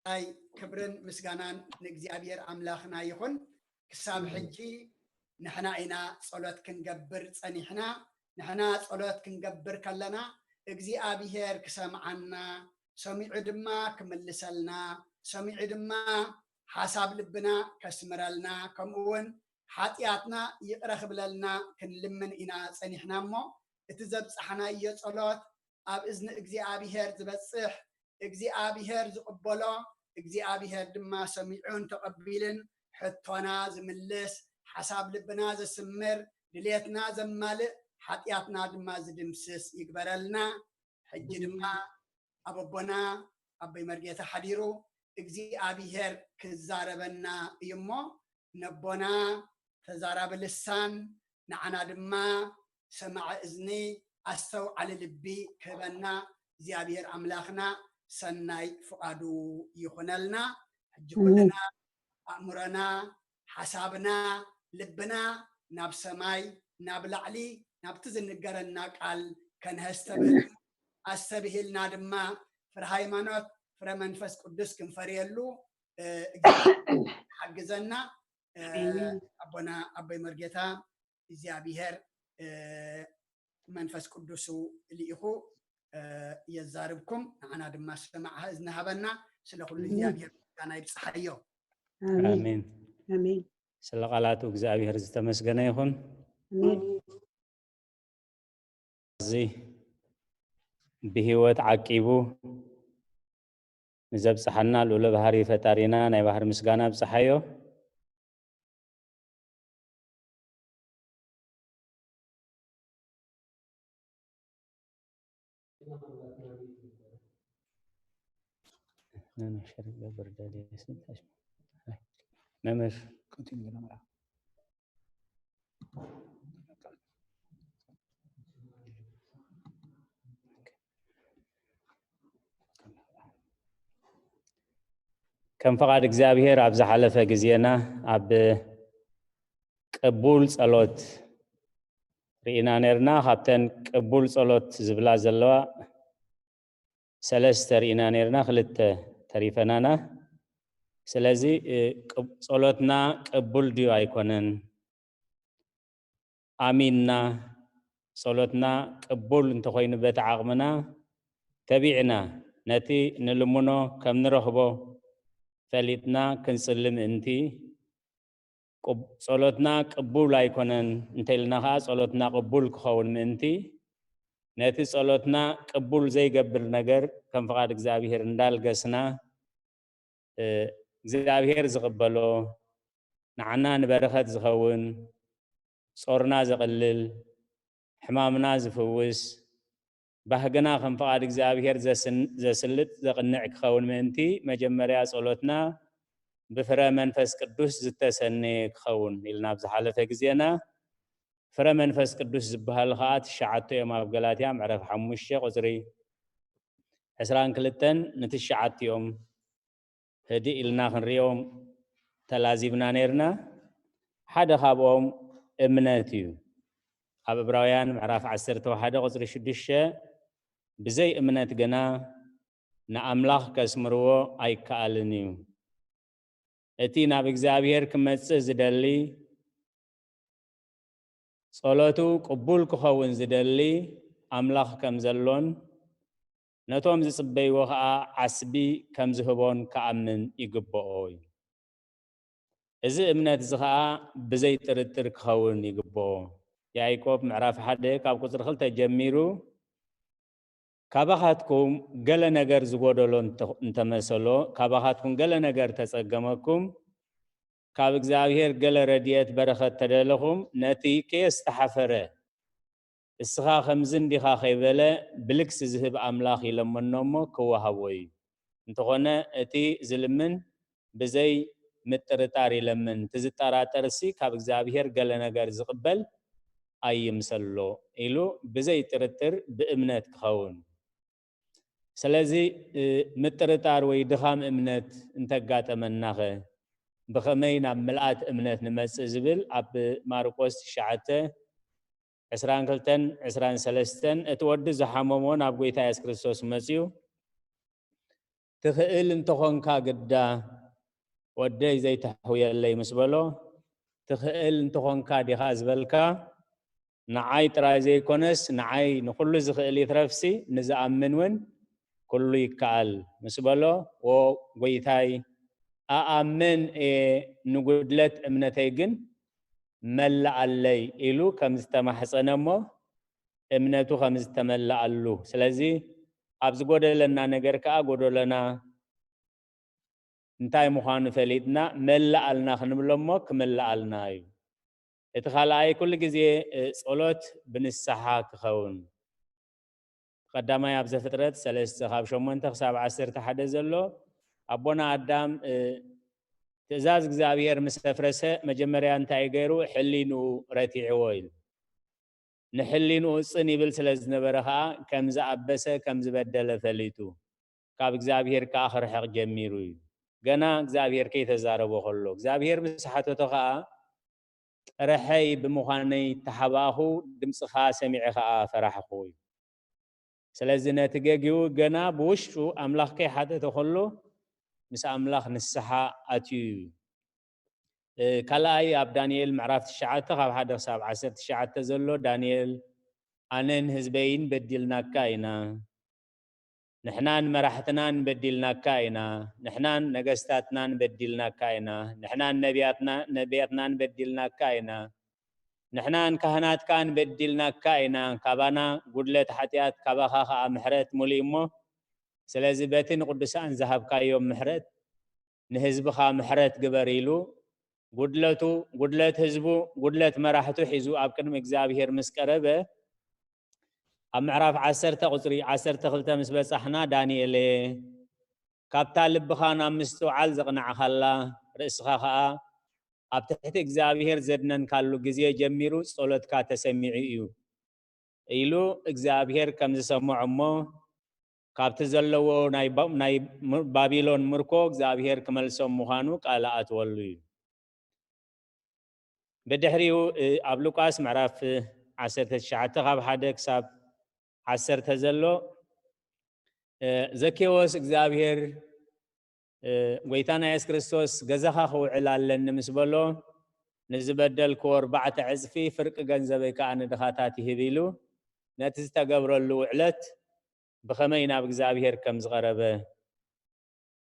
ናይ ክብርን ምስጋናን ንእግዚኣብሔር ኣምላኽና ይኹን። ክሳብ ሕጂ ንሕና ኢና ጸሎት ክንገብር ጸኒሕና። ንሕና ጸሎት ክንገብር ከለና እግዚኣብሔር ክሰምዓና፣ ሰሚዑ ድማ ክምልሰልና፣ ሰሚዑ ድማ ሓሳብ ልብና ከስምረልና፣ ከምኡ እውን ሓጢኣትና ይቕረ ክብለልና ክንልምን ኢና ጸኒሕና። እሞ እቲ ዘብጻሕናዮ ጸሎት ኣብ እዝኒ እግዚኣብሔር ዝበጽሕ፣ እግዚኣብሔር ዝቕበሎ፣ እግዚኣብሔር ድማ ሰሚዑን ተቐቢልን ሕቶና ዝምልስ፣ ሓሳብ ልብና ዘስምር፣ ድሌትና ዘማልእ፣ ሓጢኣትና ድማ ዝድምስስ ይግበረልና። ሕጂ ድማ ኣብ ኣቦና ኣቦይ መርጌታ ሓዲሩ እግዚኣብሔር ክዛረበና እዩ። እሞ ነቦና ተዛራቢ ልሳን፣ ንዓና ድማ ሰማዒ እዝኒ፣ ኣስተውዓሊ ልቢ ክህበና እግዚኣብሔር ኣምላኽና ሰናይ ፍቓዱ ይኹነልና። ሕጂ ኣሜን። ኩልና ኣእምሮና፣ ሓሳብና፣ ልብና ናብ ሰማይ፣ ናብ ላዕሊ፣ ናብቲ ዝንገረና ቃል ከንሀስተብህል፣ ኣስተብሂልና ድማ ፍረ ሃይማኖት፣ ፍረ መንፈስ ቅዱስ ክንፈርየሉ፣ እ፣ እግዚኣብሔር ሓግዘና። እ፣ ኣሜን። ኣቦና ኣቦይ መርጌታ እግዚኣብሔር፣ እ፣ መንፈስ ቅዱሱ ልኢኹ፣ እ፣ የዛርብኩም፣ ንዓና ድማ ሰማዕ እዝኒ ሃበና። ስለ ኩሉ ኣሜን። እግዚኣብሔር ምስጋና ይብጽሓዮ። ኣሜን። ኣሜን። ኣሜን። ስለ ቃላቱ እግዚኣብሔር ዝተመስገነ ይኹን። ኣሜን። እዚ ብህይወት ዓቂቡ ንዘብጽሓና ልኡለ ባህሪ ፈጣሪና ናይ ባህሪ ምስጋና ብጽሓዮ። መምህር ከም ፈቓድ እግዚኣብሔር ኣብ ዝሓለፈ ግዜና ኣብ ቅቡል ጸሎት ርኢና ነርና። ካብተን ቅቡል ጸሎት ዝብላ ዘለዋ ሰለስተ ርኢና ነርና፣ ክልተ ተሪፈናና። ስለዚ፣ እ፣ ቅብ-፣ ጸሎትና ቅቡል ድዩ ኣይኮነን? ኣሚንና፣ ጸሎትና ቅቡል እንተኾይኑ በቲ ዓቕምና ተቢዕና ነቲ ንልምኖ ከም ንረኽቦ ፈሊጥና ክንጽሊ ምእንቲ፣ ቅብ-፣ ጸሎትና ቅቡል ኣይኮነን እንተኢልና ኸኣ ጸሎትና ቅቡል ክኸውን ምእንቲ፣ ነቲ ጸሎትና ቅቡል ዘይገብር ነገር ከም ፍቓድ እግዚኣብሔር እንዳልገስና፣ እ፣ እግዚኣብሔር ዝቕበሎ፣ ንዓና ንበረኸት ዝኸውን፣ ጾርና ዘቕልል፣ ሕማምና ዝፍውስ፣ ባህግና ከም ፍቓድ እግዚኣብሔር ዘስን-፣ ዘስልጥ ዘቕንዕ ክኸውን ምእንቲ፣ መጀመርያ ጸሎትና ብፍረ መንፈስ ቅዱስ ዝተሰነየ ክኸውን ኢልና ኣብ ዝሓለፈ ግዜና፣ ፍረ መንፈስ ቅዱስ ዝበሃል ኸኣ ትሽዓተ እዮም። ኣብ ገላትያ ምዕራፍ ሓሙሽተ ቁጽሪ ዕስራን ክልተን ንትሽዓተ እዮም። ህድእ ኢልና ክንሪኦም ተላዚብና ነርና። ሓደ ካብኦም እምነት እዩ። ኣብ ዕብራውያን ምዕራፍ ዓሰርተ ወሓደ ቁጽሪ ሽዱሽተ፣ ብዘይ እምነት ግና ንኣምላኽ ከስምርዎ ኣይከኣልን እዩ። እቲ ናብ እግዚኣብሔር ክመጽእ ዝደሊ፣ ጸሎቱ ቅቡል ክኸውን ዝደሊ ኣምላኽ ከም ዘሎን ነቶም ዝጽበይዎ ኸኣ ዓስቢ ከም ዝህቦን ክኣምን ይግብኦ እዩ። እዚ እምነት እዚ ኸኣ ብዘይ ጥርጥር ክኸውን ይግብኦ። ያዕቆብ ምዕራፍ ሓደ ካብ ቁጽሪ ክልተ ጀሚሩ፣ ካባኻትኩም ገለ ነገር ዝጎደሎ እንተ-፣ እንተመሰሎ፣ ካባኻትኩም ገለ ነገር ተጸገመኩም፣ ካብ እግዚኣብሔር ገለ ረድኤት በረኸት ተደለኹም፣ ነቲ ከየስተሓፈረ፣ እስኻ ከምዚ እንዲኻ ከይበለ ብልግሲ ዝህብ ኣምላኽ ይለምኖ እሞ ክወሃቦ እዩ። እንተኾነ እቲ ዝልምን ብዘይ ምጥርጣር ይለምን፣ እቲ ዝጠራጠርሲ ካብ እግዚኣብሔር ገለ ነገር ዝቕበል ኣይምሰሎ ኢሉ ብዘይ ጥርጥር ብእምነት ክኸውን። ስለዚ፣ እ፣ ምጥርጣር ወይ ድኻም እምነት እንተጋጠመናኸ ብኸመይ ናብ ምልኣት እምነት ንመጽእ ዝብል ኣብ ማርቆስ ትሽዓተ ዕስራን ክልተን ዕስራን ሰለስተን እቲ ወዲ ዝሓመሞ ናብ ጎይታ የሱስ ክርስቶስ መጺኡ፣ "ትኽእል እንተኾንካ ግዳ ወደይ ዘይተሕውየለይ" ምስ በሎ፣ "ትኽእል እንተኾንካ ዲኻ ዝበልካ? ንዓይ ጥራይ ዘይኮነስ ንዓይ ንኹሉ ዝኽእል ይትረፍሲ ንዝኣምን እውን ኩሉ ይከኣል" ምስ በሎ፣ "ዎ ጎይታይ፣ ኣኣምን እየ፣ ንጉድለት እምነተይ ግን መላኣለይ" ኢሉ ከም ዝተማሕጸነ እሞ እምነቱ ከም ዝተመላኣሉ። ስለዚ ኣብ ዝጎደለና ነገር ከኣ ጎደሎና እንታይ ምዃኑ ፈሊጥና መላኣልና ክንብሎ እሞ ክመላኣልና እዩ። እቲ ካልኣይ ኩሉ ግዜ፣ እ፣ ጸሎት ብንስሓ ክኸውን። ቀዳማይ ኣብ ዘፍጥረት ሰለስተ ካብ ሸሞንተ ክሳብ ዓሰርተ ሓደ ዘሎ ኣቦና ኣዳም፣ እ፣ ትእዛዝ እግዚኣብሔር ምስ ኣፍረሰ መጀመርያ እንታይ ገይሩ? ሕሊንኡ ረቲዕዎ ኢሉ። ንሕሊንኡ ጽን ይብል ስለ ዝነበረ ኸኣ ከም ዝኣበሰ ከም ዝበደለ ፈሊጡ ካብ እግዚኣብሔር ከኣ ክርሕቕ ጀሚሩ እዩ። ገና እግዚኣብሔር ከይተዛረቦ ከሎ እግዚኣብሔር ምስ ሓተቶ ኸኣ ጥረሐይ ብምዃነይ ተሓባእኹ፣ ድምጽኻ ሰሚዐ ኸኣ ፈራሕኹ እዩ። ስለዚ ነቲ ገጊኡ ገና ብውሽጡ ኣምላኽ ከይሓተተ ከሎ ምስ ኣምላኽ ንስሓ ኣትዩ እዩ። እ፣ ካልኣይ ኣብ ዳንኤል ምዕራፍ ትሽዓተ ካብ ሓደ ክሳብ ዓሰርተ ትሽዓተ ዘሎ ዳንኤል ኣነን ህዝበይን በዲልናካ ኢና፣ ንሕናን መራሕትናን በዲልናካ ኢና፣ ንሕናን ነገስታትናን በዲልናካ ኢና፣ ንሕናን ነቢያትና-፣ ነቢያትናን በዲልናካ ኢና፣ ንሕናን ካህናትካን በዲልናካ ኢና፣ ካባና ጉድለት ሓጢኣት ካባኻ ኸኣ ምሕረት ሙሉእ እሞ፣ ስለዚ በቲ ንቅዱሳን ዝሃብካዮም ምሕረት ንህዝብኻ ምሕረት ግበር ኢሉ፣ ጉድለቱ፣ ጉድለት ህዝቡ፣ ጉድለት መራሕቱ ሒዙ ኣብ ቅድሚ እግዚኣብሔር ምስ ቀረበ፣ ኣብ ምዕራፍ ዓሰርተ ቁጽሪ ዓሰርተ ክልተ ምስ በጻሕና፣ ዳንኤል፣ ካብታ ልብኻ ናብ ምስትውዓል ዘቕናዕኻላ፣ ርእስኻ ኸኣ ኣብ ትሕቲ እግዚኣብሔር ዘድነንካሉ ግዜ ጀሚሩ ጸሎትካ ተሰሚዑ እዩ ኢሉ እግዚኣብሔር ከም ዝሰምዖ እሞ፣ ካብቲ ዘለዎ ናይ ባ-፣ ናይ ም-፣ ባቢሎን ምርኮ እግዚኣብሔር ክመልሶም ምዃኑ ቃል ኣትወሉ እዩ። ብድሕሪኡ፣ እ፣ ኣብ ሉቃስ ምዕራፍ ዓሰርተ ትሽዓተ ካብ ሓደ ክሳብ ዓሰርተ ዘሎ፣ እ፣ ዘኬዎስ እግዚኣብሔር፣ እ፣ ጎይታና የሱስ ክርስቶስ ገዛኻ ክውዕል ኣለኒ ምስ በሎ፣ "ንዝበደልክዎ ኣርባዕተ ዕጽፊ ፍርቂ ገንዘበይ ከኣ ንድኻታት ይህብ" ኢሉ ነቲ ዝተገብረሉ ውዕለት ብኸመይ ናብ እግዚኣብሔር ከም ዝቐረበ፣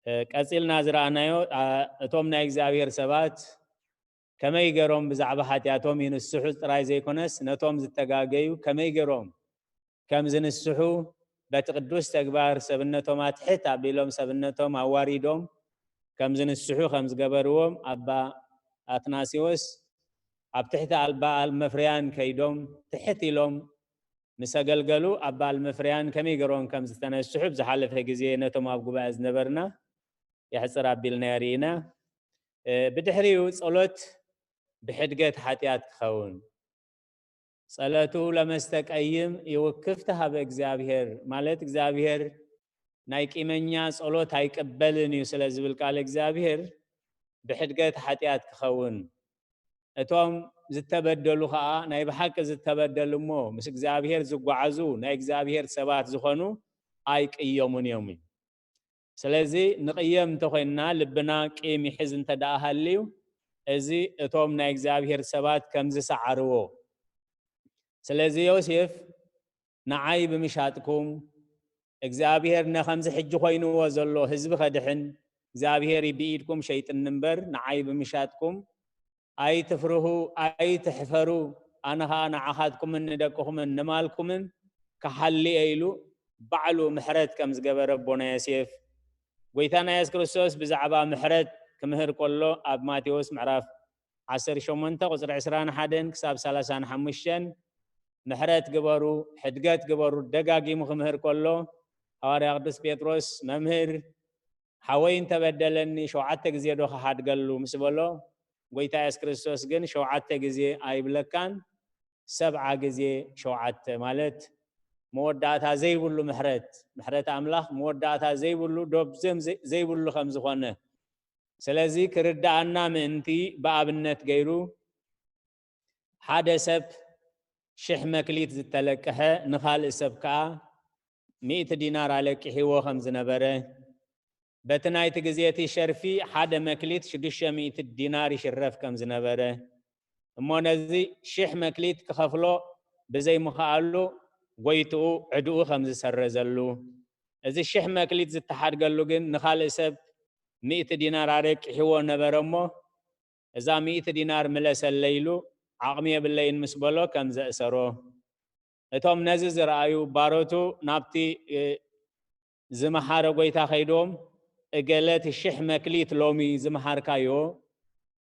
እ፣ ቀጺልና ዝረኣናዮ፣ ኣ፣ እቶም ናይ እግዚኣብሔር ሰባት ከመይ ገይሮም ብዛዕባ ሓጢኣቶም ይንስሑ ጥራይ ዘይኮነስ፣ ነቶም ዝተጋገዩ ከመይ ገይሮም ከም ዝንስሑ፣ በቲ ቅዱስ ተግባር ሰብነቶም ኣትሕት ኣቢሎም፣ ሰብነቶም ኣዋሪዶም ከም ዝንስሑ ከም ዝገበርዎም፣ ኣባ ኣትናሲዎስ ኣብ ትሕቲ ኣል-፣ በዓል መፍረያን ከይዶም ትሕት ኢሎም ምስ ኣገልገሉ፣ ኣብ በዓል መፍረያን ከመይ ገይሮም ከም ዝተነስሑ፣ ብዝሓለፈ ግዜ ነቶም ኣብ ጉባኤ ዝነበርና የሕጽር ኣቢልናዮ ርኢና። እ፣ ብድሕሪኡ ጸሎት ብሕድገት ሓጢኣት ክኸውን። "ጸለቱ ለመስተቀይም ይውክፍት ሀበ እግዚኣብሔር" ማለት እግዚኣብሔር ናይ ቂመኛ ጸሎት ኣይቅበልን እዩ ስለ ዝብል ቃል እግዚኣብሔር፣ ብሕድገት ሓጢኣት ክኸውን። እቶም ዝተበደሉ ኸኣ፣ ናይ ብሓቂ ዝተበደሉ እሞ ምስ እግዚኣብሔር ዝጓዓዙ ናይ እግዚኣብሔር ሰባት ዝኾኑ ኣይቅየሙን እዮም እዩ። ስለዚ ንቕየም እንተኾይንና፣ ልብና ቂም ይሕዝ እንተ ደኣ ሃልዩ፣ እዚ እቶም ናይ እግዚኣብሔር ሰባት ከም ዝሰዓርዎ። ስለዚ ዮሴፍ፣ "ንዓይ ብምሻጥኩም እግዚኣብሔር ነኸምዚ ሕጂ ኮይንዎ ዘሎ ህዝቢ ከድሕን እግዚኣብሔር ብኢድኩም ሸይጥኒ እምበር ንዓይ ብምሻጥኩም ኣይትፍርሁ፣ ኣይትሕፈሩ፣ ኣነ ኸኣ ንዓኻትኩምን ንደቅኹምን ንማልኩምን ክሓሊ እየ ኢሉ ባዕሉ ምሕረት ከም ዝገበረ ኣቦና ዮሴፍ። ጎይታና የሱስ ክርስቶስ ብዛዕባ ምሕረት ክምህር ከሎ ኣብ ማቴዎስ ምዕራፍ ዓሰርተ ሸሞንተ ቁጽሪ ዕስራን ሓደን ክሳብ ሰላሳን ሓሙሽተን ምሕረት ግበሩ፣ ሕድገት ግበሩ ደጋጊሙ ክምህር ከሎ ሃዋርያ ቅዱስ ጴጥሮስ መምህር ሓወይ እንተበደለኒ ሸውዓተ ግዜ ዶ ክሓድገሉ ምስ በሎ፣ ጎይታ የሱስ ክርስቶስ ግን ሸውዓተ ግዜ ኣይብለካን፣ ሰብዓ ግዜ ሸውዓተ ማለት መወዳእታ ዘይብሉ ምሕረት፣ ምሕረት ኣምላኽ መወዳእታ ዘይብሉ ዶብ ዘም-፣ ዘይብሉ ከም ዝኾነ። ስለዚ ክርድኣና ምእንቲ ብኣብነት ገይሩ ሓደ ሰብ ሽሕ መክሊት ዝተለቅሐ ንኻልእ ሰብ ከኣ ሚእቲ ዲናር ኣለቂሕዎ ከም ዝነበረ፣ በቲ ናይቲ ግዜ እቲ ሸርፊ ሓደ መክሊት ሽዱሽተ ሚእቲ ዲናር ይሽረፍ ከም ዝነበረ፣ እሞ ነዚ ሽሕ መክሊት ክኸፍሎ ብዘይምኽኣሉ ጎይትኡ ዕድኡ ከም ዝሰረዘሉ፣ እዚ ሽሕ መክሊት ዝተሓድገሉ ግን ንኻልእ ሰብ ሚእቲ ዲናር ኣለቂሕዎ ነበረ እሞ እዛ ሚእቲ ዲናር ምለሰለይ ኢሉ ዓቕሚ የብለይን ምስ በሎ ከም ዘእሰሮ፣ እቶም ነዚ ዝረኣዩ ባሮቱ ናብቲ ዝመሓረ ጎይታ ከይዶም፣ እገለ እቲ ሽሕ መክሊት ሎሚ ዝመሓርካዮ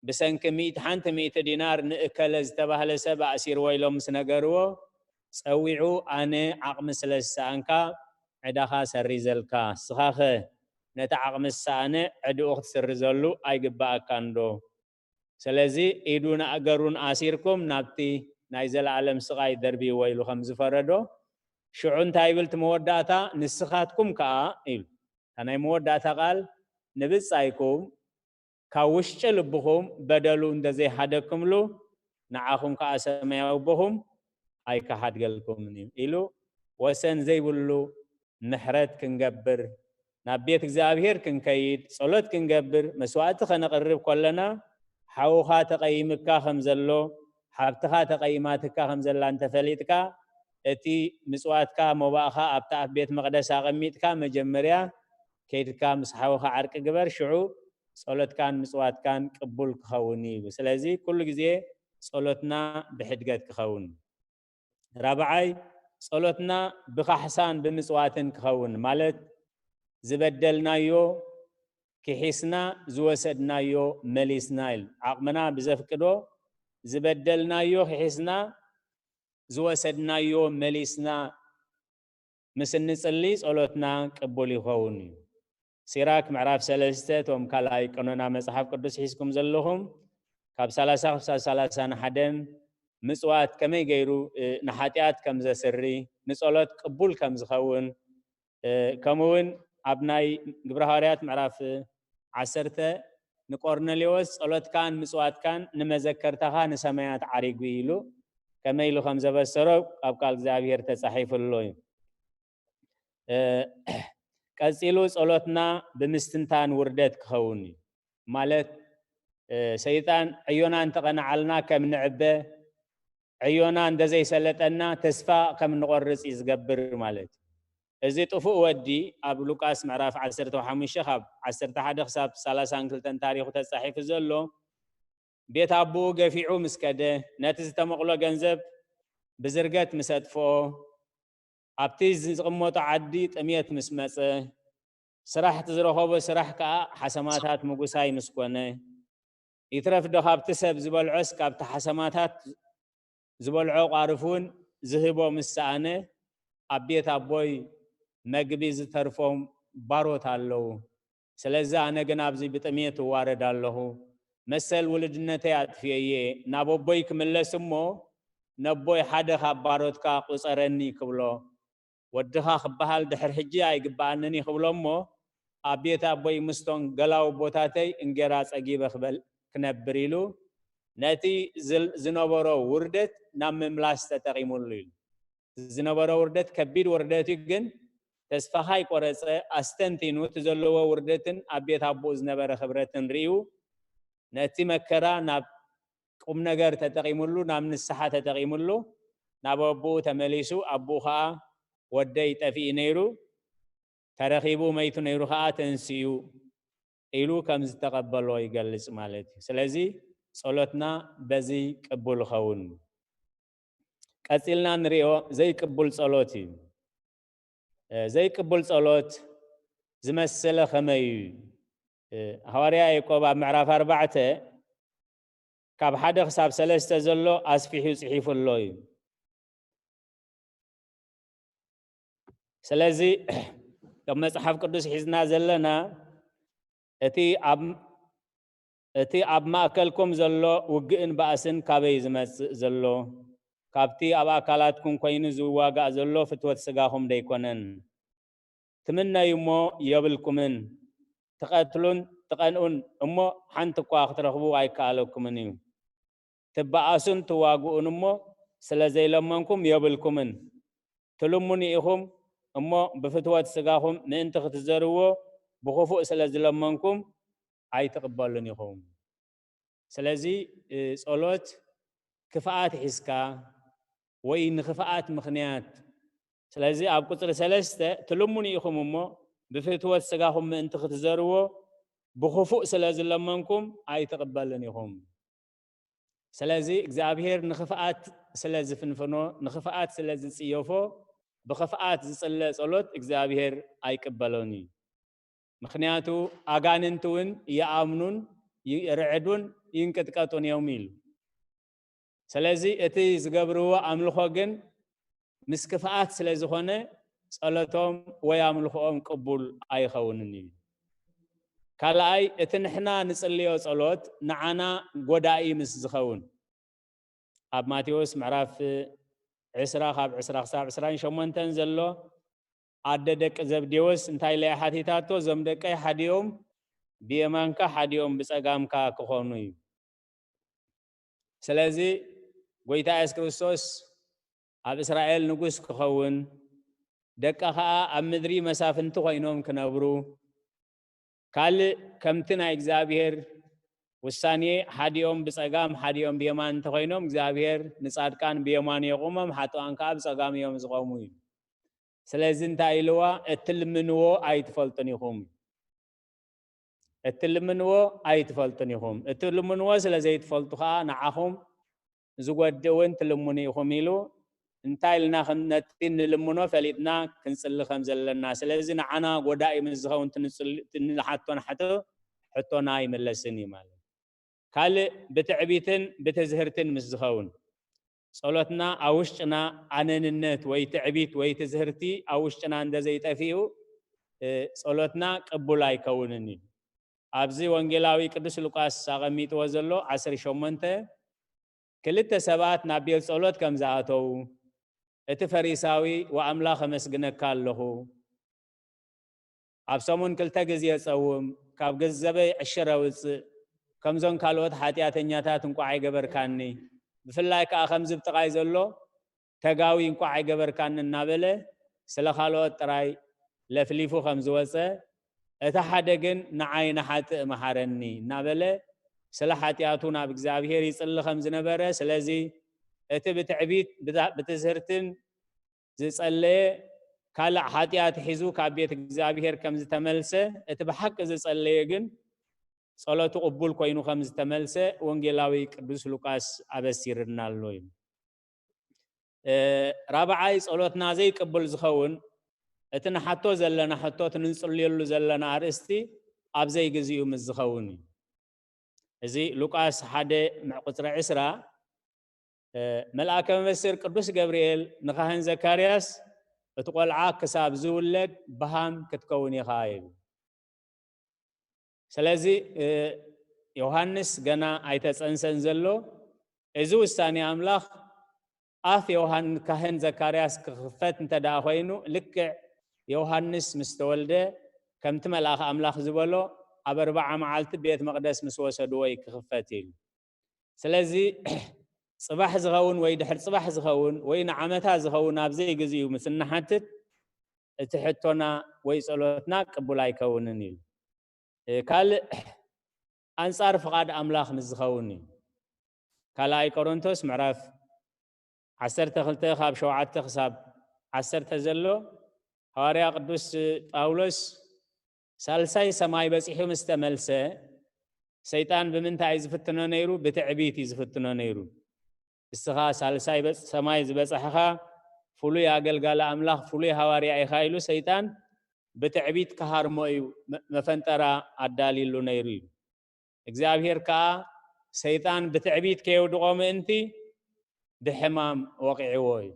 ብሰንኪ ሚእቲ ሓንቲ ሚእቲ ዲናር ንእከለ ዝተባህለ ሰብ ኣእሲርዎ ኢሎም ምስ ነገርዎ፣ ጸዊዑ ኣነ ዓቕሚ ስለ ዝሰኣንካ ዕዳኻ ሰሪዘልካ፣ ንስኻኸ ነቲ ዓቕሚ ዝሰኣነ ዕድኡ ክትስርዘሉ ኣይግበኣካንዶ? ስለዚ ኢዱን ኣእገሩን ኣሲርኩም ናብቲ ናይ ዘለኣለም ስቓይ ደርብይዎ ኢሉ ከም ዝፈረዶ፣ ሽዑ እንታይ ይብል እቲ መወዳእታ? ንስኻትኩም ከኣ ይብል። እታ ናይ መወዳእታ ቃል ንብጻይኩም ካብ ውሽጢ ልብኹም በደሉ እንተዘይሓደግኩምሉ ንዓኹም ከኣ ሰማያዊ ኣቦኹም ኣይክሓድገልኩምን እዩ ኢሉ ወሰን ዘይብሉ ምሕረት ክንገብር፣ ናብ ቤት እግዚኣብሔር ክንከይድ፣ ጸሎት ክንገብር፣ መስዋእቲ ከነቕርብ ከለና ሓውኻ ተቐይምካ ከም ዘሎ፣ ሓብትኻ ተቐይማትካ ከም ዘላ እንተፈሊጥካ፣ እቲ ምጽዋትካ፣ መባእኻ ኣብቲ ኣብ ቤት መቕደስ ኣቐሚጥካ መጀመርያ ከይድካ ምስ ሓውኻ ዕርቂ ግበር፣ ሽዑ ጸሎትካን ምጽዋትካን ቅቡል ክኸውን እዩ። ስለዚ ኩሉ ግዜ ጸሎትና ብሕድገት ክኸውን። ራብዓይ፣ ጸሎትና ብካሕሳን ብምጽዋትን ክኸውን፣ ማለት ዝበደልናዮ ክሒስና ዝወሰድናዮ መሊስና ኢሉ። ዓቕምና ብዘፍቅዶ ዝበደልናዮ ክሒስና ዝወሰድናዮ መሊስና ምስ እንጽሊ ጸሎትና ቅቡል ይኸውን እዩ። ሲራክ ምዕራፍ ሰለስተ፣ እቶም ካልኣይ ቀኖና መጽሓፍ ቅዱስ ሒዝኩም ዘለኹም ካብ ሰላሳ ክሳብ ሰላሳን ሓደን ምጽዋት ከመይ ገይሩ፣ እ፣ ንሓጢኣት ከም ዘስሪ፣ ንጸሎት ቅቡል ከም ዝኸውን፣ እ፣ ከምኡ እውን ኣብ ናይ ግብረ ሃዋርያት ምዕራፍ ዓሰርተ ንቆርኔሌዎስ ጸሎትካን ምጽዋትካን ንመዘከርታኻ ንሰማያት ዓሪጉ ኢሉ ከመይ ኢሉ ከም ዘበሰሮ ኣብ ቃል እግዚኣብሔር ተጻሒፉ ኣሎ እዩ። እ፣ ቀጺሉ ጸሎትና ብምስትንታን ውርደት ክኸውን እዩ። ማለት፣ እ፣ ሰይጣን ዕዮና እንተቐንዓልና ከም ንዕበ፣ ዕዮና እንተዘይሰለጠና ተስፋ ከም ንቖርጽ እዩ ዝገብር ማለት እዩ። እዚ ጥፉእ ወዲ ኣብ ሉቃስ ምዕራፍ ዓሰርተ ሓሙሽተ ካብ ዓሰርተ ሓደ ክሳብ ሰላሳን ክልተን ታሪኹ ተጻሒፉ ዘሎ፣ ቤት ኣቦኡ ገፊዑ ምስ ከደ፣ ነቲ ዝተመቕሎ ገንዘብ ብዝርገት ምስ ኣጥፍኦ፣ ኣብቲ ዝቕመጦ ዓዲ ጥሜት ምስ መጸ፣ ስራሕ እቲ ዝረኸቦ ስራሕ ከኣ ሓሰማታት ምጉሳይ ምስ ኮነ፣ ይትረፍ ዶ ካብቲ ሰብ ዝበልዖስ ካብቲ ሓሰማታት ዝበልዖ ቋርፍ እውን ዝህቦ ምስ ሰኣነ፣ ኣብ ቤት ኣቦይ መግቢ ዝተርፎም ባሮት ኣለዉ። ስለዚ ኣነ ግን ኣብዚ ብጥሜት እዋረድ ኣለኹ። መሰል ውልድነተይ ኣጥፊኤ እየ። ናብ ኣቦይ ክምለስ እሞ፣ ነቦይ ሓደ ካብ ባሮትካ ቁጸረኒ ክብሎ፣ ወድኻ ክበሃል ድሕሪ ሕጂ ኣይግበኣንን እዩ ክብሎ እሞ፣ ኣብ ቤት ኣቦይ ምስቶም ገላው ኣቦታተይ እንጌራ ጸጊበ ክበል-፣ ክነብር ኢሉ፣ ነቲ ዝል-፣ ዝነበሮ ውርደት ናብ ምምላስ ተጠቒሙሉ ኢሉ። ዝነበሮ ውርደት ከቢድ ውርደት እዩ፣ ግን ተስፋ ካይቆረጸ ኣስተንቲኑ እቲ ዘለዎ ውርደትን ኣብ ቤት ኣቦኡ ዝነበረ ክብረትን ርእዩ፣ ነቲ መከራ ናብ ቁም ነገር ተጠቒሙሉ፣ ናብ ንስሓ ተጠቒሙሉ፣ ናብ ኣቦኡ ተመሊሱ፣ ኣቦኡ ኸኣ ወደይ ጠፊኡ ነይሩ፣ ተረኺቡ፣ መይቱ ነይሩ ኸዓ ተንሲኡ ኢሉ ከም ዝተቐበሎ ይገልጽ ማለት እዩ። ስለዚ ጸሎትና በዚ ቅቡል ይኸውን። ቀጺልና ንሪኦ ዘይቅቡል ጸሎት እዩ። እ፣ ዘይቅቡል ጸሎት ዝመሰለ ከመይ እዩ? እ፣ ሃዋርያ ያዕቆብ ኣብ ምዕራፍ ኣርባዕተ ካብ ሓደ ክሳብ ሰለስተ ዘሎ ኣስፊሑ ጽሒፉ ኣሎ እዩ። ስለዚ ካብ መጽሓፍ ቅዱስ ሒዝና ዘለና እቲ ኣብ እቲ ኣብ ማእከልኩም ዘሎ ውግእን ባእስን ካበይ ዝመጽእ ዘሎ? ካብቲ ኣብ ኣካላትኩም ኮይኑ ዝዋጋእ ዘሎ ፍትወት ስጋኹም ደይኮነን? ትምነዩ እሞ የብልኩምን፣ ትቐትሉን ትቐንኡን እሞ ሓንቲ እኳ ክትረኽቡ ኣይከኣለኩምን እዩ። ትበኣሱን ትዋግኡን እሞ ስለ ዘይለመንኩም የብልኩምን። ትልምኑ ኢኹም እሞ ብፍትወት ስጋኹም ምእንቲ ክትዘርዎ ብኽፉእ ስለ ዝለመንኩም ኣይትቕበሉን ኢኹም። ስለዚ፣ እ፣ ጸሎት ክፍኣት ሒዝካ ወይ ንኽፍኣት ምኽንያት። ስለዚ ኣብ ቁጽሪ ሰለስተ ትልምኑ ኢኹም እሞ ብፍትወት ስጋኹም ምእንቲ ክትዘርዎ ብኽፉእ ስለ ዝለመንኩም ኣይትቕበሉን ኢኹም። ስለዚ እግዚኣብሔር ንኽፍኣት ስለ ዝፍንፍኖ፣ ንኽፍኣት ስለ ዝጽየፎ፣ ብኽፍኣት ዝጽለ ጸሎት እግዚኣብሔር ኣይቅበሎን እዩ። ምኽንያቱ ኣጋንንቲ እውን ይኣምኑን ይርዕዱን ይንቅጥቀጡን እዮም ኢሉ። ስለዚ እቲ ዝገብርዎ ኣምልኾ ግን ምስ ክፍኣት ስለ ዝኾነ ጸሎቶም ወይ ኣምልኾኦም ቅቡል ኣይኸውንን እዩ። ካልኣይ፣ እቲ ንሕና ንጽልዮ ጸሎት ንዓና ጎዳኢ ምስ ዝኸውን፣ ኣብ ማቴዎስ ምዕራፍ ዕስራ ካብ ዕስራ ክሳብ ዕስራን ሸሞንተን ዘሎ፣ ኣደ ደቂ ዘብዴዎስ እንታይ ኢላ እያ ሓቲታቶ? "እዞም ደቀይ ሓዲኦም ብየማንካ ሓዲኦም ብጸጋምካ ክኾኑ" እዩ። ስለዚ ጎይታ የሱስ ክርስቶስ ኣብ እስራኤል ንጉስ ክኸውን፣ ደቃ ኸኣ ኣብ ምድሪ መሳፍንቲ ኮይኖም ክነብሩ፣ ካልእ ከምቲ ናይ እግዚኣብሔር ውሳኔ፣ ሓዲኦም ብጸጋም ሓዲኦም ብየማን እንተኾይኖም፣ እግዚኣብሔር ንጻድቃን ብየማኑ የቑሞም፣ ሓጥኣን ከኣ ብጸጋም እዮም ዝቖሙ እዩ። ስለዚ እንታይ ኢልዋ? "እትልምንዎ ኣይትፈልጡን ኢኹም። እትልምንዎ ኣይትፈልጡን ኢኹም። እትልምንዎ ስለ ዘይትፈልጡ ከኣ ንዓኹም ዝጎድእ እውን ትልምኑ ኢኹም" ኢሉ፣ እንታይ ኢልና ከም ነቲ ንልምኖ ፈሊጥና ክንጽሊ ከም ዘለና፣ ስለዚ ንዓና ጎዳኢ ምስ ዝኸውን እቲ ንጽሊ-፣ እቲ ንሓቶ ናሕቶ ሕቶና ኣይምለስን እዩ ማለት። ካልእ ብትዕቢትን ብትዝህርትን ምስ ዝኸውን፣ ጸሎትና ኣብ ውሽጥና ኣነንነት ወይ ትዕቢት ወይ ትዝህርቲ ኣብ ውሽጥና እንደ ዘይጠፊኡ፣ እ፣ ጸሎትና ቅቡል ኣይከውንን እዩ። ኣብዚ ወንጌላዊ ቅዱስ ሉቃስ ኣቐሚጥዎ ዘሎ ዓሰርተ ሸሞንተ፣ ክልተ ሰባት ናብ ቤት ጸሎት ከም ዝኣተዉ፣ እቲ ፈሪሳዊ፣ "ወኣምላኽ ኣመስግነካ ኣለኹ፣ ኣብ ሰሙን ክልተ ግዜ ጸውም፣ ካብ ገንዘበይ ዕሽር ኣውጽእ፣ ከምዞም ካልኦት ሓጢኣተኛታት እንቋዕ ኣይገበርካኒ፣ ብፍላይ ከኣ ከምዚ ብጥቓይ ዘሎ ተጋዊ እንቋዕ ኣይገበርካኒ" እናበለ ስለ ካልኦት ጥራይ ለፍሊፉ ከም ዝወጸ፣ እቲ ሓደ ግን "ንዓይ ንሓጥእ መሓረኒ" እናበለ ስለ ሓጢኣቱ ናብ እግዚኣብሔር ይጽሊ ከም ዝነበረ፣ ስለዚ እቲ ብትዕቢት፣ ብታ-፣ ብትዝህርትን ዝጸለየ ካልእ ሓጢኣት ሒዙ ካብ ቤት እግዚኣብሔር ከም ዝተመልሰ፣ እቲ ብሓቂ ዝጸለየ ግን ጸሎቱ ቅቡል ኮይኑ ከም ዝተመልሰ ወንጌላዊ ቅዱስ ሉቃስ ኣበሲርና ኣሎ እዩ። እ፣ ራብዓይ፣ ጸሎትና ዘይቅብል ዝኸውን እቲ ንሓቶ ዘለና ሕቶ፣ እቲ ንጽልየሉ ዘለና ኣርእስቲ ኣብ ዘይግዚኡ ምስ ዝኸውን እዩ። እዚ ሉቃስ ሓደ ምዕ ቁጽሪ ዕስራ፣ እ፣ መልኣከ መበስር ቅዱስ ገብርኤል ንኻህን ዘካርያስ፣ "እቲ ቆልዓ ክሳብ ዝውለድ ብሃም ክትከውን ኢኻ" ይብል። ስለዚ፣ እ፣ ዮሃንስ ገና ኣይተጸንሰን ዘሎ። እዚ ውሳኔ ኣምላኽ ኣፍ ዮሃን-፣ ካህን ዘካርያስ ክኽፈት እንተ ደኣ ኾይኑ፣ ልክዕ ዮሃንስ ምስ ተወልደ፣ ከምቲ መልኣኽ ኣምላኽ ዝበሎ፣ ኣብ ኣርብዓ መዓልቲ ቤት መቕደስ ምስ ወሰድዎ እዩ ክኽፈት ኢሉ። ስለዚ፣ ጽባሕ ዝኸውን ወይ ድሕሪ ጽባሕ ዝኸውን ወይ ንዓመታ ዝኸውን ኣብ ዘይግዚኡ ምስ እንሓትት፣ እቲ ሕቶና ወይ ጸሎትና ቅቡል ኣይከውንን እዩ። እ፣ ካልእ ኣንጻር ፍቓድ ኣምላኽ ምስ ዝኸውን እዩ። ካልኣይ ቆሮንቶስ ምዕራፍ ዓሰርተ ክልተ ካብ ሸውዓተ ክሳብ ዓሰርተ ዘሎ፣ ሃዋርያ ቅዱስ ጳውሎስ ሳልሳይ ሰማይ በጺሑ ምስ ተመልሰ፣ ሰይጣን ብምንታይ እዩ ዝፍትኖ ነይሩ? ብትዕቢት እዩ ዝፍትኖ ነይሩ። "እስኻ ሳልሳይ በጽ-፣ ሰማይ ዝበጻሕኻ ፍሉይ ኣገልጋሊ ኣምላኽ፣ ፍሉይ ሃዋርያ ኢኻ" ኢሉ ሰይጣን ብትዕቢት ክሃርሞ እዩ መ-፣ መፈንጠራ ኣዳልዩሉ ነይሩ እዩ። እግዚኣብሔር ከኣ ሰይጣን ብትዕቢት ከየውድቖ ምእንቲ ብሕማም ወቒዕዎ እዩ።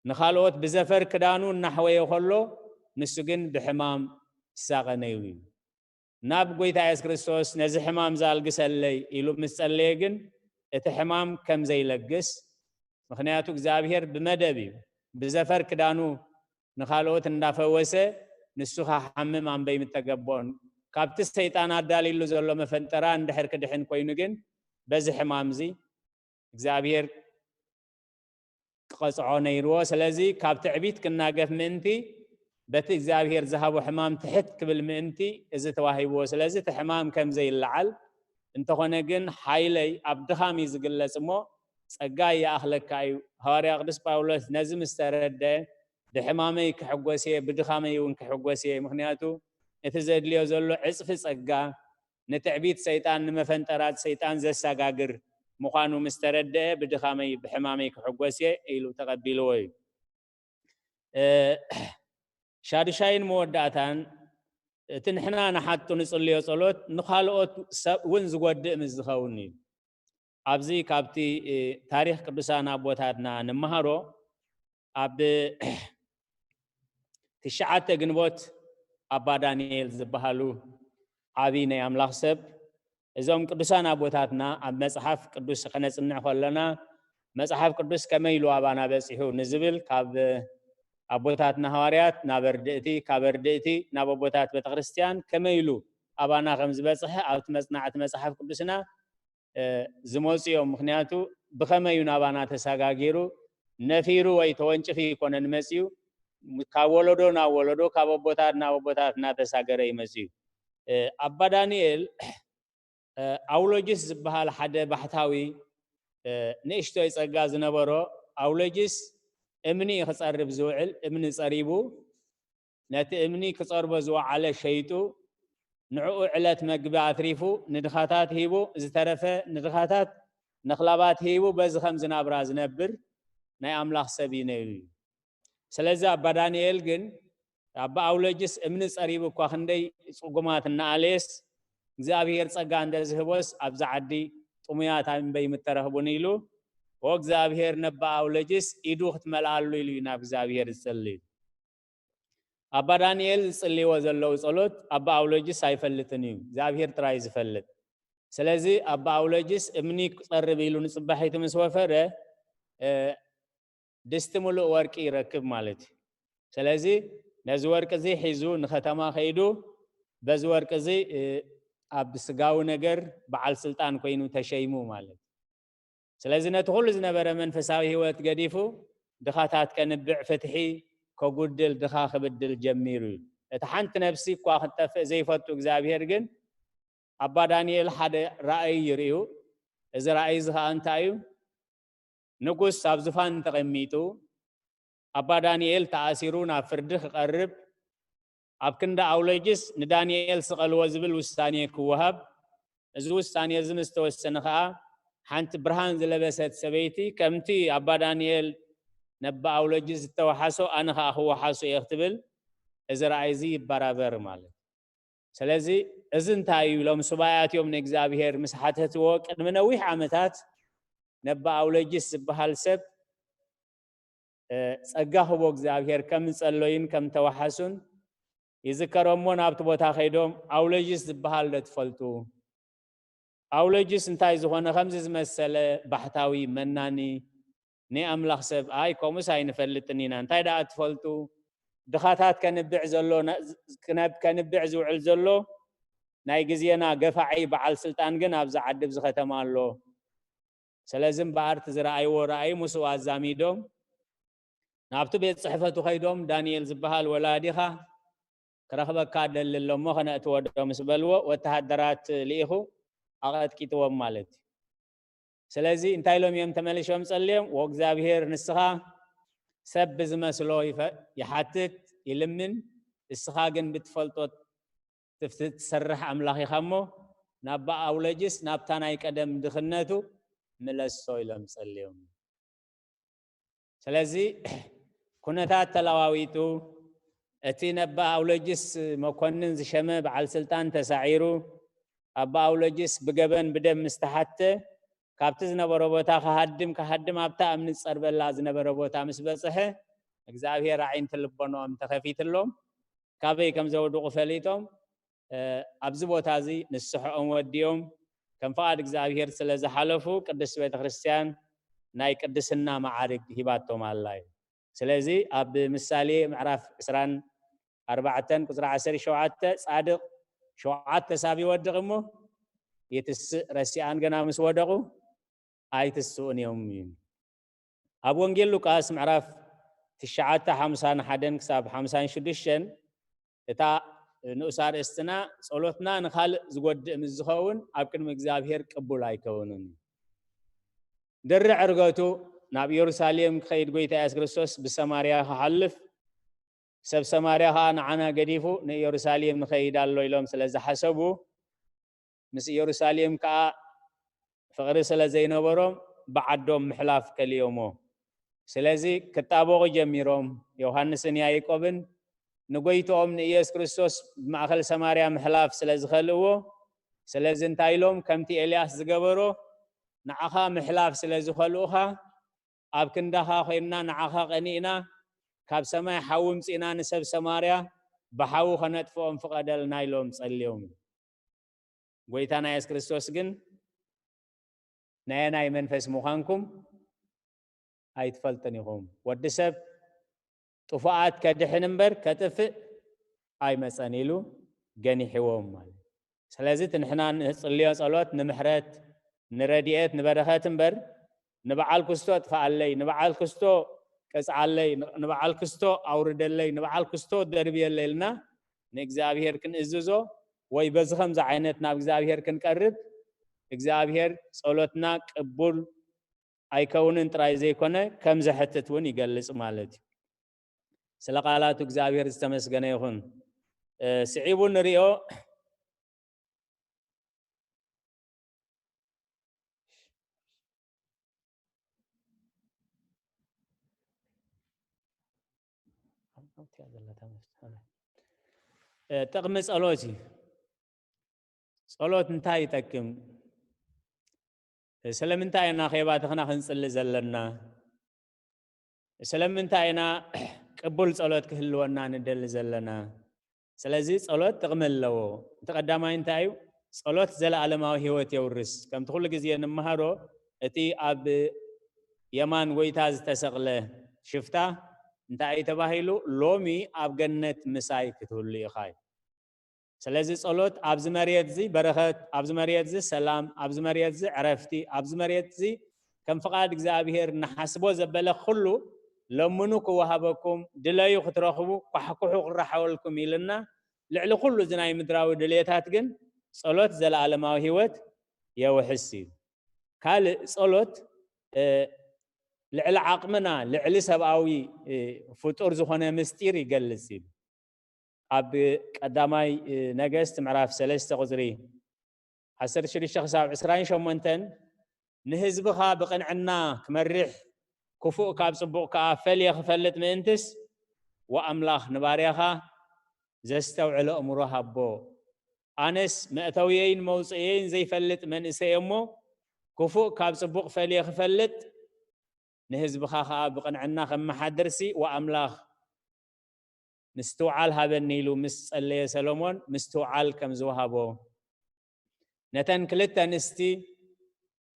ንኻልኦት ብዘፈር ክዳኑ እናሕወየ ከሎ፣ ንሱ ግን ብሕማም ይሳቐ ነይሩ እዩ። ናብ ጐይታ የሱስ ክርስቶስ፣ "ነዚ ሕማም ዛልግሰለይ" ኢሉ ምስ ጸለየ ግን፣ እቲ ሕማም ከም ዘይለግስ፣ ምኽንያቱ እግዚኣብሔር ብመደብ እዩ፣ ብዘፈር ክዳኑ ንኻልኦት እንዳፈወሰ፣ ንሱ ኸሓምም ኣንበይ ምተገበኦን። ካብቲ ሰይጣን ኣዳልዩሉ ዘሎ መፈንጠራ እንድሕር ክድሕን ኮይኑ ግን፣ በዚ ሕማም እዚ እግዚኣብሔር ክቐጽዖ ነይርዎ። ስለዚ ካብ ትዕቢት ክናገፍ ምእንቲ፣ በቲ እግዚኣብሔር ዝሃቦ ሕማም ትሕት ክብል ምእንቲ እዚ ተዋሂብዎ። ስለዚ እቲ ሕማም ከም ዘይለዓል፣ እንተኾነ ግን ሓይለይ ኣብ ድኻም እዩ ዝግለጽ እሞ፣ ጸጋ ይኣኽለካ እዩ። ሃዋርያ ቅዱስ ጳውሎስ ነዚ ምስ ተረድአ፣ "ብሕማመይ ክሕጎስ እየ፣ ብድኻመይ እውን ክሕጎስ እየ። ምኽንያቱ እቲ ዘድልዮ ዘሎ ዕጽፊ ጸጋ፣ ንትዕቢት ሰይጣን፣ ንመፈንጠራት ሰይጣን ዘሰጋግር ምዃኑ ምስ ተረድአ፣ ብድኻመይ፣ ብሕማመይ ክሕጎስ እየ" ኢሉ ተቐቢልዎ እዩ። እ፣ ሻዱሻይን መወዳእታን፣ እቲ ንሕና ንሓቱ ንጽልዮ ጸሎት ንኻልኦት ሰብ እውን ዝጎድእ ምስ ዝኸውን እዩ። ኣብዚ ካብቲ፣ እ፣ ታሪኽ ቅዱሳን ኣቦታትና ንመሃሮ፣ ኣብ ትሽዓተ ግንቦት ኣባ ዳንኤል ዝበሃሉ ዓቢ ናይ ኣምላኽ ሰብ፣ እዞም ቅዱሳን ኣቦታትና ኣብ መጽሓፍ ቅዱስ ከነጽንዕ ከለና፣ መጽሓፍ ቅዱስ ከመይ ኢሉ ኣባና በጺሑ ንዝብል፣ ካብ ኣቦታትና ሃዋርያት ናብ ኣርድእቲ፣ ካብ ኣርድእቲ ናብ ኣቦታት ቤተክርስትያን ከመይ ኢሉ ኣባና ከም ዝበጽሐ ኣብቲ መጽናዕቲ መጽሓፍ ቅዱስና፣ እ፣ ዝመጹ እዮም። ምኽንያቱ ብኸመይ እዩ ናባና ተሰጋጊሩ፣ ነፊሩ ወይ ተወንጭፉ ይኮነን መጺኡ፣ ካብ ወለዶ ናብ ወለዶ፣ ካብ ኣቦታት ናብ ኣቦታት እናተሳገረ እዩ መጺኡ። እ፣ ኣባ ዳንኤል፣ እ፣ ኣውሎጅስ ዝበሃል ሓደ ባሕታዊ፣ እ፣ ንእሽቶይ ጸጋ ዝነበሮ፣ ኣውሎጅስ እምኒ እዩ ክጸርብ ዝውዕል፣ እምኒ ጸሪቡ፣ ነቲ እምኒ ክጸርቦ ዝወዓለ ሸይጡ፣ ንዕኡ ዕለት መግቢ ኣትሪፉ፣ ንድኻታት ሂቡ፣ ዝተረፈ ንድኻታት ነኽላባት ሂቡ፣ በዚ ከም ዝናብራ ዝነብር ናይ ኣምላኽ ሰብ እዩ ነይሩ እዩ። ስለዚ ኣባ ዳንኤል ግን፣ ኣባ ኣውሎጅስ እምኒ ጸሪቡ እኳ ክንደይ ጽጉማት እናኣለየስ፣ እግዚኣብሔር ጸጋ እንተ ዝህቦስ፣ ኣብዛ ዓዲ ጥሙያት ኣንበይ ምተረኽቡን ኢሉ፣ "ኦ እግዚኣብሔር፣ ነባ ኣውሎጅስ ኢዱ ክትመልኣሉ" ኢሉ እዩ ናብ እግዚኣብሔር ዝጸልይ። ኣባ ዳንኤል ዝጽልይዎ ዘለዉ ጸሎት ኣባ ኣውሎጅስ ኣይፈልጥን እዩ፣ እግዚኣብሔር ጥራይ ዝፈልጥ። ስለዚ ኣባ ኣውሎጅስ እምኒ ክጸርብ ኢሉ ንጽባሒቱ ምስ ወፈረ፣ እ፣ ድስቲ ምሉእ ወርቂ ይረክብ ማለት እዩ። ስለዚ ነዚ ወርቂ እዚ ሒዙ ንከተማ ከይዱ፣ በዚ ወርቂ እዚ፣ እ፣ ኣብ ስጋዊ ነገር በዓል ስልጣን ኮይኑ ተሸይሙ ማለት እዩ። ስለዚ ነቲ ኩሉ ዝነበረ መንፈሳዊ ህይወት ገዲፉ፣ ድኻታት ከንብዕ፣ ፍትሒ ከጉድል፣ ድኻ ክብድል ጀሚሩ እዩ። እቲ ሓንቲ ነፍሲ እኳ ክትጠፍእ ዘይፈቱ እግዚኣብሔር ግን፣ ኣባ ዳንኤል ሓደ ራእይ ይርእዩ። እዚ ራእይ እዚ ኸኣ እንታይ እዩ? ንጉስ ኣብ ዙፋን ተቐሚጡ፣ ኣባ ዳንኤል ተኣሲሩ ናብ ፍርዲ ክቐርብ፣ ኣብ ክንዲ ኣውሎጅስ ንዳንኤል ስቐልዎ ዝብል ውሳኔ ክወሃብ፣ እዚ ውሳኔ እዚ ምስ ተወሰነ ኸኣ፣ ሓንቲ ብርሃን ዝለበሰት ሰበይቲ፣ "ከምቲ ኣባ ዳንኤል ነባ ኣውሎጅስ ዝተወሓሶ፣ ኣነ ኸኣ ክወሓሶ እየ" ክትብል፣ እዚ ራእይ እዚ ይበራበር ማለት እዩ። ስለዚ፣ "እዚ እንታይ እዩ?" ኢሎም ሱባኤ ኣትዮም ንእግዚኣብሔር ምስ ሓተትዎ፣ ቅድሚ ነዊሕ ዓመታት ነባ ኣውሎጅስ ዝበሃል ሰብ፣ እ፣ ጸጋ ክቦ እግዚኣብሔር ከም ዝጸለዩን ከም ተወሓሱን ይዝከሮም እሞ፣ ናብቲ ቦታ ከይዶም፣ "ኣውሎጅስ ዝበሃል ዶ ትፈልጡ? ኣውሎጅስ እንታይ ዝኾነ ከምዚ ዝመሰለ ባሕታዊ መናኒ ናይ ኣምላኽ ሰብ?" "ኣይ፣ ከምኡስ ኣይንፈልጥን ኢና። እንታይ ደኣ ትፈልጡ? ድኻታት ከንብዕ ዘሎ፣ ና-፣ ክነብ-፣ ከንብዕ ዝውዕል ዘሎ ናይ ግዜና ገፋዒ በዓል ስልጣን ግን ኣብዚ ዓዲ፣ ኣብዚ ከተማ ኣሎ። ስለዚ እምበኣር እቲ ዝረኣይዎ ራእይ ምስኡ ኣዛሚዶም ናብቲ ቤት ጽሕፈቱ ከይዶም፣ ዳንኤል ዝበሃል ወላዲኻ ክረኽበካ ደሊ ኣሎ እሞ ከነእትዎ ዶ ምስ በልዎ፣ ወተሃደራት ልኢኹ ኣቐጥቂጥዎም ማለት እዩ። ስለዚ እንታይ ኢሎም እዮም ተመሊሾም ጸልዮም? "ወእግዚኣብሔር ንስኻ ሰብ ብዝመስሎ ይፈ-፣ ይሓትት፣ ይልምን፣ እስኻ ግን ብትፈልጦ ትፍ-፣ ትሰርሕ ኣምላኽ ኢኻ እሞ፣ ናብ ኣውሎጅስ ናብታ ናይ ቀደም ድኽነቱ ምለሶ ኢሎም ጸልዮም። ስለዚ ኩነታት ተለዋዊጡ፣ እቲ ነባ ኣውሎጅስ መኮንን ዝሸመ በዓል ስልጣን ተሳዒሩ፣ ኣባ ኣውሎጅስ ብገበን ብደም ምስ ተሓተ፣ ካብቲ ዝነበሮ ቦታ ክሃድም፣ ክሃድም ኣብታ እምኒ ዝጸርበላ ዝነበረ ቦታ ምስ በጽሐ፣ እግዚኣብሔር ኣዒንቲ ልቦናኦም ተኸፊትሎም፣ ካበይ ከም ዘውድቑ ፈሊጦም፣ እ፣ ኣብዚ ቦታ እዚ ንስሐኦም ወዲኦም፣ ከም ፍቓድ እግዚኣብሔር ስለ ዝሓለፉ፣ ቅድስት ቤተ ክርስቲያን ናይ ቅድስና መዓርግ ሂባቶም ኣላ እዩ። ስለዚ ኣብ ምሳሌ ምዕራፍ ዕስራን ኣርባዕተን ቁጽሪ ዓሰርተ ሸውዓተ፣ ጻድቕ ሸውዓተ ሳብ ይወድቕ እሞ ይትስእ፣ ረሲኣን ገና ምስ ወደቑ ኣይትስኡን እዮም እዩ። ኣብ ወንጌል ሉቃስ ምዕራፍ ትሽዓተ፣ ሓምሳን ሓደን ክሳብ ሓምሳን ሽዱሽተን፣ እታ ንኡስ ኣርእስትና፣ ጸሎትና ንኻልእ ዝጎድእ ምስ ዝኸውን ኣብ ቅድሚ እግዚኣብሔር ቅቡል ኣይከውንን እዩ። ድሪ ዕርገቱ ናብ ኢየሩሳሌም ክኸይድ፣ ጐይታ የሱስ ክርስቶስ ብሰማርያ ክሓልፍ፣ ሰብ ሰማርያ ኸኣ ንዓና ገዲፉ ንኢየሩሳሌም ይኸይድ ኣሎ ኢሎም ስለ ዝሓሰቡ፣ ምስ ኢየሩሳሌም ከኣ ፍቕሪ ስለ ዘይነበሮም ብዓዶም ምሕላፍ ከልዮሞ። ስለዚ ክጣበቑ ጀሚሮም። ዮሃንስን ያዕቆብን ንጐይትኦም ንኢየሱስ ክርስቶስ ብማእከል ሰማርያ ምሕላፍ ስለ ዝኸልእዎ፣ ስለዚ እንታይ ኢሎም? ከምቲ ኤልያስ ዝገበሮ፣ ንዓኻ ምሕላፍ ስለ ዝኸልኡኻ፣ ኣብ ክንዳኻ ኾይንና ንዓኻ ቀኒእና፣ ካብ ሰማይ ሓዊ ምጺእና ንሰብ ሰማርያ ብሓዊ ኸነጥፍኦም ፍቐደልና ኢሎም ጸልዮም። ጐይታና የሱስ ክርስቶስ ግን፣ ናየናይ መንፈስ ምዃንኩም ኣይትፈልጡን ኢኹም። ወዲ ሰብ ጥፉኣት ከድሕን እምበር ከጥፍእ ኣይመጸን ኢሉ ገኒሕዎም ማለት እዩ። ስለዚ እቲ ንሕና ንጽልዮ ጸሎት ንምሕረት፣ ንረድኤት፣ ንበረኸት እምበር ንበዓል ክስቶ ጥፍኣለይ፣ ንበዓል ክስቶ ቅጽዓለይ፣ ንበዓል ክስቶ ኣውርደለይ፣ ንበዓል ክስቶ ደርብየለይ ኢልና ንእግዚኣብሔር ክንእዝዞ ወይ በዚ ከምዚ ዓይነት ናብ እግዚኣብሔር ክንቀርብ እግዚኣብሔር ጸሎትና ቅቡል ኣይከውንን ጥራይ ዘይኮነ ከም ዘሕትት እውን ይገልጽ ማለት እዩ። ስለ ቃላቱ እግዚኣብሔር ዝተመስገነ ይኹን። እ፣ ስዒቡ ንሪኦ። እ፣ ጥቕሚ ጸሎት እዩ። ጸሎት እንታይ ይጠቅም? ስለምንታይ ኢና ከይባተኽና ክንጽሊ ዘለና? ስለምንታይ ኢና ቅቡል ጸሎት ክህልወና ንደሊ ዘለና? ስለዚ ጸሎት ጥቕሚ ኣለዎ። እቲ ቀዳማይ እንታይ እዩ? ጸሎት ዘለኣለማዊ ህይወት የውርስ። ከምቲ ኩሉ ግዜ እንመሃሮ፣ እቲ ኣብ የማን ጐይታ ዝተሰቕለ ሽፍታ እንታይ እዩ ተባሂሉ? ሎሚ ኣብ ገነት ምሳይ ክትህሉ ኢኻ እዩ። ስለዚ ጸሎት ኣብዚ መሬት እዚ በረኸት፣ ኣብዚ መሬት እዚ ሰላም፣ ኣብዚ መሬት እዚ ዕረፍቲ፣ ኣብዚ መሬት እዚ ከም ፍቓድ እግዚኣብሔር ንሓስቦ ዘበለ ኩሉ ለምኑ ክወሃበኩም፣ ድለዩ ክትረኽቡ፣ ኳሕኩሑ ክረሓወልኩም ኢልና፣ ልዕሊ ኩሉ እዚ ናይ ምድራዊ ድልየታት ግን ጸሎት ዘለኣለማዊ ህይወት የውሕስ እዩ። ካልእ ጸሎት፣ እ፣ ልዕሊ ዓቕምና፣ ልዕሊ ሰብኣዊ፣ እ፣ ፍጡር ዝኾነ ምስጢር ይገልጽ እዩ። ኣብ ቀዳማይ፣ እ፣ ነገስት ምዕራፍ ሰለስተ ቁጽሪ ዓሰርተ ሽዱሽተ ክሳብ ዕስራን ሸሞንተን፣ ንህዝብኻ ብቕንዕና ክመርሕ፣ ክፉእ ካብ ጽቡቕ ከኣ ፈልየ ክፈልጥ ምእንትስ፣ ወኣምላኽ ንባርያኻ ዘስተውዕል ኣእምሮ ሃቦ። ኣነስ መእተውየይን መውጽእየይን ዘይፈልጥ መንእሰይ እየ እሞ፣ ክፉእ ካብ ጽቡቕ ፈልየ ክፈልጥ፣ ንህዝብኻ ኸኣ ብቕንዕና ከመሓድርሲ፣ ወኣምላኽ ምስትውዓል ሃበኒ ኢሉ ምስ ጸለየ ሰሎሞን፣ ምስትውዓል ከም ዝወሃቦ፣ ነተን ክልተ ኣንስቲ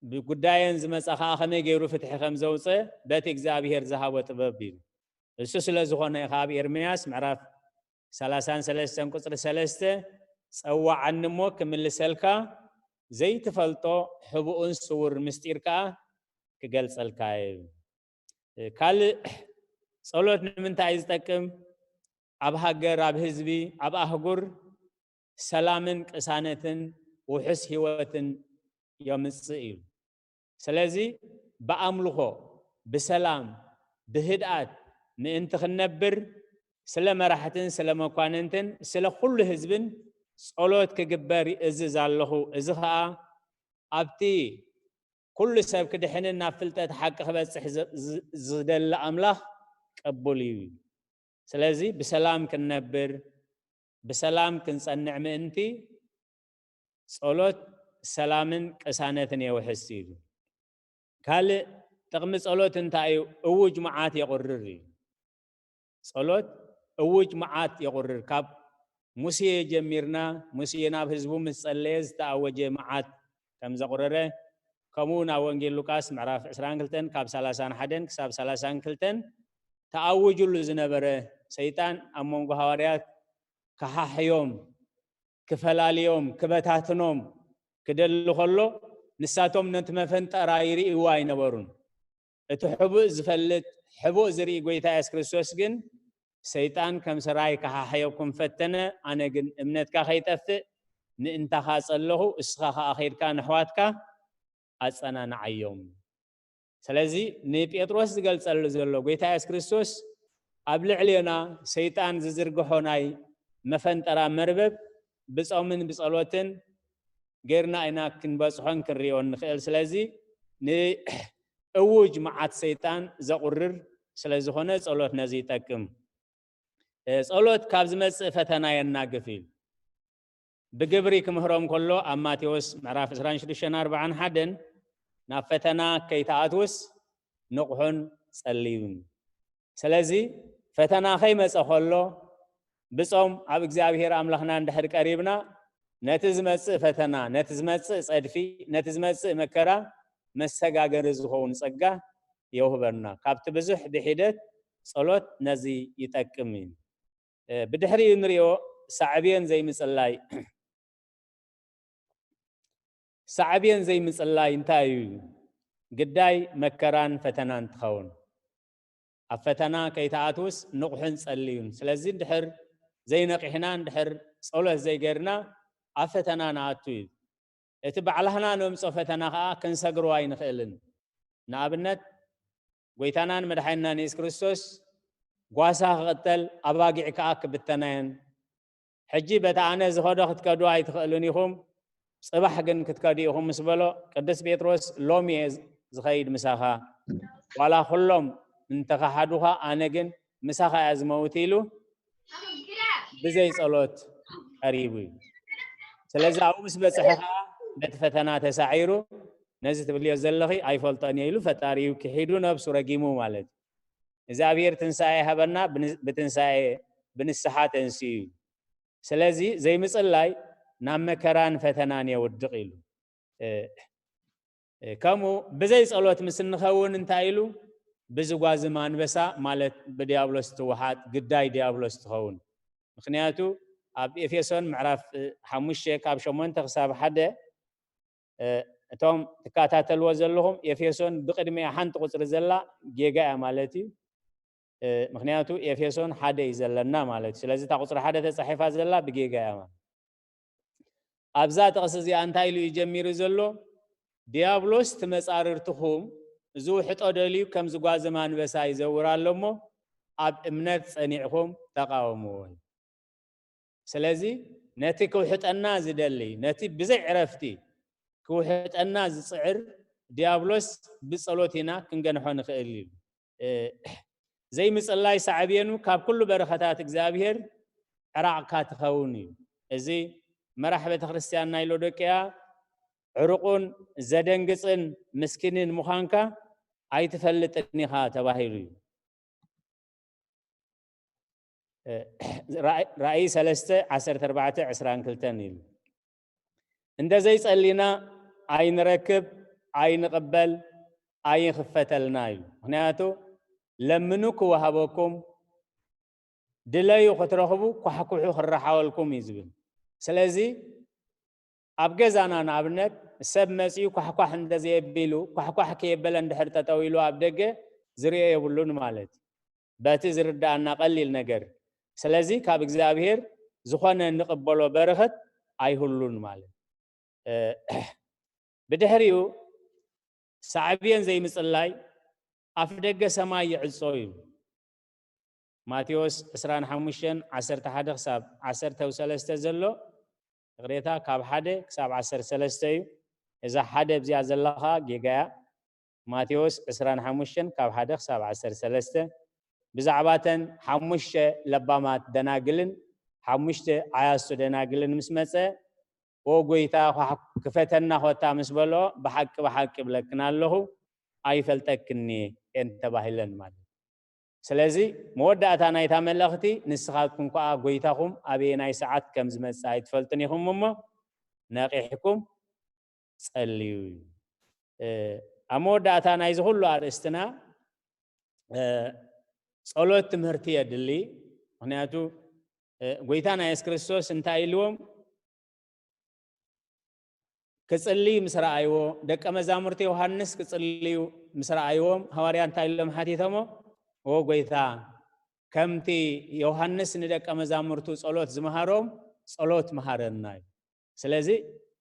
ብጉዳየን ዝመጻ ኸኣ ኸመይ ገይሩ ፍትሒ ከም ዘውጸ በቲ እግዚኣብሔር ዝሃቦ ጥበብ እዩ። እሱ ስለ ዝኾነ ኢኻ ኣብ ኤርምያስ ምዕራፍ ሰላሳን ሰለስተን ቁጽሪ ሰለስተ፣ "ጸውዓኒ እሞ ክምልሰልካ፣ ዘይትፈልጦ ሕቡእን ስዉር ምስጢር ከኣ ክገልጸልካ እየ." ካልእ፣ ጸሎት ንምንታይ እዩ ዝጠቅም? ኣብ ሃገር፣ ኣብ ህዝቢ፣ ኣብ ኣህጉር ሰላምን ቅሳነትን ውሑስ ህይወትን የምጽእ እዩ። ስለዚ ብኣምልኾ፣ ብሰላም፣ ብህድኣት፣ ምእንቲ ክንነብር፣ ስለ መራሕትን ስለ መኳንንትን ስለ ኩሉ ህዝብን ጸሎት ክግበር ይእዝዝ ኣለኹ። እዚ ኸኣ ኣብቲ ኩሉ ሰብ ክድሕንን ናብ ፍልጠት ሓቂ ክበጽሕ ዝ- ዝ- ዝደሊ ኣምላኽ ቅቡል እዩ። ስለዚ ብሰላም ክንነብር፣ ብሰላም ክንጸንዕ ምእንቲ ጸሎት ሰላምን ቅሳነትን የውሕስ እዩ። ካልእ ጥቕሚ ጸሎት እንታይ እዩ? እውጅ መዓት የቑርር እዩ። ጸሎት እውጅ መዓት የቑርር። ካብ ሙሴ ጀሚርና፣ ሙሴ ናብ ህዝቡ ምስ ጸለየ ዝተኣወጀ መዓት ከም ዘቑረረ፣ ከምኡ ናብ ወንጌል ሉቃስ ምዕራፍ ዕስራን ክልተን ካብ ሰላሳን ሓደን ክሳብ ሰላሳን ክልተን ተኣውጅሉ ዝነበረ፣ ሰይጣን ኣብ መንጎ ሃዋርያት ክሓሕዮም፣ ክፈላልዮም፣ ክበታትኖም ክደሊ ከሎ፣ ንሳቶም ነቲ መፈንጠራ ይርእይዎ ኣይነበሩን። እቲ ሕቡእ ዝፈልጥ፣ ሕቡእ ዝርኢ ጎይታ የሱስ ክርስቶስ ግን፣ ሰይጣን ከም ስራይ ክሓሕየኩም ፈተነ፣ ኣነ ግን እምነትካ ከይጠፍእ ምእንታኻ ጸለኹ፣ እስኻ ኸኣ ኸይድካ ንኣሕዋትካ ኣጸናንዓዮም። ስለዚ ንጴጥሮስ ዝገልጸሉ ዘሎ ጎይታ የሱስ ክርስቶስ ኣብ ልዕሌና ሰይጣን ዝዝርግሖ ናይ መፈንጠራ መርበብ ብጾምን ብጸሎትን ጌርና ኢና ክንበጽሖን ክንሪኦን ንኽእል። ስለዚ ንእውጅ መዓት ሰይጣን ዘቑርር ስለ ዝኾነ ጸሎት ነዚ ይጠቅም። እ፣ ጸሎት ካብ ዝመጽእ ፈተና የናግፍ እዩ። ብግብሪ ክምህሮም ከሎ ኣብ ማቴዎስ ምዕራፍ ዕስራን ሽዱሽተን ኣርባዓን ሓደን ናብ ፈተና ከይትኣትውስ ንቕሑን ጸልዩን። ስለዚ ፈተና ከይመጸ ከሎ ብጾም ኣብ እግዚኣብሔር ኣምላኽና እንድሕር ቀሪብና፣ ነቲ ዝመጽእ ፈተና፣ ነቲ ዝመጽእ ጸድፊ፣ ነቲ ዝመጽእ መከራ መሰጋገሪ ዝኸውን ጸጋ የውህበና። ካብቲ ብዙሕ ብሒደት ጸሎት ነዚ ይጠቅም እዩ። እ፣ ብድሕሪኡ ንሪኦ ሳዕቤን ዘይምጽላይ። ሳዕቤን ዘይምጽላይ እንታይ እዩ? ግዳይ መከራን ፈተናን ትኸውን። ኣብ ፈተና ከይትኣትውስ ንቑሕን ጸልዩን። ስለዚ እንድሕር ዘይነቂሕና፣ እንድሕር ጸሎት ዘይገርና ኣብ ፈተና ንኣቱ እዩ። እቲ ባዕላህና ነምጾ ፈተና ኸኣ ክንሰግሮ ኣይንኽእልን። ንኣብነት ጎይታናን መድሓኒናን የሱስ ክርስቶስ ጓሳ ክቕተል ኣባጊዕ ከኣ ክብተናየን ሕጂ በቲ ኣነ ዝኸዶ ክትከዱ ኣይትኽእሉን ኢኹም፣ ጽባሕ ግን ክትከዱ ኢኹም ምስ በሎ፣ ቅዱስ ጴጥሮስ ሎሚ እየ ዝኸይድ ምሳኻ፣ ዋላ ኩሎም እንተኸሓዱኻ ኣነ ግን ምሳኻ እያ ዝመውት ኢሉ ብዘይ ጸሎት ቀሪቡ እዩ። ስለዚ ኣብኡ ምስ በጽሐ ከኣ ነቲ ፈተና ተሳዒሩ፣ ነዚ ትብልዮ ዘለኺ ኣይፈልጦን እየ ኢሉ ፈጣሪኡ ክሒዱ ነብሱ ረጊሙ ማለት እዩ። እግዚኣብሔር ትንሳኤ ሃበና፣ ብትንሳኤ ብንስሓ ተንስኡ እዩ። ስለዚ ዘይምጽላይ ናብ መከራን ፈተናን የውድቕ ኢሉ። ከምኡ ብዘይ ጸሎት ምስ እንኸውን እንታይ ኢሉ? ብዝጓዝም ኣንበሳ ማለት ብዲያብሎስ ትወሓጥ፣ ግዳይ ዲያብሎስ ትኸውን። ምኽንያቱ ኣብ ኤፌሶን ምዕራፍ ሓሙሽተ ካብ ሸሞንተ ክሳብ ሓደ፣ እቶም ትከታተልዎ ዘለኹም ኤፌሶን ብቕድሚያ ሓንቲ ቁጽሪ ዘላ ጌጋ እያ ማለት እዩ። ምኽንያቱ ኤፌሶን ሓደ እዩ ዘለና ማለት እዩ። ስለዚ እታ ቁጽሪ ሓደ ተጻሒፋ ዘላ ብጌጋ እያ ማለት። ኣብዛ ጥቕሲ እዚኣ እንታይ ኢሉ እዩ ጀሚሩ ዘሎ? ዲያብሎስ ትመጻርርትኹም ዝውሕጦ ደልዩ ከም ዝጓዝም ኣንበሳ ይዘውር ኣሎ እሞ ኣብ እምነት ጸኒዕኹም ተቃወምዎ። ስለዚ ነቲ ክውሕጠና ዝደሊ፣ ነቲ ብዘይ ዕረፍቲ ክውሕጠና ዝጽዕር ዲያብሎስ ብጸሎት ኢና ክንገንሖ ንኽእል እዩ። ዘይምጽላይ ሳዕቤኑ ካብ ኩሉ በረኸታት እግዚኣብሔር ዕራቕካ ትኸውን እዩ። እዚ መራሕ ቤተ ክርስቲያን ናይ ሎዶቅያ ዕሩቑን ዘደንግጽን ምስኪንን ምዃንካ ኣይትፈልጥን ኢኻ ተባሂሉ እዩ። ራእይ ሰለስተ ዓሰርተ ኣርባዕተ ዕስራን ክልተን ኢሉ። እንተ ዘይጸሊና ኣይንረክብ፣ ኣይንቕበል፣ ኣይኽፈተልና እዩ። ምኽንያቱ ለምኑ ክወሃበኩም፣ ድለዩ ክትረኽቡ፣ ኳሕኩሑ ክረሓወልኩም እዩ ዝብል። ስለዚ ኣብ ገዛና ንኣብነት ሰብ መጺኡ ኳሕኳሕ እንተዘየቢሉ፣ ኳሕኳሕ ከየበለ እንድሕር ጠጠው ኢሉ ኣብ ደገ ዝርእዮ የብሉን ማለት እዩ። በቲ ዝርዳኣና ቀሊል ነገር። ስለዚ ካብ እግዚኣብሔር ዝኾነ እንቕበሎ በረኸት ኣይህሉን ማለት። ብድሕሪኡ ሳዕቤን ዘይምጽላይ ኣፍ ደገ ሰማይ ይዕጾ እዩ። ማቴዎስ ዕስራን ሓሙሽተን ዓሰርተ ሓደ ክሳብ ዓሰርተ ሰለስተ ዘሎ፣ ይቕሬታ፣ ካብ ሓደ ክሳብ ዓሰርተ ሰለስተ እዩ። እዛ ሓደ ኣብዚኣ ዘላ ኸኣ ጌጋ እያ። ማቴዎስ ዕስራን ሓሙሽተን ካብ ሓደ ክሳብ ዓሰርተ ሰለስተ፣ ብዛዕባ እተን ሓሙሽተ ለባማት ደናግልን ሓሙሽተ ዓያሱ ደናግልን ምስ መጸ፣ "ኦ ጐይታ፣ ኳሕ-፣ ክፈተና ኾታ" ምስ በልኦ፣ "ብሓቂ ብሓቂ እብለክን ኣለኹ፣ ኣይፈልጠክን እየን" ተባሂለን ማለት እዩ። ስለዚ መወዳእታ ናይታ መልእኽቲ፣ "ንስኻትኩም ከኣ ጐይታኹም ኣበየናይ ሰዓት ከም ዝመጽእ ኣይትፈልጡን ኢኹም እሞ፣ ነቒሕኩም ጸልዩ" እዩ። እ፣ ኣብ መወዳእታ ናይዚ ኩሉ ኣርእስትና፣ እ፣ ጸሎት ትምህርቲ የድሊ። ምኽንያቱ፣ እ፣ ጐይታና የሱስ ክርስቶስ እንታይ ኢልዎም? ክጽልይ ምስ ረኣይዎ፣ ደቀ መዛሙርቲ ዮሃንስ ክጽልዩ ምስ ረኣይዎም፣ ሃዋርያ እንታይ ኢሎም ሓቲቶሞ? "ኦ ጐይታ፣ ከምቲ ዮሃንስ ንደቀ መዛሙርቱ ጸሎት ዝመሃሮም፣ ጸሎት መሃረና" እዩ። ስለዚ፣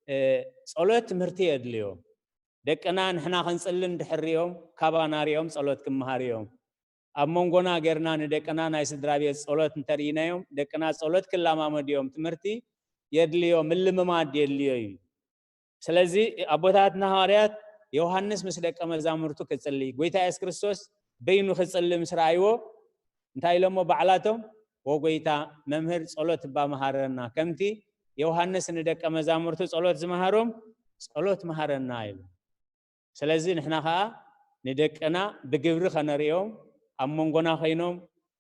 እ፣ ጸሎት ትምህርቲ የድልዮ። ደቅና ንሕና ክንጽሊ እንድሕር ሪኦም፣ ካባና ሪኦም ጸሎት ክመሃሩ እዮም። ኣብ መንጎና ጌርና ንደቅና ናይ ስድራ ቤት ጸሎት እንተርኢናዮም፣ ደቅና ጸሎት ክለማመዱ እዮም። ትምህርቲ የድልዮ፣ ምልምማድ የድልዮ እዩ። ስለዚ ኣቦታትና ሃዋርያት ዮሃንስ ምስ ደቀ መዛሙርቱ ክጽሊ፣ ጐይታ የሱስ ክርስቶስ በይኑ ክጽሊ ምስ ረኣይዎ፣ እንታይ ኢሎሞ ባዕላቶም? "ኦ ጐይታ፣ መምህር ጸሎት እባ መሃረና፣ ከምቲ ዮሃንስ ንደቀ መዛሙርቱ ጸሎት ዝመሃሮም ጸሎት መሃረና" ኢሉ። ስለዚ ንሕና ኸኣ ንደቅና ብግብሪ ኸነርእዮም፣ ኣብ መንጎና ኾይኖም፣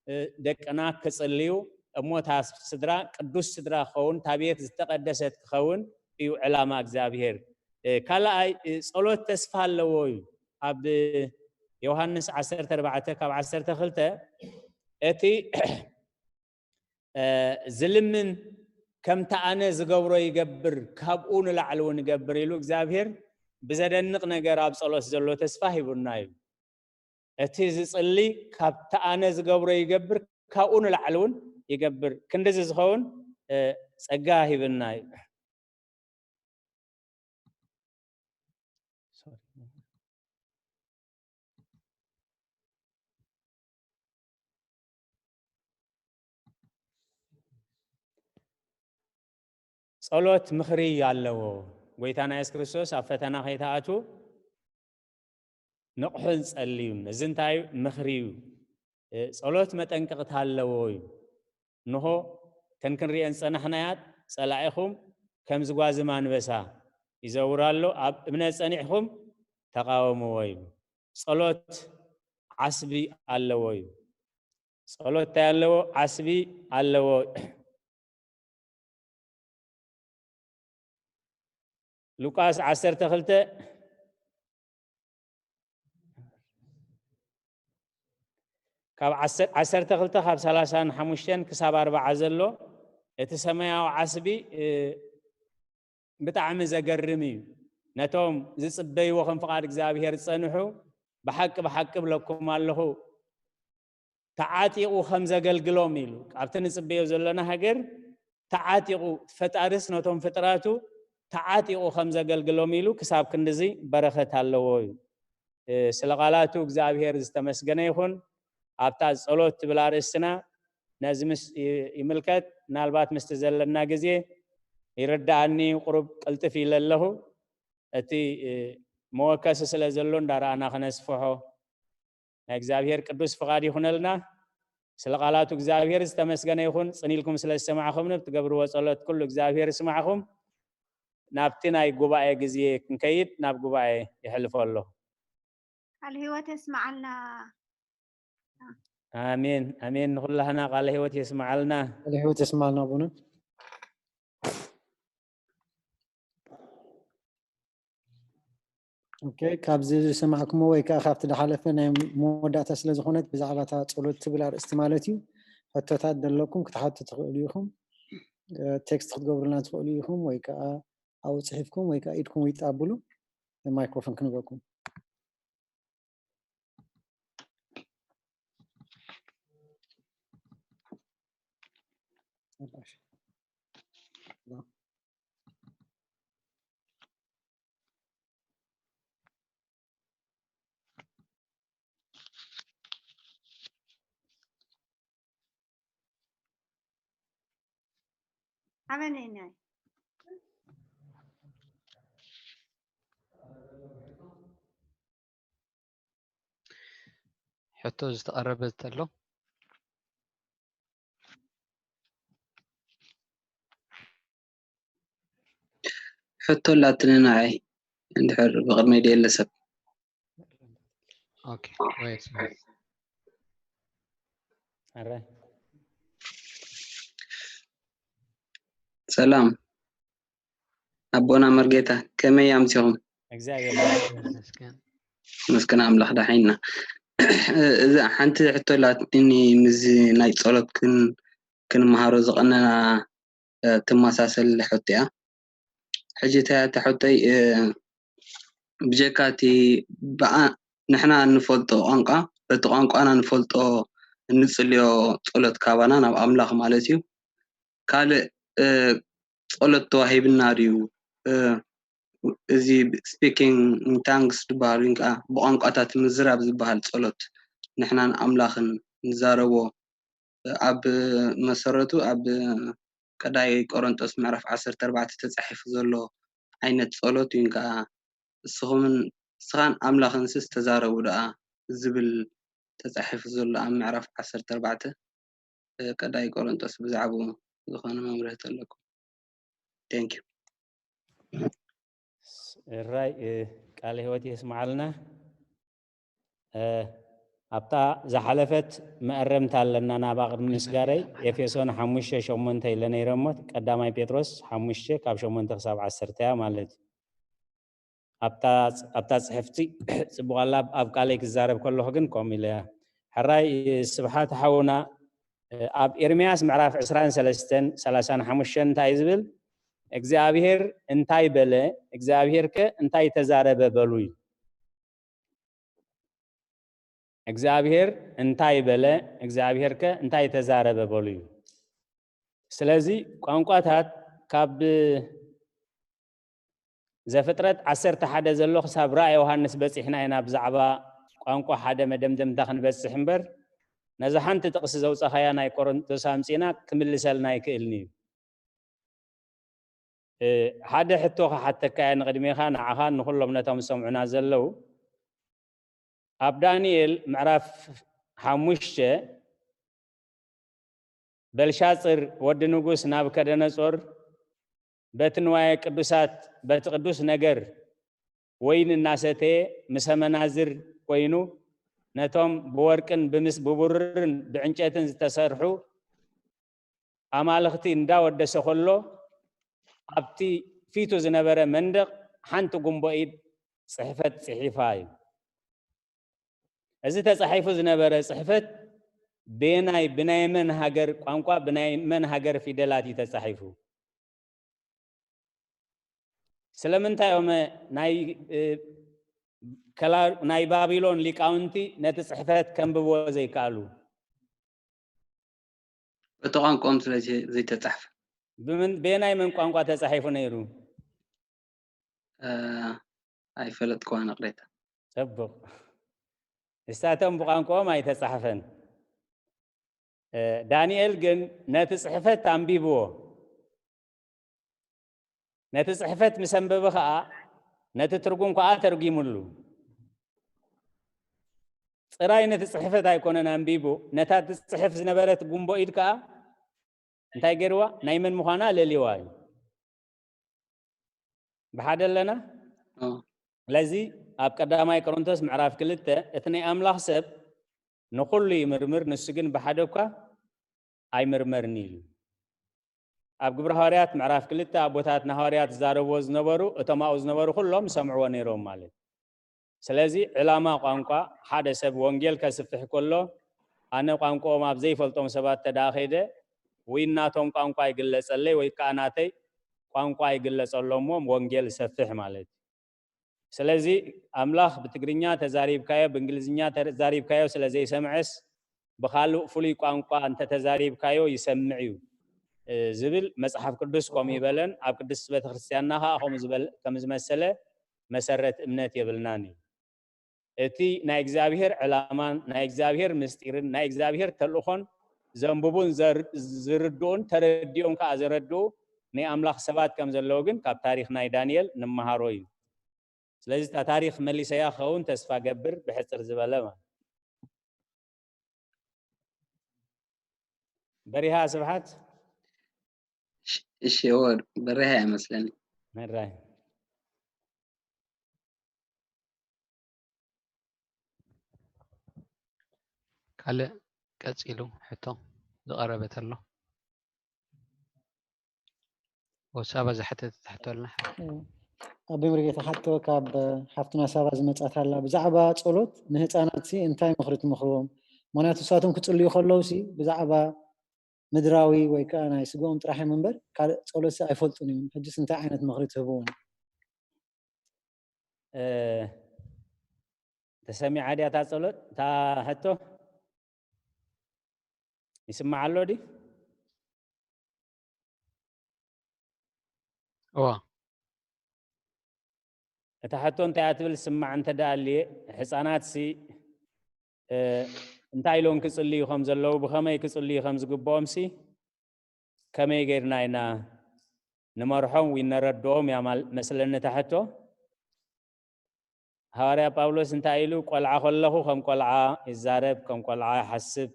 እ፣ ደቅና ክጽልዩ፣ እሞ እታ ስድራ ቅዱስ ስድራ ክኸውን፣ እታ ቤት ዝተቐደሰት ክኸውን እዩ ዕላማ እግዚኣብሄር። እ፣ ካልኣይ፣ እ፣ ጸሎት ተስፋ ኣለዎ እዩ። ኣብ ዮሃንስ ዓሰርተ ኣርባዕተ ካብ ዓሰርተ ክልተ፣ እቲ እ፣ ዝልምን ከምቲ ኣነ ዝገብሮ ይገብር፣ ካብኡ ንላዕሊ እውን ይገብር ኢሉ እግዚኣብሄር ብዘደንቕ ነገር ኣብ ጸሎት ዘሎ ተስፋ ሂቡና እዩ። እቲ ዝጽሊ ካብቲ ኣነ ዝገብሮ ይገብር፣ ካብኡ ንላዕሊ እውን ይገብር። ክንድዚ ዝኸውን፣ እ፣ ጸጋ ሂብና እዩ። ጸሎት ምኽሪ ኣለዎ። ጐይታና የሱስ ክርስቶስ ኣብ ፈተና ከይትኣትዉ ንቕሑን ጸልዩን። እዚ እንታይ እዩ? ምኽሪ እዩ። እ፣ ጸሎት መጠንቀቕታ ኣለዎ እዩ። እንሆ፣ እተን ክንሪአን ዝጸናሕናያ፣ "ጸላኢኹም ከም ዝጓዝም ኣንበሳ ይዘውር ኣሎ፣ ኣብ እምነት ጸኒዕኹም ተቓወምዎ" እዩ። ጸሎት ዓስቢ ኣለዎ እዩ። ጸሎት እንታይ ኣለዎ? ዓስቢ ኣለዎ። ሉቃስ ዓሰርተ ክልተ ካብ ዓሰ-፣ ዓሰርተ ክልተ ካብ ሰላሳን ሓሙሽተን ክሳብ ኣርባዓ ዘሎ፣ እቲ ሰማያዊ ዓስቢ፣ እ፣ ብጣዕሚ ዘገርም እዩ። ነቶም ዝጽበይዎ ከም ፍቓድ እግዚኣብሄር ዝጸንሑ፣ ብሓቂ፣ ብሓቂ እብለኩም ኣለኹ፣ ተዓጢቑ ከም ዘገልግሎም ኢሉ፣ ኣብቲ ንጽበዮ ዘለና ሃገር ተዓጢቑ፣ ፈጣሪስ ነቶም ፍጥራቱ ተዓጢቑ ከም ዘገልግሎም ኢሉ፣ ክሳብ ክንድዚ በረኸት ኣለዎ እዩ። እ፣ ስለ ቃላቱ እግዚኣብሄር ዝተመስገነ ይኹን። ኣብታ ጸሎት ትብል ኣርእስትና ነዚ ምስ ይ-፣ ይምልከት። ምናልባት ምስቲ ዘለና ግዜ ይርድኣኒ፣ ቁሩብ ቅልጥፍ ኢለ ኣለኹ። እቲ፣ እ፣ መወከሲ ስለ ዘሎ እንዳረኣና ከነስፍሖ ናይ እግዚኣብሄር ቅዱስ ፍቓድ ይኹነልና። ስለ ቃላቱ እግዚኣብሄር ዝተመስገነ ይኹን። ጽን ኢልኩም ስለ ዝሰማዕኹምኒ፣ ብትገብርዎ ጸሎት ኩሉ እግዚኣብሄር ይስማዕኹም። ናብቲ ናይ ጉባኤ ግዜ ክንከይድ ናብ ጉባኤ የሕልፎ ኣለኹ። ቃል ህይወት የስምዓልና። ኣሜን፣ ኣሜን። ንኹላህና ቃለ ህይወት የስምዓልና። ቃለ ህይወት የስምዓልና ኣቡነ። ኦኬ፣ ካብዚ ዝሰማዕኩሞ ወይ ከኣ ካብቲ ዝሓለፈ ናይ መወዳእታ ስለ ዝኾነት ብዛዕባ እታ ጸሎት ትብል ኣርእስቲ ማለት እዩ፣ ሕቶታት ዘለኩም ክትሓቱ ትኽእሉ ኢኹም። እ፣ ቴክስት ክትገብሩልና ትኽእሉ ኢኹም ወይ ከኣ ኣብኡ ጽሒፍኩም ወይ ከኣ ኢድኩም ይጣብሉ፣ ማይክሮፎን ክንበኩም። ሓበነይናይ ሕቶ ዝተቐረበ ተሎ ሕቶ ኣላትኒ ንዓይ እንድሕር ብቕድመይ ደየለ ሰብ okay wait ኣረ ሰላም ኣቦና መርጌታ ከመይ ኣምሲኹም እግዚኣብሔር መስገን ኣምላኽ ዳሓይና እዛ ሓንቲ ሕቶ ላትኒ ምስ ናይ ጸሎት ክን ክንመሃሮ ዝቐነና ትመሳሰል ሕቶ እያ ሕጂ እታ ሕቶይ ብጀካ እቲ ብኣ ንሕና እንፈልጦ ቋንቋ በቲ ቋንቋና ንፈልጦ እንጽልዮ ጸሎት ካባና ናብ ኣምላኽ ማለት እዩ ካልእ ጸሎት ተዋሂብና ድዩ እዚ speaking in tongues ዝበሃል ወይ ከዓ ብቋንቋታት ምዝራብ ዝበሃል ጸሎት ንሕናን ኣምላኽን ንዛረቦ ኣብ መሰረቱ ኣብ ቀዳይ ቆሮንጦስ ምዕራፍ ዓሰርተ ኣርባዕተ ተጻሒፉ ዘሎ ዓይነት ጸሎት እዩ ከዓ እስኹምን እስኻን ኣምላኽንስ ተዛረቡ ደኣ ዝብል ተጻሒፉ ዘሎ ኣብ ምዕራፍ ዓሰርተ ኣርባዕተ ቀዳይ ቆሮንጦስ ብዛዕባኡ ዝኾነ መምርሂ ተለኩም thank you ራይ ቃለ ህይወት የስማዓልና ኣብታ ዝሓለፈት መእረምታ ኣለና ናባ ቅድሚ ምስጋረይ ኤፌሶን ሓሙሽተ ሸሞንተ ኢለ ነይረሞት ቀዳማይ ጴጥሮስ ሓሙሽተ ካብ ሸሞንተ ክሳብ ዓሰርተ እያ ማለት እዩ ኣብታ ኣብታ ጽሕፍቲ ጽቡቕ ኣላ ኣብ ቃለይ ክዛረብ ከለኹ ግን ከምኡ ኢለ እያ ሕራይ ስብሓት ሓውና ኣብ ኤርምያስ ምዕራፍ ዕስራን ሰለስተን ሰላሳን ሓሙሽተን እንታይ ዝብል እግዚኣብሔር እንታይ በለ እግዚኣብሔር ከ እንታይ ተዛረበ በሉ እዩ እግዚኣብሔር እንታይ በለ እግዚኣብሔር ከ እንታይ ተዛረበ በሉ እዩ ስለዚ ቋንቋታት ካብ ዘፍጥረት ዓሰርተ ሓደ ዘሎ ክሳብ ራእይ ዮሃንስ በፂሕና ኢና ብዛዕባ ቋንቋ ሓደ መደምደምታ ክንበፅሕ እምበር ነዛ ሓንቲ ጥቕሲ ዘውፀኻያ ናይ ቆሮንቶስ ኣምፂና ክምልሰልና ኣይክእልን እዩ ሓደ ሕቶ ክሓተካ እየ ንቕድሜኻ ንዓኻን ንኩሎም ነቶም ዝሰምዑና ዘለዉ ኣብ ዳንኤል ምዕራፍ ሓሙሽተ በልሻፅር ወዲ ንጉስ ናብከደነፆር በቲ ንዋየ ቅዱሳት በቲ ቅዱስ ነገር ወይን እናሰተየ ምሰ መናዝር ኮይኑ ነቶም ብወርቅን ብምስ ብቡርርን ብዕንጨትን ዝተሰርሑ ኣማልኽቲ እንዳወደሰ ከሎ ኣብቲ ፊቱ ዝነበረ መንደቕ ሓንቲ ጉንቦ ኢድ ፅሕፈት ፅሒፋ እዩ። እዚ ተፃሒፉ ዝነበረ ፅሕፈት ብየናይ ብናይ መን ሃገር ቋንቋ ብናይ መን ሃገር ፊደላት እዩ ተፃሒፉ? ስለምንታይ ኦመ ናይ ናይ ባቢሎን ሊቃውንቲ ነቲ ፅሕፈት ከንብብዎ ዘይከኣሉ? በቲ ቋንቋኦም ስለ ዘይተፃሕፈ። ብየናይ መን ቋንቋ ተፃሒፉ ነይሩ? ኣይፈለጥክዋን ይቕሬታ። ፅቡቕ። ንሳቶም ብቋንቋኦም ኣይተፃሕፈን። ዳንኤል ግን ነቲ ፅሕፈት ኣንቢብዎ። ነቲ ፅሕፈት ምስ ኣንበበ ኸዓ ነቲ ትርጉም ከዓ ተርጒሙሉ። ጥራይ ነቲ ፅሕፈት ኣይኮነን ኣንቢቡ፣ ነታ ትፅሕፍ ዝነበረት ጉንቦ ኢድ ከዓ እንታይ ገይርዋ? ናይ መን ምዃና ለልይዋ እዩ። ብሓደ ኣለና። ስለዚ ኣብ ቀዳማይ ቆሮንቶስ ምዕራፍ ክልተ እቲ ናይ ኣምላኽ ሰብ ንኹሉ ይምርምር፣ ንሱ ግን ብሓደ እኳ ኣይምርመርን ኢሉ። ኣብ ግብሪ ሃዋርያት ምዕራፍ ክልተ ኣቦታት ንሃዋርያት ዝዛረብዎ ዝነበሩ እቶም ኣብኡ ዝነበሩ ኩሎም ሰምዕዎ ነይሮም ማለት እዩ። ስለዚ ዕላማ ቋንቋ ሓደ ሰብ ወንጌል ከስፍሕ ከሎ ኣነ ቋንቋኦም ኣብ ዘይፈልጦም ሰባት ተደኣ ከይደ ወይ ናቶም ቋንቋ ይግለጸለይ ወይ ከዓ ናተይ ቋንቋ ይግለጸሎሞ ወንጌል እሰፍሕ ማለት እዩ። ስለዚ ኣምላኽ ብትግርኛ ተዛሪብካዮ ብእንግሊዝኛ ተዛሪብካዮ ስለ ዘይሰምዐስ ብኻልእ ፍሉይ ቋንቋ እንተተዛሪብካዮ ይሰምዕ እዩ ዝብል መፅሓፍ ቅዱስ ከምኡ ይበለን ኣብ ቅድስቲ ቤተክርስትያንና ከዓ ከምኡ ዝበል ከም ዝመሰለ መሰረት እምነት የብልናን እዩ። እቲ ናይ እግዚኣብሔር ዕላማን ናይ እግዚኣብሔር ምስጢርን ናይ እግዚኣብሔር ተልእኾን ዘንብቡን ዝርድኡን ተረዲኦም ከዓ ዘረድኡ ናይ ኣምላኽ ሰባት ከም ዘለዉ ግን ካብ ታሪኽ ናይ ዳንኤል ንመሃሮ እዩ። ስለዚ እታ ታሪኽ መሊሰያ ክኸውን ተስፋ ገብር፣ ብሕጽር ዝበለ ማለት። በሪሃ ስብሓት። እሺ፣ እሺ፣ እወ፣ በሪሃ እያ መስለኒ። መራይ። ካልእ ቀጺሉ ሕቶ ዝቐረበ ተሎ። ወሳባ ዝሓተተ ትሕቶ ኣላ። ኣቢ ምርጌታ ሓቶ ካብ ሓፍትና ሳባ ዝመጻት ኣላ። ብዛዕባ ጸሎት ንህፃናት ሲ እንታይ ምኽሪ ትምኽርዎም? ምኽንያቱ ንሳቶም ክጽልዩ ከለዉ ሲ ብዛዕባ ምድራዊ ወይ ከዓ ናይ ስግኦም ጥራሕ እዮም እምበር ካልእ ጸሎት ሲ ኣይፈልጡን እዮም። ሕጅስ እንታይ ዓይነት ምኽሪ ትህብዎም? እ፣ ተሰሚዓ ድያ እታ ጸሎት? እታ ሕቶ ይስማዕ ኣሎ ድዩ? እዋ። እታ ሕቶ እንታይ እያ ትብል? ስማዕ እንተ ደኣ ኣልየ፣ ህጻናት ሲ፣ እ፣ እንታይ ኢሎም ክጽልዩ ከም ዘለዉ፣ ብኸመይ ክጽልዩ ከም ዝግብኦም ሲ፣ ከመይ ጌርና ኢና ንመርሖም ወይ ነረድኦም እያ ማል-፣ መስለኒ እታ ሕቶ። ሃዋርያ ጳውሎስ እንታይ ኢሉ? "ቆልዓ ከለኹ ከም ቆልዓ ይዛረብ፣ ከም ቆልዓ ይሓስብ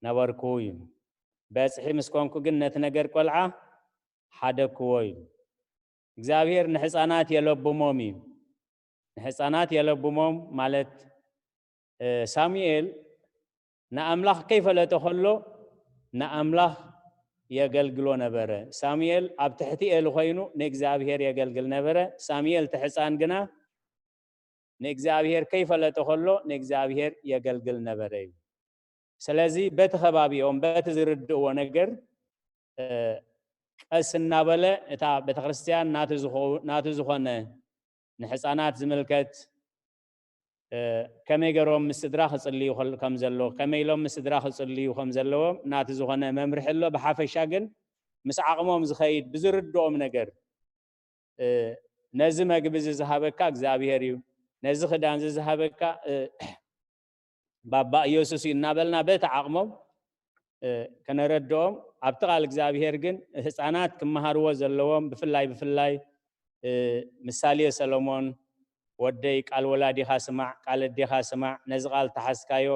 ነበርኩ" እዩ። በጽሒ ምስ ኮንኩ ግን ነቲ ነገር ቆልዓ ሓደግክዎ እዩ። እግዚኣብሔር ንሕፃናት የለብሞም እዩ። ንሕፃናት የለብሞም ማለት፣ እ፣ ሳሙኤል ንኣምላኽ ከይፈለጠ ከሎ ንኣምላኽ የገልግሎ ነበረ። ሳሙኤል ኣብ ትሕቲ ኤሊ ኮይኑ ንእግዚኣብሔር የገልግል ነበረ። ሳሙኤል እቲ ሕፃን ግና ንእግዚኣብሔር ከይፈለጠ ከሎ ንእግዚኣብሔር የገልግል ነበረ እዩ። ስለዚ በቲ ከባቢኦም፣ በቲ ዝርድእዎ ነገር፣ እ፣ ቀስ እናበለ እታ ቤተክርስትያን ናቱ ዝኸው-፣ ናቱ ዝኾነ ንሕፃናት ዝምልከት፣ እ፣ ከመይ ገይሮም ምስ ስድራ ክጽልዩ ከል-፣ ከም ዘለዎ፣ ከመይ ኢሎም ምስ ስድራ ክጽልዩ ከም ዘለዎም ናቱ ዝኾነ መምርሒ ኣሎ። ብሓፈሻ ግን ምስ ዓቕሞም ዝኸይድ ብዝርድኦም ነገር፣ እ፣ ነዚ መግቢ እዚ ዝሃበካ እግዚኣብሔር እዩ፣ ነዚ ክዳን እዚ ዝሃበካ፣ እ፣ ባባ ኢየሱስ እዩ እናበልና በቲ ዓቕሞም፣ እ፣ ከነረድኦም፣ ኣብቲ ቃል እግዚኣብሔር ግን ህፃናት ክመሃርዎ ዘለዎም ብፍላይ ብፍላይ፣ እ፣ ምሳሌ ሰሎሞን፣ "ወደይ ቃል ወላዲኻ ስማዕ፣ ቃል ኣዴኻ ስማዕ፣ ነዚ ቃል ተሓዝካዮ፣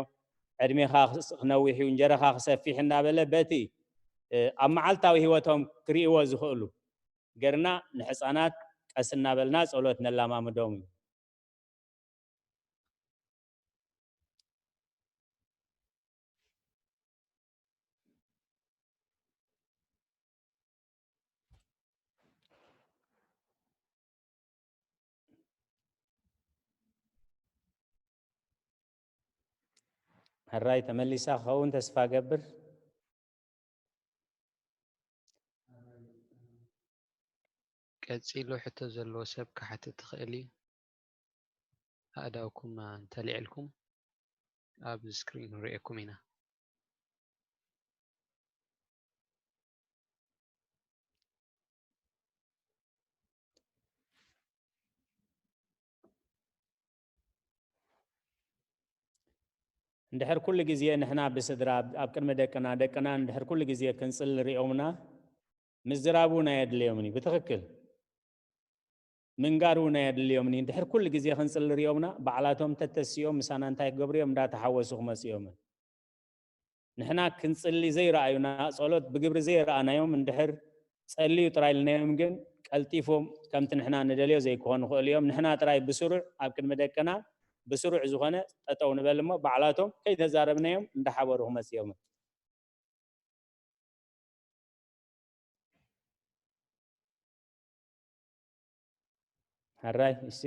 ዕድሜኻ ክስ-፣ ክነዊሕ እዩ፣ እንጀራኻ ክሰፊሕ" እናበለ በቲ፣ እ፣ ኣብ መዓልታዊ ህይወቶም ክርእይዎ ዝኽእሉ ገርና ንሕፃናት ቀስ እናበልና ጸሎት ነላማምዶም እዩ። ሕራይ ተመሊሳ ክኸውን ተስፋ ገብር። ቀጺሉ ሕቶ ዘለዎ ሰብ ክሓትት ይኽእል እዩ። ኣእዳውኩም እንተልዒልኩም ኣብ ስክሪን ንርእየኩም ኢና። እንድሕር ኩሉ ግዜ ንሕና ብስድራ ኣብ ቅድሚ ደቅና፣ ደቅና እንድሕር ኩሉ ግዜ ክንጽሊ ሪኦምና፣ ምዝራብ እውን ኣየድልዮምን እዩ። ብትኽክል ምንጋር እውን ኣየድልዮምን እዩ። እንድሕር ኩሉ ግዜ ክንጽሊ ሪኦምና፣ ባዕላቶም ተተሲኦም ምሳና እንታይ ክገብሩ እዮም እንዳተሓወሱ ክመጽኡ እዮም። ንሕና ክንጽሊ ዘይረኣዩና፣ ጸሎት ብግብሪ ዘይረኣናዮም እንድሕር ጸልዩ ጥራይ ኢልናዮም ግን ቀልጢፎም ከምቲ ንሕና ንደልዮ ዘይክኾኑ ይኽእሉ እዮም። ንሕና ጥራይ ብስሩዕ ኣብ ቅድሚ ደቅና ብስሩዕ ዝኾነ ጠጠው ንበል እሞ ባዕላቶም ከይተዛረብናዮም እንዳሓበሩ ክመጽኡ እዮም። ሕራይ፣ እሺ።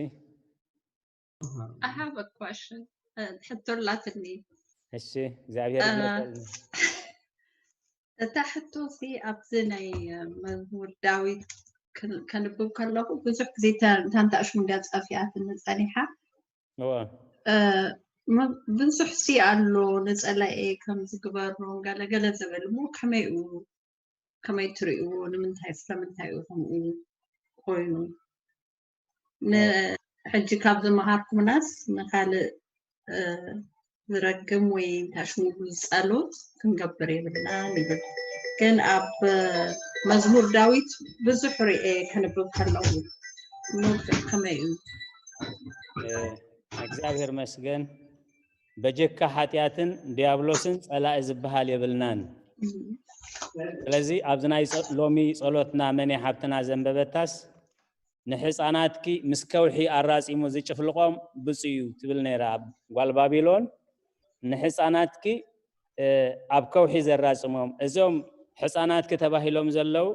I have a question. እ፣ ሕቶ ኣላትኒ። እሺ፣ እግዚኣብሔር እ፣ ይመስገን። እታ ሕቶ ሲ ኣብዚ ናይ መዝሙር ዳዊት ክን-፣ ከንብብ ከለኹ ብዙሕ ግዜ እታ፣ እታ ንታሽሙ እንድያ ጸፊኣትኒ ጸኒሓ። እወ። እ፣ ም-፣ ብዙሕ ሲ ኣሎ ንጸላኤ ከም ዝግበሮም ገለ ገለ ዝብል እሞ ከመይ እዩ፣ ከመይ ትርእይዎ? ንምንታይ፣ ስለምንታይ እዩ ከምኡ ኮይኑ? ን-፣ እወ። ሕጂ ካብ ዝመሃርኩምናስ ንኻልእ፣ እ፣ ዝረግም ወይ እንታይ ሽሙ ጸሎት ክንገብር የብልናን ይብል። ግን ኣብ፣ እ፣ መዝሙር ዳዊት ብዙሕ ርእየ ከንብብ ከለኹ። መውጽእ ከመይ እዩ? እግዚኣብሔር መስገን። በጀካ ሓጢኣትን ዲያብሎስን ጸላኢ ዝበሃል የብልናን። ስለዚ ኣብዚ ናይ ጸ- ሎሚ ጸሎትና መን ሓብትና ዘንበበታስ ንሕፃናትኪ ምስ ከውሒ ኣራፂሙ ዝጭፍልቆም ብፁዕ እዩ ትብል ነይራ ኣብ ጓል ባቢሎን። ንሕፃናትኪ ኣብ ከውሒ ዘራፅሞም እዞም ሕፃናትኪ ተባሂሎም ዘለዉ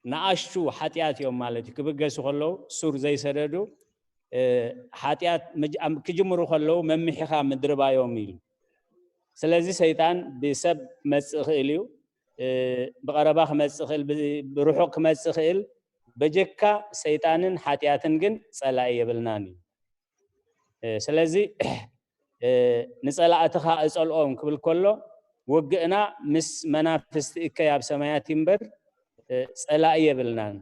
ንኣሽቱ ሓጢኣት እዮም ማለት እዩ። ክብገሱ ከለዉ ሱር ዘይሰደዱ ሓጢኣት ክጅምሩ ከለዉ መምሒኻ ምድርባዮም ኢሉ። ስለዚ ሰይጣን ብሰብ ክመፅእ ይኽእል እዩ፣ ብቐረባ ክመፅእ ይኽእል፣ ብርሑቕ ክመፅእ ይኽእል። በጀካ ሰይጣንን ሓጢኣትን ግን ፀላኢ የብልናን እዩ። ስለዚ ንፀላእትኻ እፀልኦም ክብል ከሎ ውግእና ምስ መናፍስቲ እከይ ኣብ ሰማያት እምበር ፀላኢ የብልናን።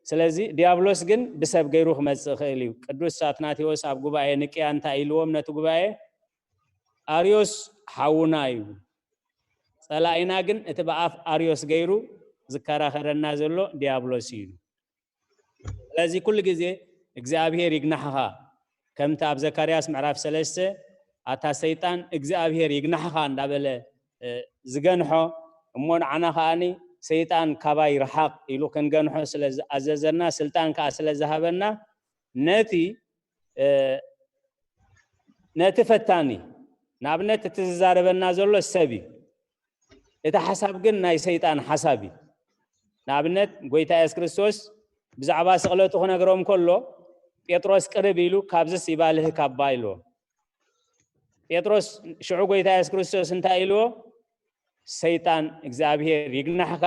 ስለዚ ዲያብሎስ ግን ብሰብ ገይሩ ክመፅእ ይኽእል እዩ። ቅዱስ ኣትናቴዎስ ኣብ ጉባኤ ንቅያ እንታይ ኢልዎም ነቲ ጉባኤ? ኣርዮስ ሓውና እዩ፣ ፀላኢና ግን እቲ ብኣፍ ኣርዮስ ገይሩ ዝከራኸረና ዘሎ ዲያብሎስ እዩ። ስለዚ ኩሉ ግዜ እግዚኣብሄር ይግናሕኻ፣ ከምቲ ኣብ ዘካርያስ ምዕራፍ ሰለስተ ኣታ ሰይጣን እግዚኣብሄር ይግናሕኻ እንዳበለ ዝገንሖ እሞ ንዓና ከዓኒ ሰይጣን ካባይ ርሓቕ ኢሉ ክንገንሖ ስለ ዝኣዘዘና ስልጣን ከዓ ስለ ዝሃበና ነቲ ነቲ ፈታኒ ንኣብነት እቲ ዝዛረበና ዘሎ ሰብ እዩ። እቲ ሓሳብ ግን ናይ ሰይጣን ሓሳብ እዩ። ንኣብነት ጎይታ የሱስ ክርስቶስ ብዛዕባ ስቕለቱ ክነግሮም ከሎ ጴጥሮስ ቅርብ ኢሉ ካብዝስ ይባልህ ካባ ኢልዎ። ጴጥሮስ ሽዑ ጎይታ የሱስ ክርስቶስ እንታይ ኢልዎ? ሰይጣን እግዚኣብሔር ይግናሕካ፣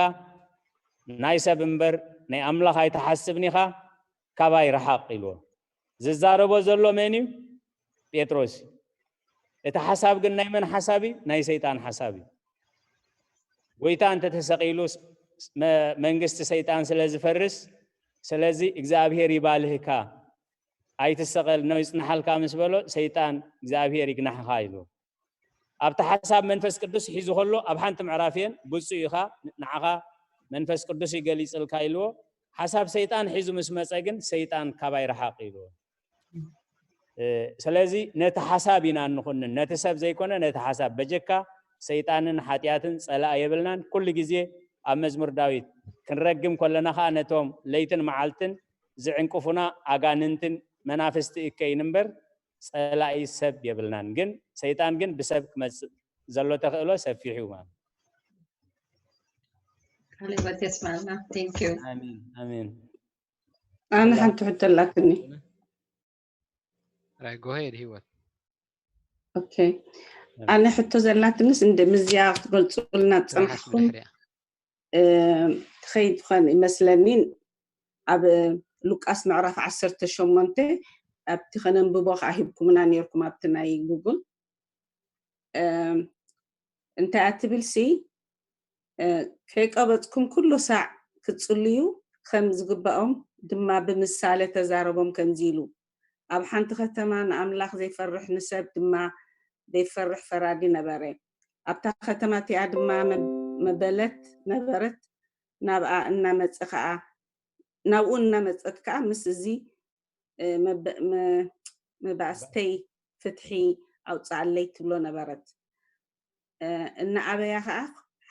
ናይ ሰብ እምበር ናይ ኣምላኽ ኣይትሓስብን ኢኻ፣ ካባይ ረሓቕ ኢልዎ። ዝዛረቦ ዘሎ መን እዩ? ጴጥሮስ እዩ። እቲ ሓሳብ ግን ናይ መን ሓሳብ እዩ? ናይ ሰይጣን ሓሳብ እዩ። ጎይታ እንተተሰቒሉ መንግስቲ ሰይጣን ስለ ዝፈርስ፣ ስለዚ እግዚኣብሔር ይባልህካ ኣይትሰቐል ነው ይጽንሓልካ ምስ በሎ ሰይጣን እግዚኣብሔር ይግናሕኻ ኢሉ። ኣብቲ ሓሳብ መንፈስ ቅዱስ ሒዙ ከሎ ኣብ ሓንቲ ምዕራፍ እየን ብፁዕ ኢኻ ንዓኻ መንፈስ ቅዱስ ይገሊጽልካ ኢልዎ። ሓሳብ ሰይጣን ሒዙ ምስ መጸ ግን ሰይጣን ካባይ ረሓቕ ኢልዎ። ስለዚ ነቲ ሓሳብ ኢና እንኹንን ነቲ ሰብ ዘይኮነ ነቲ ሓሳብ በጀካ ሰይጣንን ሓጢኣትን ጸላእ የብልናን። ኩሉ ግዜ ኣብ መዝሙር ዳዊት ክንረግም ከለና ከዓ ነቶም ለይትን መዓልትን ዝዕንቅፉና ኣጋንንትን መናፍስቲ እከይን እምበር ጸላኢ ሰብ የብልናን። ግን ሰይጣን ግን ብሰብ ክመጽእ ዘሎ ተኽእሎ ሰፊሕ እዩ ማለት። ካሌብ ኣትየስማዕና። Thank you። ኣሜን ኣሜን። ኣነ ሓንቲ ሕቶ ኣላትኒ። Right, go ahead ህይወት። Okay፣ ኣነ ሕቶ ዘላትንስ እንደ ምዝያ ክትገልፁልና ትራሓስ ፀንሕኩም ምድሕሪያ። ትኸይድ ትኾን ይመስለኒ። ኣብ ሉቃስ ምዕራፍ ዓሰርተ ሸሞንተ ኣብቲ ከነንብቦ ከዓ ሂብኩምና ነርኩም ኣብቲ ናይ ጉግል። እንታይ ኣትብል ሲ ከይቀበፅኩም ኩሉ ሳዕ ክትፅልዩ ከም ዝግባኦም ድማ ብምሳሌ ተዛረቦም ከምዚ ኢሉ፣ ኣብ ሓንቲ ከተማ ንኣምላኽ ዘይፈርሕ ንሰብ ድማ ዘይፈርሕ ፈራዲ ነበረ። ኣብታ ከተማ እቲኣ ድማ መበለት ነበረት። ናብኣ እናመፀ ከዓ ናብኡ እናመፀት ከዓ ምስ እዚ መባእስተይ ፍትሒ ኣውፅኣለይ ትብሎ ነበረት። እናኣበያ ከዓ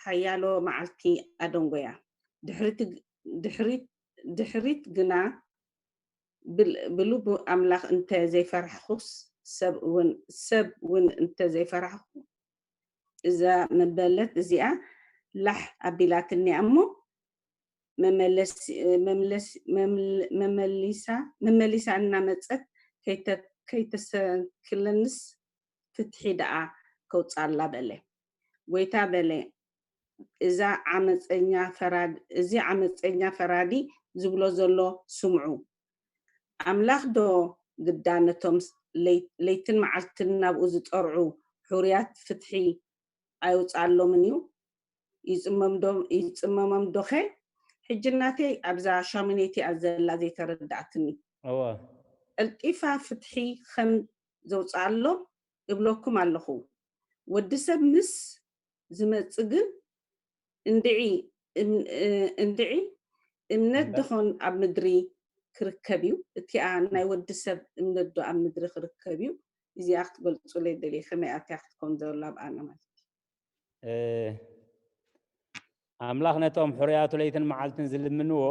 ሓያሎ መዓልቲ ኣደንጎያ። ድሕሪት ግና ብልቡ ኣምላኽ እንተ ዘይፈራሕኹስ ሰብ እውን ሰብ እውን እንተ ዘይፈራሕኹ እዛ መበለት እዚኣ ላሕ ኣቢላትኒ እያ እሞ መመሊሳ እናመፀት ከይተሰንክለንስ ፍትሒ ደኣ ከውፅኣላ በለ። ጎይታ በለ እዛ ዓመፀኛ ፈራዲ እዚ ዓመፀኛ ፈራዲ ዝብሎ ዘሎ ስምዑ። ኣምላኽ ዶ ግዳ ነቶም ለይትን መዓልትን ናብኡ ዝጠርዑ ሕሩያት ፍትሒ ኣይውፅኣሎምን እዩ? ይፅመሞም ዶኸ? ሕጂ እናተይ ኣብዛ ሻሙነይቲ እያ ዘላ ዘይተረድኣትኒ። እወ። ቀልጢፋ ፍትሒ ከም ዘውፅኣሎም እብለኩም ኣለኹ። ወዲ ሰብ ምስ ዝመፅእ ግን እንድዒ እም- እ- እንድዒ እምነት እምበር- ዶኾን ኣብ ምድሪ ክርከብ እዩ? እቲኣ ናይ ወዲ ሰብ እምነት ዶ ኣብ ምድሪ ክርከብ እዩ? እዚኣ ክትገልጹለይ ደልየ፣ ከመይ ኣትያ ክትኮን ዘላ ኣብኣና ማለት እዩ። እ፣ ኣምላኽ ነቶም ሕሩያቱ ለይትን መዓልትን ዝልምንዎ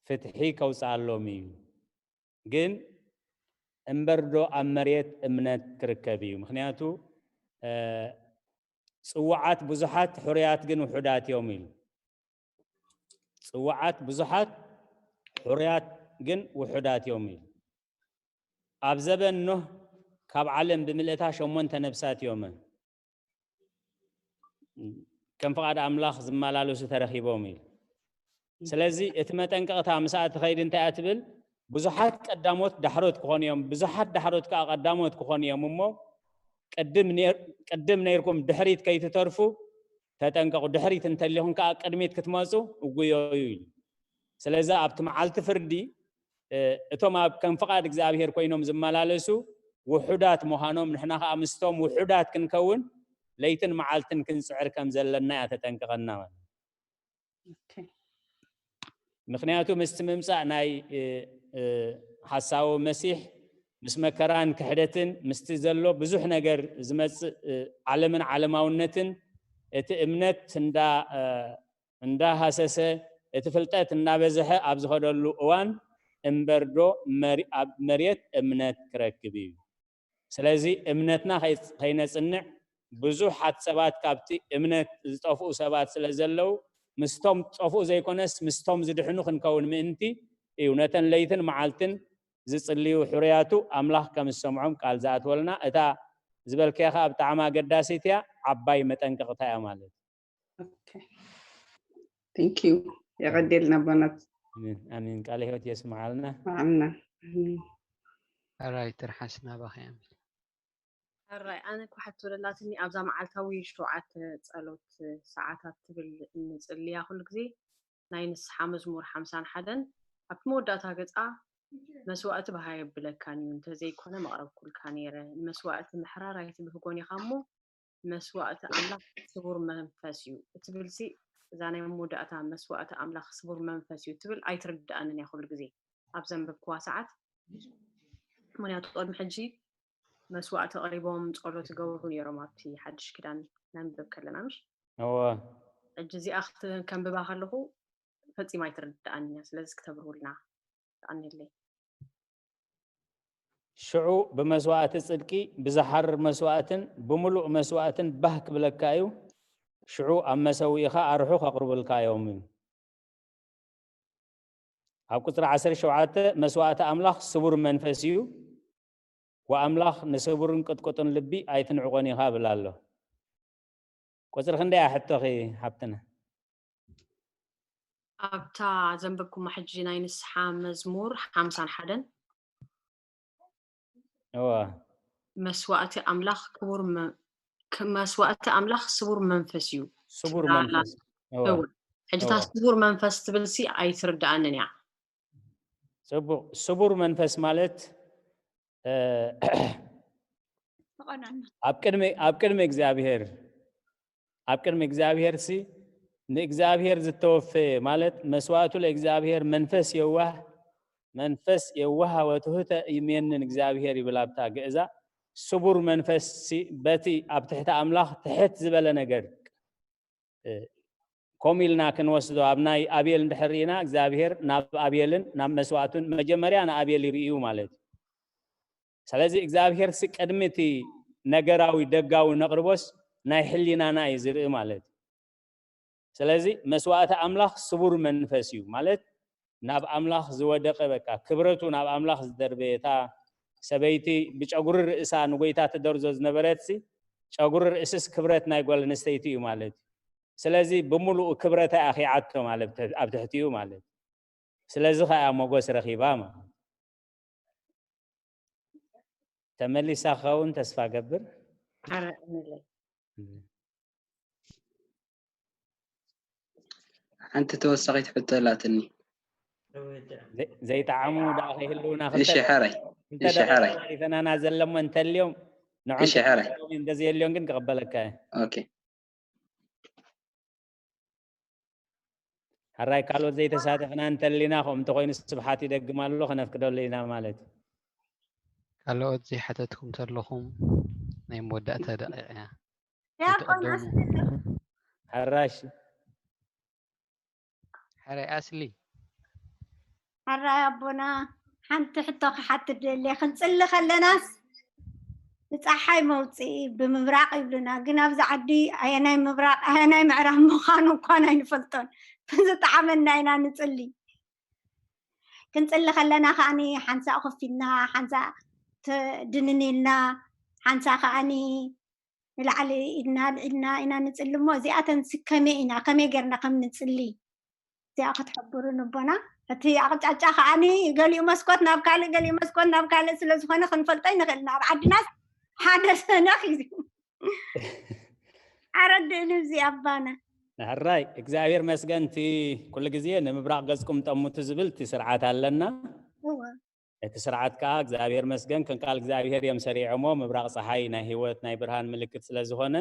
ፍትሒ ከውፅኣሎም እዩ። ግን እምበር ዶ ኣብ መሬት እምነት ክርከብ እዩ? ምክንያቱ እ፣ ጽዋዓት ብዙሓት ሕሩያት ግን ውሑዳት እዮም ኢሉ። ጽዋዓት ብዙሓት ሕሩያት ግን ውሑዳት እዮም ኢሉ። ኣብ ዘበን ኖህ ካብ ዓለም ብምልእታ ሸሞንተ ነፍሳት እዮም ከም ፍቓድ ኣምላኽ ዝመላለሱ ተረኺቦም ኢሉ። ስለዚ እቲ መጠንቀቕታ ምስኣ ትኸይድ እንታይ እያ ትብል? ብዙሓት ቀዳሞት ዳሕሮት ክኾኑ እዮም፣ ብዙሓት ዳሕሮት ከዓ ቀዳሞት ክኾኑ እዮም እሞ ቅድም ኔር- ቅድም ነይርኩም ድሕሪት ከይትተርፉ ተጠንቀቑ፣ ድሕሪት እንተሊኹም ከዓ ቅድሚት ክትመፁ እጉዮዩ ኢሉ። ስለዚ ኣብቲ መዓልቲ ፍርዲ እ፣ እቶም ኣብ ከም ፍቓድ እግዚኣብሔር ኮይኖም ዝመላለሱ ውሑዳት ምዃኖም ንሕና ከዓ ምስቶም ውሑዳት ክንከውን ለይትን መዓልትን ክንፅዕር ከም ዘለና እያ ተጠንቅቐና ማለት እዩ። Okay. ምክንያቱ ምስቲ ምምፃእ ናይ እ፣ እ፣ ሓሳዊ መሲሕ ምስ መከራን ክሕደትን ምስቲ ዘሎ ብዙሕ ነገር ዝመፅእ እ፣ ዓለምን ዓለማውነትን እቲ እምነት እንዳ እ፣ እንዳሃሰሰ እቲ ፍልጠት እናበዝሐ ኣብ ዝኸደሉ እዋን እምበር ዶ መሪ- ኣብ መሬት እምነት ክረክብ እዩ? ስለዚ እምነትና ከይ- ከይነፅንዕ ብዙሓት ሰባት ካብቲ እምነት ዝጠፍኡ ሰባት ስለ ዘለዉ ምስቶም ዝጠፍኡ ዘይኮነስ ምስቶም ዝድሕኑ ክንከውን ምእንቲ እዩ ነተን ለይትን መዓልትን ዝጽልዩ ሕሩያቱ ኣምላኽ ከም ዝሰምዖም ቃል ዝኣትወልና። እታ ዝበልካያ ከኣ ብጣዕሚ ኣገዳሲት እያ፣ ዓባይ መጠንቀቕታ እያ ማለት እዩ። Okay. Thank you. የቐዴልና ኣቦናት። ኣሜን፣ ኣሜን። ቃለ ህይወት የስምዓልና። መዓልና። ኣሜን። ሕራይ ትርሓስ ናባኺ ኣሜን። ሕራይ ኣነ እኮ ሕቶ ደላትኒ ኣብዛ መዓልታዊ ሸውዓተ ጸሎት ሰዓታት ትብል እንጽልያ ኩሉ ግዜ ናይ ንስሓ መዝሙር ሓምሳን ሓደን ኣብቲ መወዳእታ ገጻ መስዋእቲ ብሃ የብለካን እዩ እንተዘይኮነ መቕረብኩልካ ነይረ ንመስዋእቲ ምሕራር ኣይትብህጎን ኢኻ እሞ መስዋእቲ ኣምላኽ ስቡር መንፈስ እዩ እትብልሲ እዛ ናይ መወዳእታ መስዋእቲ ኣምላኽ ስቡር መንፈስ እዩ ትብል ኣይትርድኣንን እያ ኩሉ ግዜ ኣብ ዘንበብክዋ ሰዓት ምክንያቱ ቅድሚ ሕጂ መስዋእቲ ኣቕሪቦም ጸሎት ይገብሩ ነይሮም ኣብቲ ሓድሽ ኪዳን ነንብብ ከለና ምሽ እወ ሕጂ እዚኣ ክት- ከንብባ ከለኹ ፈጺማ ኣይትርድኣን እያ ስለዚ ክተብርውልና ተኣኒለይ ሽዑ ብመስዋእቲ ጽድቂ ብዝሓርር መስዋእትን ብምሉእ መስዋእትን ባህ ክብለካ እዩ። ሽዑ ኣብ መሰውኢኻ ኣርሑ ከቕርቡልካ እዮም። ኣብ ቁጽሪ ዓሰርተ ሸውዓተ መስዋእቲ ኣምላኽ ስቡር መንፈስ እዩ፣ ወኣምላኽ ንስቡርን ቅጥቁጥን ልቢ ኣይትንዕቆን ኢኻ እብል ኣሎ። ቁጽሪ ክንደይ እያ ሕቶኺ ሓብትና? ኣብታ ዘንበብኩማ ሕጂ ናይ ንስሓ መዝሙር ሓምሳን ሓደን እወ መስዋእቲ ኣምላኽ ክቡር መ- ክ- መስዋእቲ ኣምላኽ ስቡር መንፈስ እዩ ስቡር ትብላ መንፈስ እወ እወ። ሕጂ እታ እወ። ስቡር መንፈስ ትብልሲ ኣይትርድኣንን እያ ጽቡቕ። ስቡር መንፈስ ማለት እ፣ ተቐናና ኣብ ቅድሚ ኣብ ቅድሚ እግዚኣብሔር ኣብ ቅድሚ እግዚኣብሔር ሲ ንእግዚኣብሔር ዝተወፈየ ማለት መስዋእቱ ለእግዚኣብሔር መንፈስ የዋህ መንፈስ የዋህ ወትህተ ይሜንን እግዚኣብሔር ይብል ኣብታ ግእዛ። ስቡር መንፈስ ሲ በቲ ኣብ ትሕቲ ኣምላኽ ትሕት ዝበለ ነገር እ፣ ከምኡ ኢልና ክንወስዶ ኣብ ናይ ኣቤል እንድሕር ርኢና እግዚኣብሔር ናብ ኣቤልን ናብ መስዋእቱን መጀመርያ ንኣቤል ይርእዩ ማለት እዩ። ስለዚ እግዚኣብሔር ሲ ቅድሚ እቲ ነገራዊ ደጋዊ ነቕርቦስ ናይ ሕሊናና እዩ ዝርኢ ማለት እዩ። ስለዚ መስዋእቲ ኣምላኽ ስቡር መንፈስ እዩ ማለት ናብ ኣምላኽ ዝወደቀ በቃ ክብረቱ ናብ ኣምላኽ ዝደርበየ እታ ሰበይቲ ብጨጉሪ ርእሳ ንጎይታ ትደርዞ ዝነበረት ሲ ጨጉሪ ርእስስ ክብረት ናይ ጓል ኣንስተይቲ እዩ ማለት እዩ። ስለዚ ብምሉኡ ክብረታ ኣኺዓቶ ማለት ኣብ ትሕቲኡ ማለት እዩ። ስለዚ ከኣ ሞጎስ ረኺባ ማለት እዩ። ተመሊሳ ክኸውን ተስፋ ገብር። ኣረ እንለይ ሓንቲ ተወሳኺት ሕቶ ኣላትኒ። ዘይ- ዘይጠዓሙ ደኣ ከይህልውና እሺ ሓራይ ክልተ እሺ ሓራይ ደቂቃ ይፈናና ዘለሞ እንተልዮም ንዖም እሺ ሓራይ እንተዘየልዮን ግን ክቕበለካ እየ። ኦኬ ሕራይ ካልኦት ዘይተሳተፍና እንተሊና፣ ከምኡ እንተኾይኑ ስብሓት ይደግም ኣሎ፣ ከነፍቅደሉ ኢና ማለት እዩ። ካልኦት ዘይሓተትኩም ዘለኹም ናይ መወዳእታ ደቂቕ እያ። ያቆን ተቀደሙ። ኣስልም ሕራሽ ሕራይ ኣስሊ ሕራይ ኣቦና፣ ሓንቲ ሕቶ ክሓትት ደልየ። ክንፅሊ ከለናስ ብፀሓይ መውፅኢ ብምብራቕ ይብሉና፣ ግን ኣብዚ ዓዲ ኣየናይ ምብራቕ ኣየናይ ምዕራብ ምዃኑ እንኳን ኣይንፈልጦን። ብዝጠዓመና ኢና ንፅሊ። ክንፅሊ ከለና ከዓኒ ሓንሳእ ኮፍ ኢልና፣ ሓንሳእ ድንን ኢልና፣ ሓንሳእ ከዓኒ ንላዕሊ ኢድና ኣልዒልና ኢና ንፅሊ። እሞ እዚኣተን ከመይ ኢና ከመይ ጌርና ከም ንፅሊ እዚኣ ክትሕብሩ ንቦና። እቲ ኣቕጫጫ ከዓኒ ገሊኡ መስኮት ናብ ካልእ ገሊኡ መስኮት ናብ ካልእ ስለ ዝኾነ ክንፈልጦ ይንኽእል ኢና። ኣብ ዓድናስ ሓደ ሰነኽ እዩ። ኣረድእኒ እዚ ኣባና። ሕራይ እግዚኣብሔር መስገን። እቲ ኩሉ ግዜ ንምብራቕ ገጽኩም ጠምቱ ዝብል እቲ ስርዓት ኣለና። እወ። እቲ ስርዓት ከዓ እግዚኣብሔር መስገን ከም ቃል እግዚኣብሔር እዮም ሰሪዖሞ። ምብራቕ ፀሓይ ናይ ህይወት ናይ ብርሃን ምልክት ስለ ዝኾነ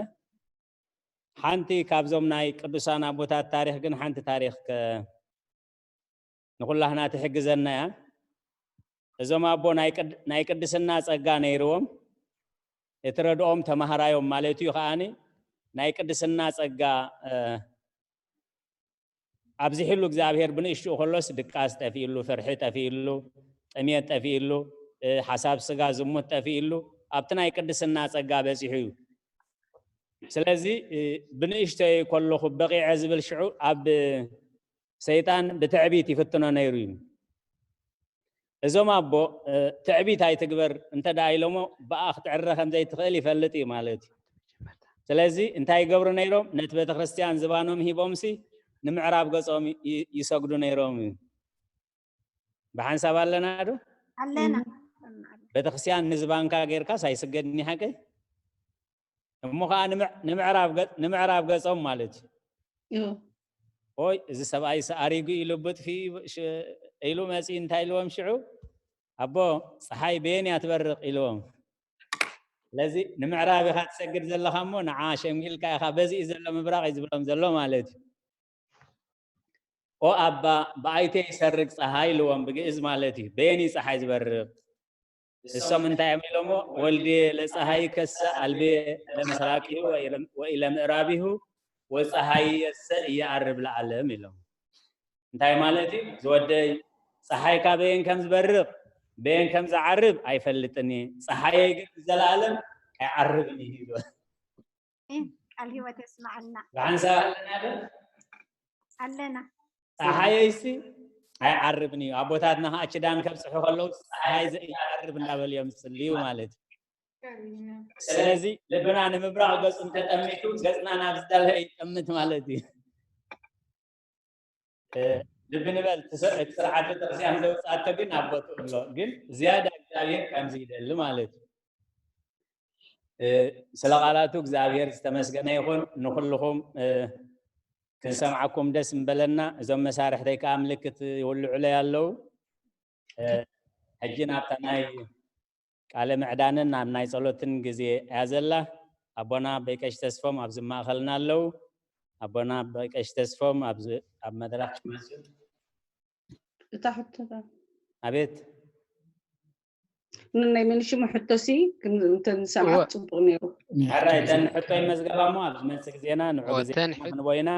ሓንቲ ካብዞም ናይ ቅዱሳን ኣቦታት ታሪክ ግን ሓንቲ ታሪክ ከ ንኩላህና ትሕግዘና እያ። እዞም ኣቦ ናይ ቅድ- ናይ ቅድስና ጸጋ ነይርዎም። እቲ ረድኦም ተማሃራዮም ማለት እዩ። ከዓኒ ናይ ቅድስና ጸጋ እ፣ ኣብዚሕሉ እግዚኣብሔር ብንእሽትኡ ከሎስ ድቃስ ጠፊእሉ፣ ፍርሒ ጠፊእሉ፣ ጥሜት ጠፊእሉ፣ እ፣ ሓሳብ ስጋ ዝሙት ጠፊእሉ ኣብቲ ናይ ቅድስና ጸጋ በጺሑ እዩ። ስለዚ እ፣ ብንእሽተይ ከለኹ በቂዐ ዝብል ሽዑ ኣብ ሰይጣን ብትዕቢት ይፍትኖ ነይሩ እዩ። እዞም ኣቦ እ፣ ትዕቢት ኣይትግበር እንተ ደኣ ኢሎሞ ብኣ ክትዕረ ከም ዘይትኽእል ይፈልጥ እዩ ማለት እዩ። ስለዚ እንታይ ይገብሩ ነይሮም? ነቲ ቤተ ክርስቲያን ዝባኖም ሂቦምሲ ንምዕራብ ገጾም ይ- ይሰግዱ ነይሮም እዩ። ብሓንሳብ ኣለና ዶ? ኣለና። ቤተክርስትያን ንዝባንካ ጌርካስ ኣይስገድን እዩ ሓቀይ? እሞ ከዓ ንምዕ- ንምዕራብ ገ- ንምዕራብ ገጾም ማለት እዩ። እዩ። ኦይ እዚ ሰብኣይ ኣሪጉ ኢሉ ብጥፊ ኢሉ መፂ እንታይ ኢልዎም ሽዑ? ኣቦ ፀሓይ በየን እያ ትበርቕ ኢልዎም። ስለዚ ንምዕራብ ኢኻ ትሰግድ ዘለኻ እሞ ንዓ ሸምጊልካ ኢኻ በዚ እዩ ዘሎ ምብራቕ እዩ ዝብሎም ዘሎ ማለት እዩ። ኦ ኣባ ብኣይቴ ይሰርግ ፀሓይ ኢልዎም ብግእዝ ማለት እዩ። በየን እዩ ፀሓይ ዝበርቕ? እሶም እንታይ እዮም ኢሎሞ? ወልድየ ለፀሃይ ከሰ ኣልብየ ለምስራቂሁ ወኢለ ምዕራቢሁ ወፀሃይየሰ እየዓርብ ለዓለም ኢሎም። እንታይ ማለት እዩ? ዝወደይ ፀሓይ ካበየን ከም ዝበርቕ በየን ከም ዝዓርብ ኣይፈልጥን እየ። ፀሓየይ ግን ዘለኣለም ኣይዓርብን እዩ ይብሎ። ቃል ህይወት የስማዓልና። ብሓንሳብ ኣለና ዶ? ኣለና። ፀሓየይሲ ኣይዓርብን እዩ። ኣቦታትና ከዓ ኪዳን ከብፅሑ ከለዉ ፀሓይ ዘይዓርብ እንዳበሉ እዮም ዝፅልዩ ማለት እዩ። ስለዚ ልብና ንምብራቕ ገፁ እንተጠሚቱ ገፅና ናብ ዝደልሀ ይጠምት ማለት እዩ። እ፣ ልቢ ንበል እቲ ስ- እቲ ስርዓት ቤተክርስትያን ዘውፅኣቶ ግን ኣብ ቦትኡ ኣሎ። ግን ዝያዳ እግዚኣብሔር ከምዚ ይደሊ ማለት እዩ። እ፣ ስለ ቃላቱ እግዚኣብሔር ዝተመስገነ ይኹን። ንኩልኹም እ፣ ክንሰምዓኩም ደስ ምበለና። እዞም መሳርሕተይ ከዓ ምልክት ይውልዑለይ ኣለዉ። እ፣ ሕጂ ናብታ ናይ ቃለ ምዕዳንን ናብ ናይ ጸሎትን ግዜ እያ ዘላ። ኣቦና ኣቦይ ቀሺ ተስፎም ኣብዚ ማእኸልና ኣለዉ። ኣቦና ኣቦይ ቀሺ ተስፎም ኣብዚ ኣብ መድረኽ ክመጹ። እታ ሕቶ ኣቤት። ናይ መንሽሙ ሕቶሲ እንተንሰምዓ እወ። ጽቡቕ ነይሩ። ሕራይ እተን ሕቶ ይመዝገባ እሞ ኣብ ዝመጽእ ግዜና ንዑ እወ፣ ግዜ እተን ሕቶ- ክንቦ ኢና።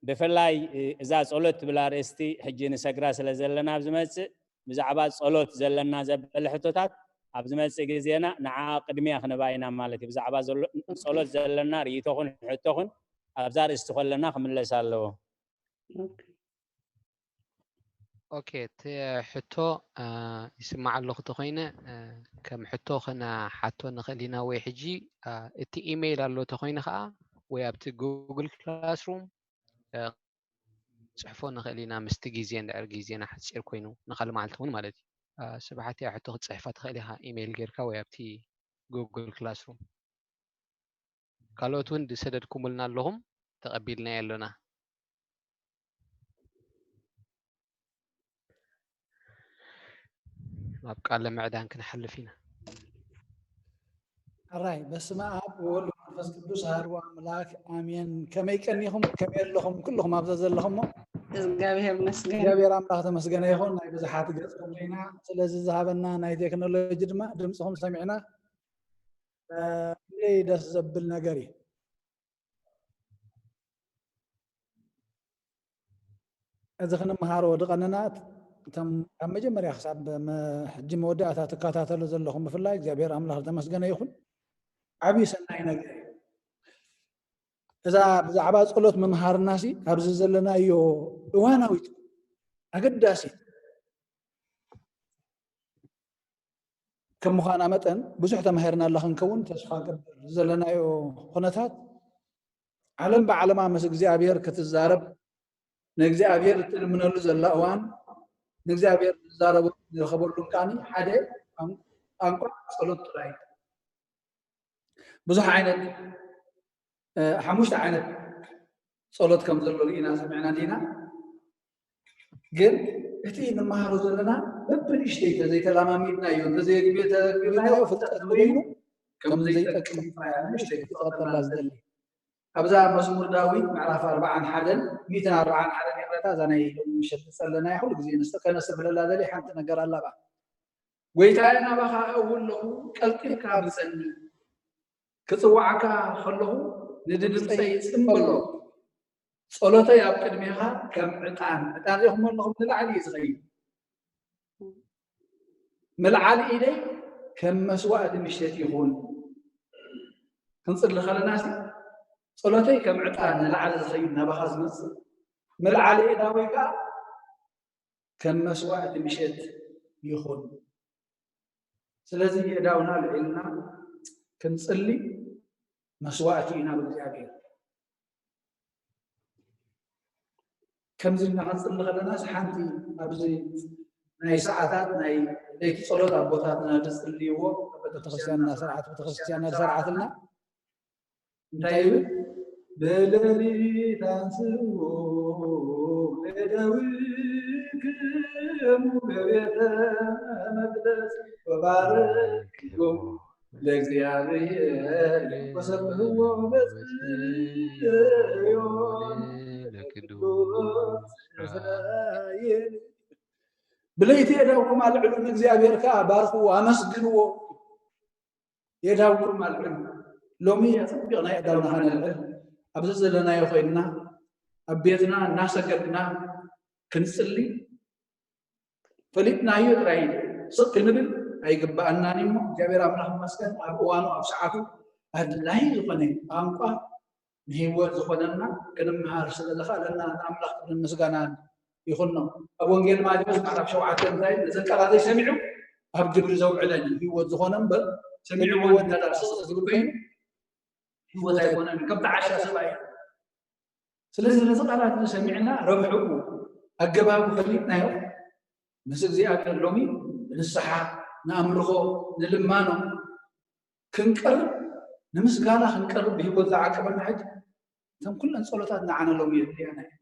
ብፍላይ እ፣ እዛ ጸሎት ትብል ኣርእስቲ ሕጂ ንሰግራ ስለ ዘለና ኣብ ዝመጽእ ብዛዕባ ጸሎት ዘለና ዘበለ ሕቶታት ኣብ ዝመጽእ ግዜና ንዓ ቅድሚያ ክንባ ኢና ማለት እዩ። ብዛዕባ ዘሎ ጸሎት ዘለና ርእይቶኹን ሕቶኹን ኣብዛ ኣርእስቲ ከለና ክምለስ ኣለዎ። ኦኬ፣ እቲ ሕቶ እ፣ ይስማዕ ኣለኹ ተኾይነ እ፣ ከም ሕቶ ከነሓቶ ንኽእል ኢና ወይ ሕጂ እ፣ እቲ ኢሜይል ኣሎ ተኾይነ ከዓ ወይ ኣብቲ ጉግል ክላስሩም እ፣ ጽሕፎ ንኽእል ኢና ምስቲ ግዜ እንድሕር ግዜና ሓጺር ኮይኑ ንኻልእ መዓልቲ እውን ማለት እዩ። እ፣ ስብሓት እያ ሕቶ ክትጽሕፋ ትኽእል ኢኻ ኢሜይል ጌርካ ወይ ኣብቲ ጉግል ክላስሩም። ካልኦት እውን ዝሰደድኩምልና ኣለኹም ተቐቢልናዮ ኣሎና። ናብ ቃለ ምዕዳን ክንሓልፍ ኢና። ሕራይ በስመ ኣብ ወወልድ ወመንፈስ ቅዱስ ኣሐዱ ኣምላክ ኣሜን። ከመይ ቀኒኹም? ከመይ ኣለኹም? ኩልኹም ኣብዛ ዘለኹም እሞ እግዚኣብሔር ይመስገን። እግዚኣብሔር ኣምላኽ ተመስገነ ይኹን። ናይ ብዙሓት ገጽ ኮይና ስለዚ ዝሃበና ናይ ቴክኖሎጂ ድማ ድምፅኹም ሰሚዕና። ክንደይ ደስ ዘብል ነገር እዩ። እዚ ክንምሃሮ ዝቐነና እቶም ካብ መጀመርያ ክሳብ ሕጂ መወዳእታ ትከታተሉ ዘለኹም ብፍላይ እግዚኣብሔር ኣምላኽ ዝተመስገነ ይኹን። ዓብዪ ሰናይ ነገር እዩ። እዛ ብዛዕባ ጸሎት ምምሃርና ሲ ኣብዚ ዘለናዮ እዋናዊት ኣገዳሲት ከም ምዃና መጠን ብዙሕ ተማሂርናላ ክንከውን ተስፋ ገብር። ዘለናዮ ኩነታት ዓለም ብዓለማ ምስ እግዚኣብሔር ክትዛረብ ንእግዚኣብሔር እትልምነሉ ዘላ እዋን ንእግዚኣብሔር ዝዛረበሉ ዝረኸበሉን ከዓኒ ሓደ ቋንቋ ጸሎት ጥራይ። ብዙሕ ዓይነት ሓሙሽተ ዓይነት ጸሎት ከም ዘሎ ኢና ሰሚዕና እንዲና። ግን እቲ ንመሃሮ ዘለና በብንእሽተይ ተዘይተላማሚድናዮ እንተዘየግብዮ ተግብርናዮ ፍልጠት ኮይኑ ከም ዘይጠቅም ንእሽተይ ክጠቀላ ዝደሊ። ኣብዛ መዝሙር ዳዊት ምዕራፍ ኣርባዓን ሓደን ሚእትን ኣርባዓን ሓደን ይቕረታ እዛ ናይ ሎሚ ምሸት ዝጸለናያ ኩሉ ግዜ ከነስተብህለላ ዘለ ሓንቲ ነገር ኣላባ። ጎይታየ ናባኻ እው ኣለኹ ቀልጢፍካ ብጸኒ ክጽዋዓካ ከለኹ ንድምፀይ ጽምበሎ ጸሎተይ ኣብ ቅድሜኻ ከም ዕጣን ዕጣን ሪኹም ኣለኹም ንላዕሊ እዩ ዝኸይድ ምልዓል ኢደይ ከም መስዋእቲ ምሸት ይኹን ክንፅሊ ከለና ጸሎተይ ከም ዕጣን ንላዕሊ ዝኸይድ ናባኻ ዝመፅእ ምልዓል ኢዳወይ ከዓ ከም መስዋእቲ ምሸት ይኹን። ስለዚ የእዳውና ልዒልና ክንጽሊ መስዋእቲ ኢና ብእግዚኣብሔር። ከምዚ ኢልና ክንጽሊ ከለና ሓንቲ ኣብዚ ናይ ሰዓታት ናይ ለይቲ ጸሎት ኣቦታትና ዝጽልይዎ ቤተክርስትያንና ስርዓት ቤተክርስትያንና ዝሰርዓትልና እንታይ ይብል? ብሌሊት ኣንስኡ እደዊክሙ በቤተ መቅደስ ወባርክዎ ለእግዚኣብሔር ወሰብሕዎ በጽዮን እስራኤል። ብለይቲ የዳውኩም ኣልዕሉ ንእግዚኣብሔር ከዓ ባርኽዎ ኣመስግንዎ። የዳውኩም ኣልዕሉ። ሎሚ ኣጸቢቕና የእዳውና ከነልዕል ኣብዚ ዘለናዮ ኮይንና ኣብ ቤትና እናሰገድና ክንጽሊ ፈሊጥናዮ ጥራይ ስቕ ክንብል ኣይግባኣናን እሞ እግዚኣብሔር ኣምላኽ ይመስገን ኣብ እዋኑ ኣብ ሰዓቱ ኣድላይ ዝኾነ ቋንቋ ንህይወት ዝኾነና ክንምሃር ስለ ዝኸኣለና ንኣምላኽ ክብርን ምስጋናን ይኹኖ። ኣብ ወንጌል ማቴዎስ ምዕራፍ ሸውዓተ እንታይ ነዘን ቃላት ሰሚዑ ኣብ ግብሪ ዘውዕለን እዩ ህይወት ዝኾነ እምበር ሰሚዕዎ እንዳዳ ስቕ ዝብል ኮይኑ ህይወት ኣይኮነን። ከምቲ ዓሻ ሰብኣይ እዩ። ስለዚ ነዚ ቃላት እዚ ሰሚዕና ረብሕኡ ኣገባቡ ፈሊጥናዮ ምስ እግዚኣብሔር ሎሚ ንስሓ ንኣምልኾ ንልማኖ ክንቀርብ ንምስጋና ክንቀርብ ብህይወት ዝዓቀበና ሕጂ እተን ኩለን ጸሎታት ንዓና ሎሚ የድልያና እዩ።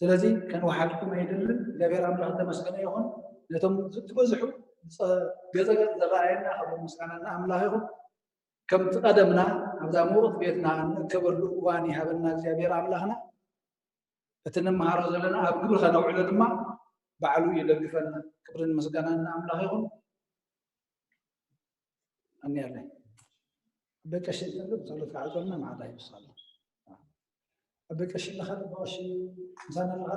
ስለዚ ከንወሓድኩም ኣይደልን። እግዚኣብሔር ኣምላኽ ተመስገነ ይኹን። ነቶም ዝትበዝሑ ገጸገጽ ዝረኣየና ካብ ምስጋና ንኣምላኽ ይኹን። ከምቲ ቀደምና ኣብዛ ምውቕት ቤትና እንእከበሉ እዋን ይሃበና እግዚኣብሔር ኣምላኽና። እቲ ንመሃሮ ዘለና ኣብ ግብሪ ከነውዕሎ ድማ ባዕሉ ይደግፈና። ክብርን ምስጋናን ንኣምላኽ ይኹን። ኣኒኣለይ በቀሽ ጸሎት ክዓልቀልና ማዕዳ ይብሳሉ። በቀሽ ለኸ በቀሽ ምሳና ለኸ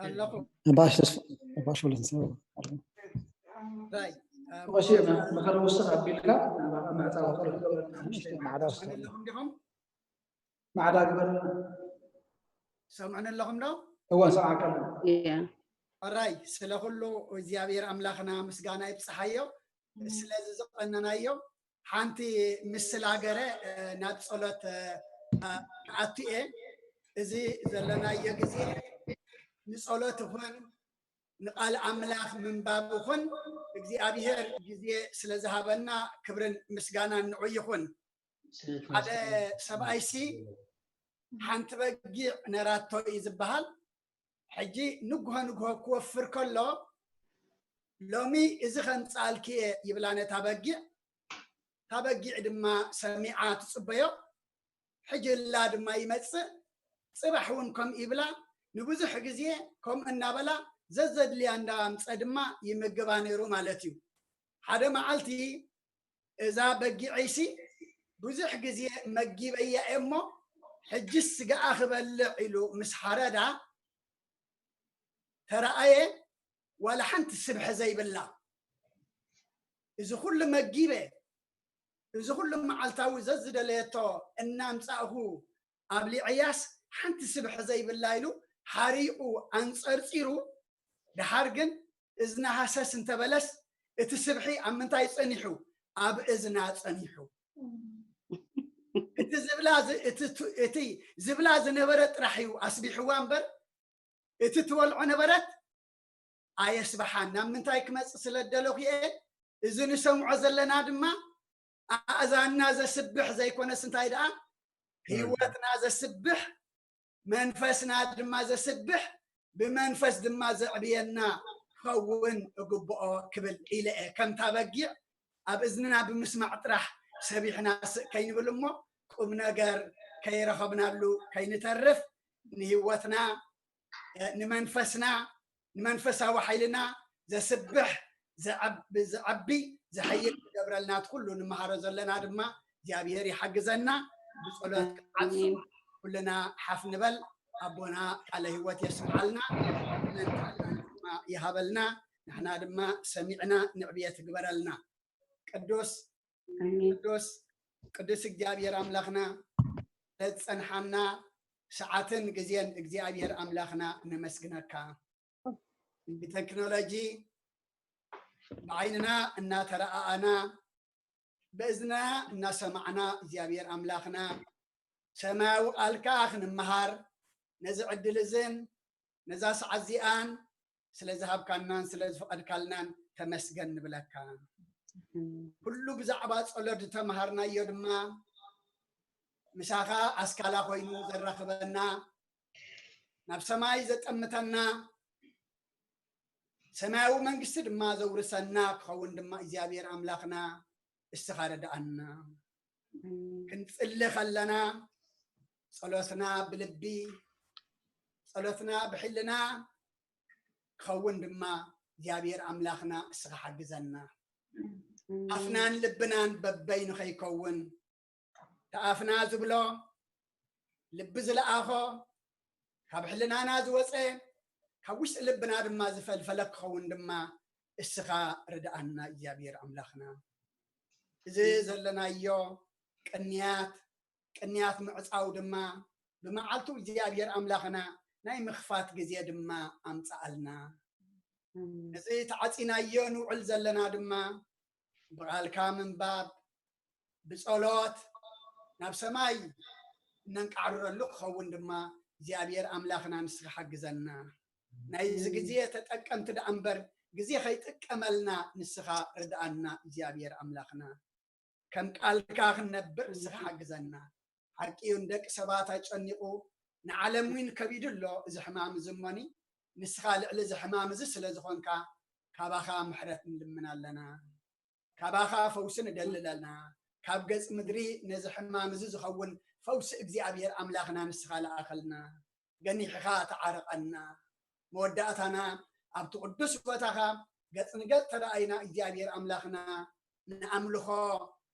ኣለኹ ባሽ ተስፋ ባሽ ወለን ሰብ ራይ ቀሽ መኸረ ውስኽ ኣቢልካ ምዕፃ ክገብረልና ኣለኹም ዲኹም ማዕዳ ግበረልና። ሰምዑን ኣለኹም ዶ? እወ ንሰምዓካ ኣለና። Yeah. ራይ ስለ ኩሉ እግዚኣብሔር ኣምላኽና ምስጋና ይብፅሓዮ። ስለዚ ዝቐነናዮ ሓንቲ ምስላ ገረ ናብ ጸሎት ክኣቱ እየ። እዚ ዘለናዮ ግዜ ንጸሎት ይኹን ንቃል ኣምላኽ ምንባብ ይኹን እግዚኣብሔር ግዜ ስለ ዝሃበና ክብርን ምስጋናን ንዑ ይኹን። ሓደ ሰብኣይሲ ሓንቲ በጊዕ ነራቶ እዩ ዝበሃል። ሕጂ ንግሆ ንግሆ ክወፍር ከሎ ሎሚ እዚ ከምፅኣልኪ እየ ይብላ ነታ በጊዕ። እታ በጊዕ ድማ ሰሚዓ ትፅበዮ። ሕጂ እላ ድማ ይመፅእ። ጽባሕ እውን ከም ይብላ ንብዙሕ ግዜ ከም እናበላ ዘዘድልያ እንዳምጸ ድማ ይምግባ ነይሩ ማለት እዩ። ሓደ መዓልቲ እዛ በጊዐይሲ ብዙሕ ግዜ መጊበያ እየ እሞ ሕጂ ስጋኣ ክበልዕ ኢሉ ምስ ሓረዳ ተረኣየ። ዋላ ሓንቲ ስብሒ ዘይብላ፣ እዚ ኩሉ መጊበ፣ እዚ ኩሉ መዓልታዊ ዘዝደለየቶ እናምጻእኹ ኣብሊዐያስ ሓንቲ ስብሒ ዘይብላ ኢሉ ሓሪቑ ኣንጸርጺሩ። ደሓር ግን እዝና ሃሰስ እንተበለስ እቲ ስብሒ ኣብ ምንታይ ጸኒሑ? ኣብ እዝና ጸኒሑ። እቲ ዝብላ ዝ- እቲ ቱ- እቲ ዝብላ ዝነበረ ጥራሕ እዩ ኣስቢሕዋ እምበር እቲ ትበልዖ ነበረት ኣየስብሓን። ናብ ምንታይ ክመጽእ ስለ ደለኹ እየ። እዚ ንሰምዖ ዘለና ድማ ኣእዛንና ዘስብሕ ዘይኮነስ እንታይ ደኣ ህይወትና ዘስብሕ፣ መንፈስና ድማ ዘስብሕ፣ ብመንፈስ ድማ ዘዕብየና ክኸውን እግብኦ ክብል ኢለ እየ። ከምታ በጊዕ ኣብ እዝንና ብምስማዕ ጥራሕ ሰቢሕና ስእ ከይንብል እሞ ቁም ነገር ከይረኸብናሉ ከይንተርፍ ንህይወትና፣ ንመንፈስና፣ ንመንፈሳዊ ሓይልና ዘስብሕ ዘዕብ- ዘዕቢ ዘሐይል ዝገብረልና እቲ ኩሉ ንመሃሮ ዘለና ድማ እግዚኣብሔር ይሓግዘና። ብጸሎት ክዓጽ ኩልና ሓፍ ንበል። ኣቦና ቃለ ህይወት የስምዓልና፣ መን ድማ ይሃበልና። ንሕና ድማ ሰሚዕና ንዕብየት ግበረልና። ቅዱስ ኣሜን። ቅዱስ ቅዱስ እግዚኣብሔር ኣምላኽና ለዝጸንሓና ሰዓትን ግዜን እግዚኣብሔር ኣምላኽና ነመስግነካ። ብቴክኖሎጂ ብዓይንና እናተረኣኣና ብእዝንና እናሰማዕና እግዚኣብሔር ኣምላኽና ሰማያዊ ቃልካ ክንመሃር ነዚ ዕድል እዝን ነዛ ሰዓት እዚኣን ስለ ዝሃብካናን ስለ ዝፈቐድካልናን ተመስገን ንብለካ። ኩሉ ብዛዕባ ጸሎት ዝተምሃርናዮ ድማ ምሳኻ ኣስካላ ኮይኑ ዘራኽበና ናብ ሰማይ ዘጠምተና ሰማያዊ መንግስቲ ድማ ዘውርሰና ክኸውን ድማ እግዚኣብሔር ኣምላኽና እስኻ ረድኣና። ክንጽሊ ከለና ጸሎትና ብልቢ ጸሎትና ብሕልና ክኸውን ድማ እግዚኣብሔር ኣምላኽና እስኻ ሓግዘና። ኣፍናን ልብናን በበይ ንኸይከውን እቲ ኣፍና ዝብሎ ልቢ ዝለኣኾ ካብ ሕልናና ዝወፀ ካብ ውሽጢ ልብና ድማ ዝፈልፈለ ክኸውን ድማ እስኻ ርድኣና እግዚኣብሔር ኣምላኽና። እዚ ዘለናዮ ቅንያት ቅንያት ምዕፃው ድማ ብመዓልቱ እግዚኣብሔር ኣምላኽና ናይ ምኽፋት ግዜ ድማ ኣምፀኣልና። እዚ ተዓፂናዮ ንውዕል ዘለና ድማ ብቓልካ ምንባብ ብጸሎት ናብ ሰማይ እነንቃዕርረሉ ክኸውን ድማ እግዚኣብሔር ኣምላኽና ንስኻ ሓግዘና። ናይዚ ግዜ ተጠቀምቲ ደኣ እምበር ግዜ ከይጥቀመልና ንስኻ ርድኣና እግዚኣብሔር ኣምላኽና። ከም ቃልካ ክንነብር ንስኻ ሓግዘና። ሓቂ እዩ ንደቂ ሰባት ኣጨኒቑ ንዓለም እውን ከቢዱ ኣሎ እዚ ሕማም እዚ እሞኒ ንስኻ ልዕሊ እዚ ሕማም እዚ ስለ ዝኾንካ ካባኻ ምሕረት ንልምን ኣለና። ካባኻ ፈውሲ ንደሊ ኣለና። ካብ ገጽ ምድሪ ነዚ ሕማም እዚ ዝኸውን ፈውሲ እግዚኣብሔር ኣምላኽና ንስኻ ለኣኸልና። ገኒሕኻ ተዓረቐና። መወዳእታና ኣብቲ ቅዱስ ቦታኻ ገጽ ንገጽ ተረኣይና እግዚኣብሔር ኣምላኽና ንኣምልኾ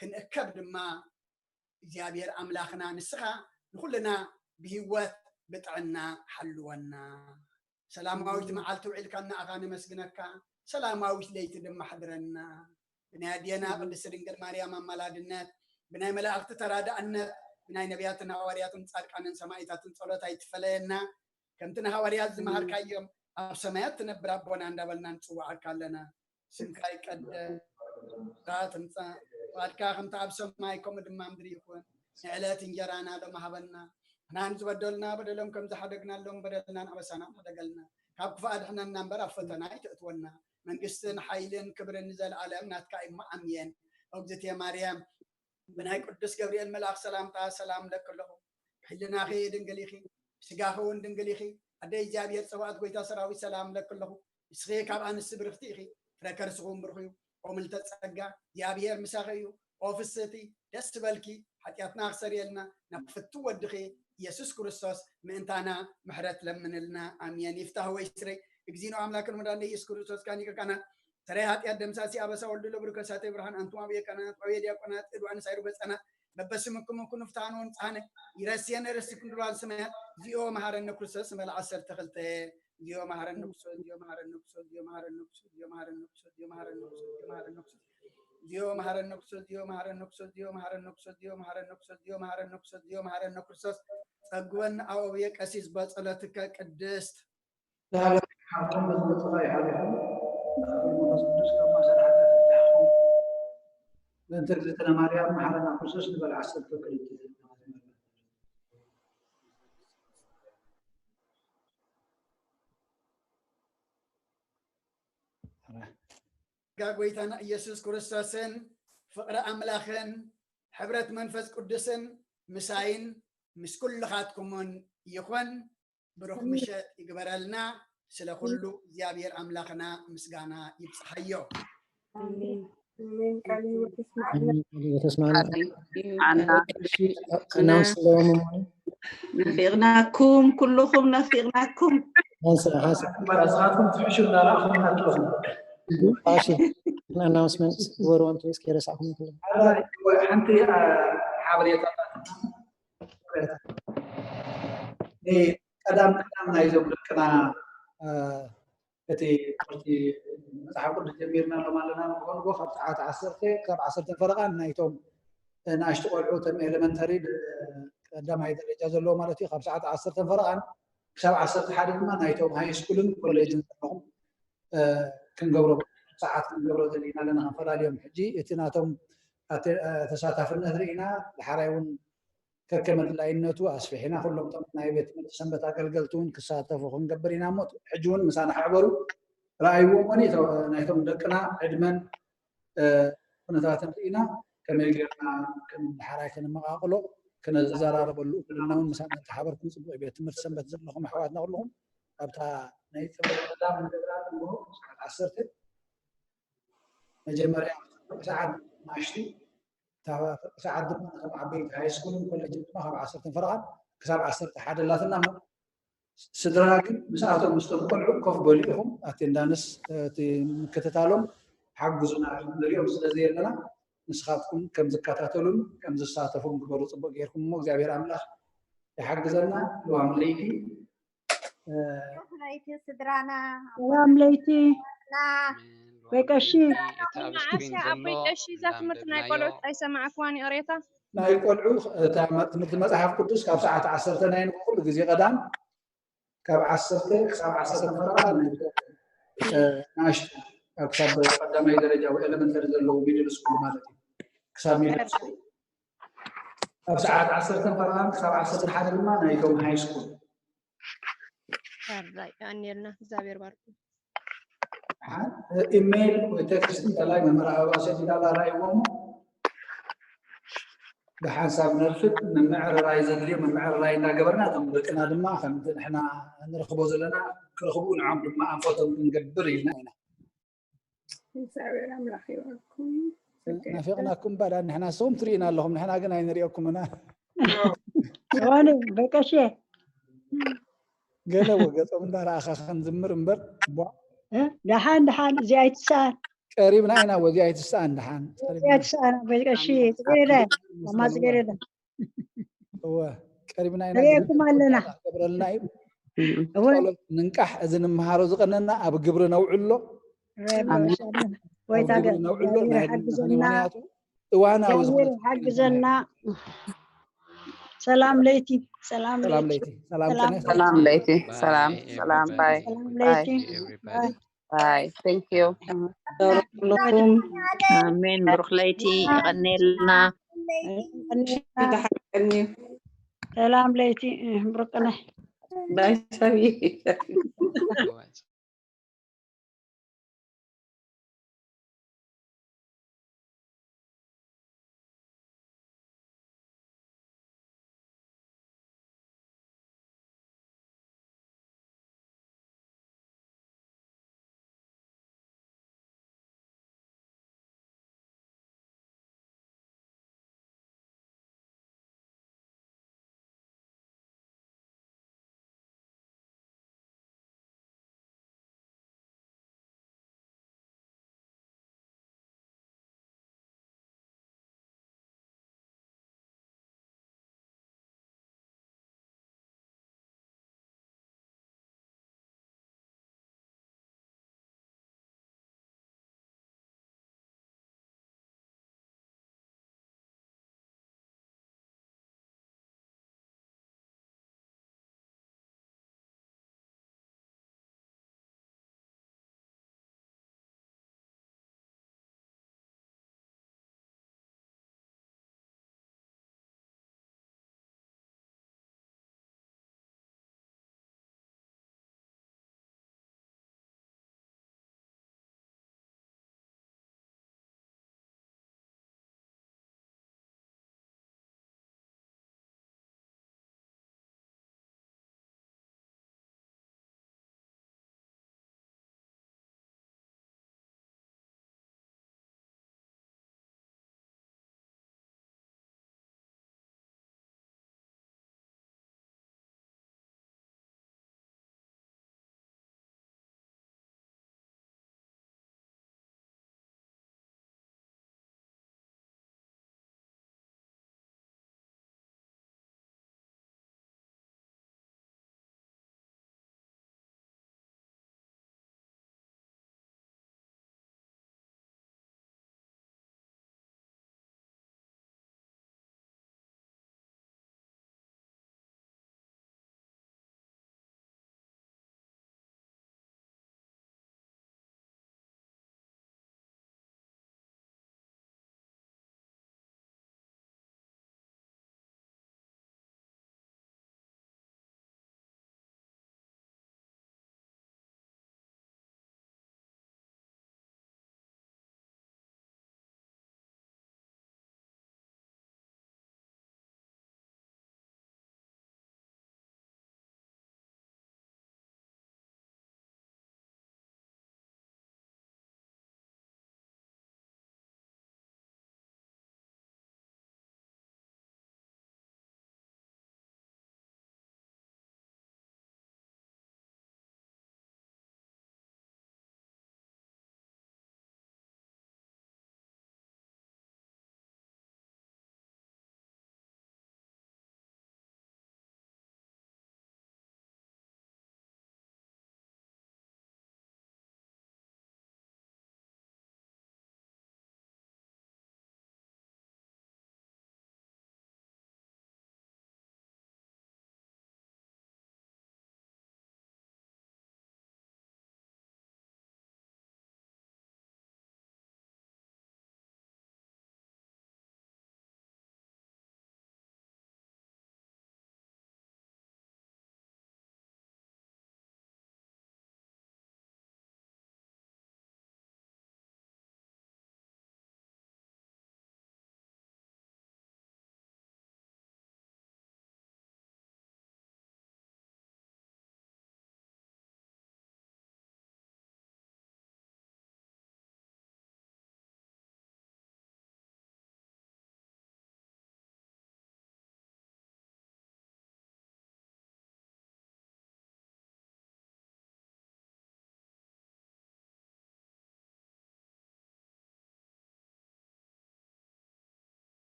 ክንእከብ ድማ እግዚኣብሔር ኣምላኽና ንስኻ ንኹልና ብህይወት ብጥዕና ሓልወና። ሰላማዊት መዓልቲ ውዒልካ እናኣኻ ነመስግነካ። ሰላማዊት ለይቲ ድማ ሓድረና። ብናይ ኣዴና ቅድስቲ ድንግል ማርያም ኣማላድነት፣ ብናይ መላእኽቲ ተራዳእነት፣ ብናይ ነቢያትን ሃዋርያትን ጻድቃንን ሰማዒታትን ጸሎት ኣይትፈለየና። ከምቲ ንሃዋርያት ዝመሃርካዮም ኣብ ሰማያት ትነብር ኣቦና እንዳበልና ንጽውዓካ ኣለና። ስምካ ይቀደስ፣ ትምጻእ ፍቓድካ ከምቲ ኣብ ሰማይ ከምኡ ድማ ምድሪ ይኹን። ንዕለት እንጀራና ሎሚ ሃበና። ንሕና ንዝበደሉና በደሎም ከም ዝሓደግናሎም በደልናን ኣበሳናን ሓደገልና። ካብ ክፉእ ኣድሕነና እምበር ኣብ ፈተና ኣይተእትወና። መንግስትን ሓይልን ክብርን ንዘለኣለም ናትካ እዩ እሞ ኣሜን። እግዝእትየ ማርያም ብናይ ቅዱስ ገብርኤል መልኣኽ ሰላምታ ሰላም ለኪ ኣለኹ። ብሕልናኺ ድንግል ኢኺ፣ ብስጋኺ እውን ድንግል ኢኺ። ኣደይ እግዚኣብሔር ጸባኦት ጎይታ ሰራዊት ሰላም ለኪ ኣለኹ። ንስኺ ካብ ኣንስቲ ብርኽቲ ኢኺ፣ ፍረ ከርስኺ እውን ብሩኽ እዩ። ኦ ምልዕተ ጸጋ እግዚኣብሔር ምሳኺ እዩ። ኦ ፍስህቲ ደስ ትበልኪ፣ ሓጢኣትና ክሰርየልና ናብ ፍቱ ወድኺ ኢየሱስ ክርስቶስ ምእንታና ምሕረት ለምንልና። ኣሜን። ይፍታህ ወይ ስረይ እግዚእነ ኣምላክን መድኃኒነ ኢየሱስ ክርስቶስ ካን ይቅርካና ሰራይ ኃጢኣት ደምሳሲ ኣበሳ ወልዱ ለብሩ ከሳተ ብርሃን ኣንቱም ኣብየ ካህናት ኣብየ ዲያቆናት እዱ ኣንሳይሩ ገጻናት በበስምኩም ኩኑ ፍትሃን ወንጽሃነ ይረስየነ ርስኩም ድባን ሰማያት። እግዚኦ መሐረነ ክርስቶስ ንበል ዓሰርተ ክልተ። እግዚኦ መሐረነ ክርስቶስ፣ እግዚኦ መሐረነ ክርስቶስ፣ እግዚኦ መሐረነ ክርስቶስ፣ እግዚኦ መሐረነ ክርስቶስ፣ እግዚኦ መሐረነ ክርስቶስ፣ እግዚኦ መሐረነ ክርስቶስ፣ እግዚኦ መሐረነ ክርስቶስ፣ እግዚኦ መሐረነ ክርስቶስ፣ እግዚኦ መሐረነ ክርስቶስ፣ እግዚኦ መሐረነ ክርስቶስ፣ እግዚኦ መሐረነ ክርስቶስ። ጸግወን ኣበብየ ቀሲስ በጸሎትከ ቅድስት። ለዓለም ሓብቶም በዝመጽኻ ይሓልኹም። መንፈስ ቅዱስ ካብ ማእሰር ሓጢኣት ይፍትሓኹም። በእንተ እግዝእትነ ማርያም መሓረና ክርስቶስ ንበል ዓሰርተ ክልተ። ጸጋ ጎይታና ኢየሱስ ክርስቶስን ፍቕሪ ኣምላኽን ሕብረት መንፈስ ቅዱስን ምሳይን ምስ ኩልኻትኩምን ይኹን። ብሩኽ ምሸት ይግበረልና። ስለ ኩሉ እግዚኣብሔር ኣምላኽና ምስጋና ይብጽሓዮ። ናፊቕናኩም ኩልኹም ናፊቕናኩም። ኣናውንስመንት ግበሩ። ኣንተ ወይስ ከይረሳዕኩም ይኽእል። ሓንቲ ሓበሬታ ቀዳም ቀዳም ናይዞም ደቅና እቲ ትምህርቲ መፅሓፍ ቅዱስ ጀሚርና ኣሎ ኣለና ንኮንጎ ካብ ሰዓት ዓሰርተ ካብ ዓሰርተ ፈረቓን ናይቶም ንኣሽቱ ቆልዑ ተም ኤሌመንተሪ ቀዳማይ ደረጃ ዘለዎ ማለት እዩ ካብ ሰዓት ዓሰርተ ፈረቓን ክሳብ ዓሰርተ ሓደ ድማ ናይቶም ሃይ ስኩልን ኮሌጅን ዘለኹም ክንገብሮ ሰዓት ክንገብሮ ዘለና ኣለና ክንፈላልዮም ሕጂ እቲ ናቶም ተሳታፍነት ርኢና ድሓራይ እውን ከከም ኣድላይነቱ ኣስፊሕና ኩሎም እቶም ናይ ቤት ትምህርቲ ሰንበት ኣገልገልቲ እውን ክሳተፉ ክንገብር ኢና እሞ ሕጂ እውን ምሳና ሕበሩ ረኣይዎም ውን ናይቶም ደቅና ዕድመን ኩነታትን ርኢና ከመይ ጌርና ከም ድሓራይ ከነመቃቅሎ ክነዘራረበሉ ኩልና እውን ምሳና ተሓበርኩም ፅቡቅ ቤት ትምህርቲ ሰንበት ዘለኹም ኣሕዋትና ኩልኹም ኣብታ ናይ ፀበል ቀዳም ንገብራ ንግሆ ሰዓት ዓሰርተ መጀመርያ ሰዓት ናሽቲ ሰዓት ድማ ነቶም ዓበይቲ ሃይስኩልን ኮሌጅን ድማ ካብ ዓሰርተ ፈረቓን ክሳብ ዓሰርተ ሓደ ኣላትና እሞ ስድራ ግን ምስኣቶም ምስቶም ቆልዑ ኮፍ በሉ ኢኹም ኣቴንዳንስ እቲ ምክትታሎም ሓግዙና ንሪኦም ስለ ዘየለና ንስኻትኩም ከም ዝከታተሉን ከም ዝሳተፉን ግበሩ ፅቡቅ ጌርኩም እሞ እግዚኣብሔር ኣምላኽ ይሓግዘና ልዋም ለይቲ ለይቲ ስድራና ሰላም ለይቲ ወይ ቀሺ ዓሻ ኣቦይ ቀሺ እዛ ትምህርቲ ናይ ቆልዑት ኣይሰማዕክዋን ይቕሬታ ናይ ቆልዑ ትምህርቲ መፅሓፍ ቅዱስ ካብ ሰዓት ዓሰርተ ናይ ንኩሉ ግዜ ቀዳም ካብ ዓሰርተ ክሳብ ዓሰርተ ፈረቓ ናሽቱ ክሳብ ቀዳማይ ደረጃ ወይ ኤለመንተሪ ዘለዉ ሚድል ስኩል ማለት እዩ ክሳብ ሚድል ስኩል ካብ ሰዓት ዓሰርተ ፈረቓ ክሳብ ዓሰርተ ሓደ ድማ ናይቶም ሃይ ስኩል ኣራይ ኣኔልና እግዚኣብሔር ባርኩ ኢሜይል ወይ ቴክስት እንተላይ መምህር ኣበባ ሰዲዳ ላራይዎም ብሓንሳብ ነርፍድ ምምዕርራይ ዘድልዮ ምምዕርራይ እናገበርና እቶም ደቅና ድማ ከምቲ ንሕና ንረኽቦ ዘለና ክረኽቡ ንዖም ድማ ኣንፈቶም ክንገብር ኢልና ኢና እግዚኣብሔር ኣምላኽ ይባርኩም ናፊቕናኩም ባዳ ንሕና ንስኹም ትርእዩና ኣለኹም ንሕና ግን ኣይንሪኦኩምና ሆነ በቀሸ ገለ ወገጾም እንዳረኣኻ ክንዝምር እምበር ቧ ደሓን ደሓን እዚኣ ኣይትሰኣን ቀሪብና ኢና ወዚ ኣይትሰኣን ደሓን እዚኣ ትሰኣን በቀሺ ጽገረዳ ማማ ጽገረዳ እወ ቀሪብና ኢና ንሪኤኩም ኣለና ገብረልና እዩ ጸሎት ንንቃሕ እዚ ንምሃሮ ዝቐነና ኣብ ግብሪ ነውዕሎ ወይታ ነውዕሎ ናይ ሓግዘና ምክንያቱ እዋናዊ እግዚኣብሔር ሓግዘና ሰላም ለይቲ ሰላም ሰላም ለይቲ ለይቲ ሰላም ጤና ሰላም ለይቲ ሰላም ሰላም ባይ ሰላም ለይቲ ባይ thank you ኩልኩም ኣሜን ብሩክ ለይቲ ይቀኔልና ሰላም ለይቲ ብሩቅነ ባይ ሰብይ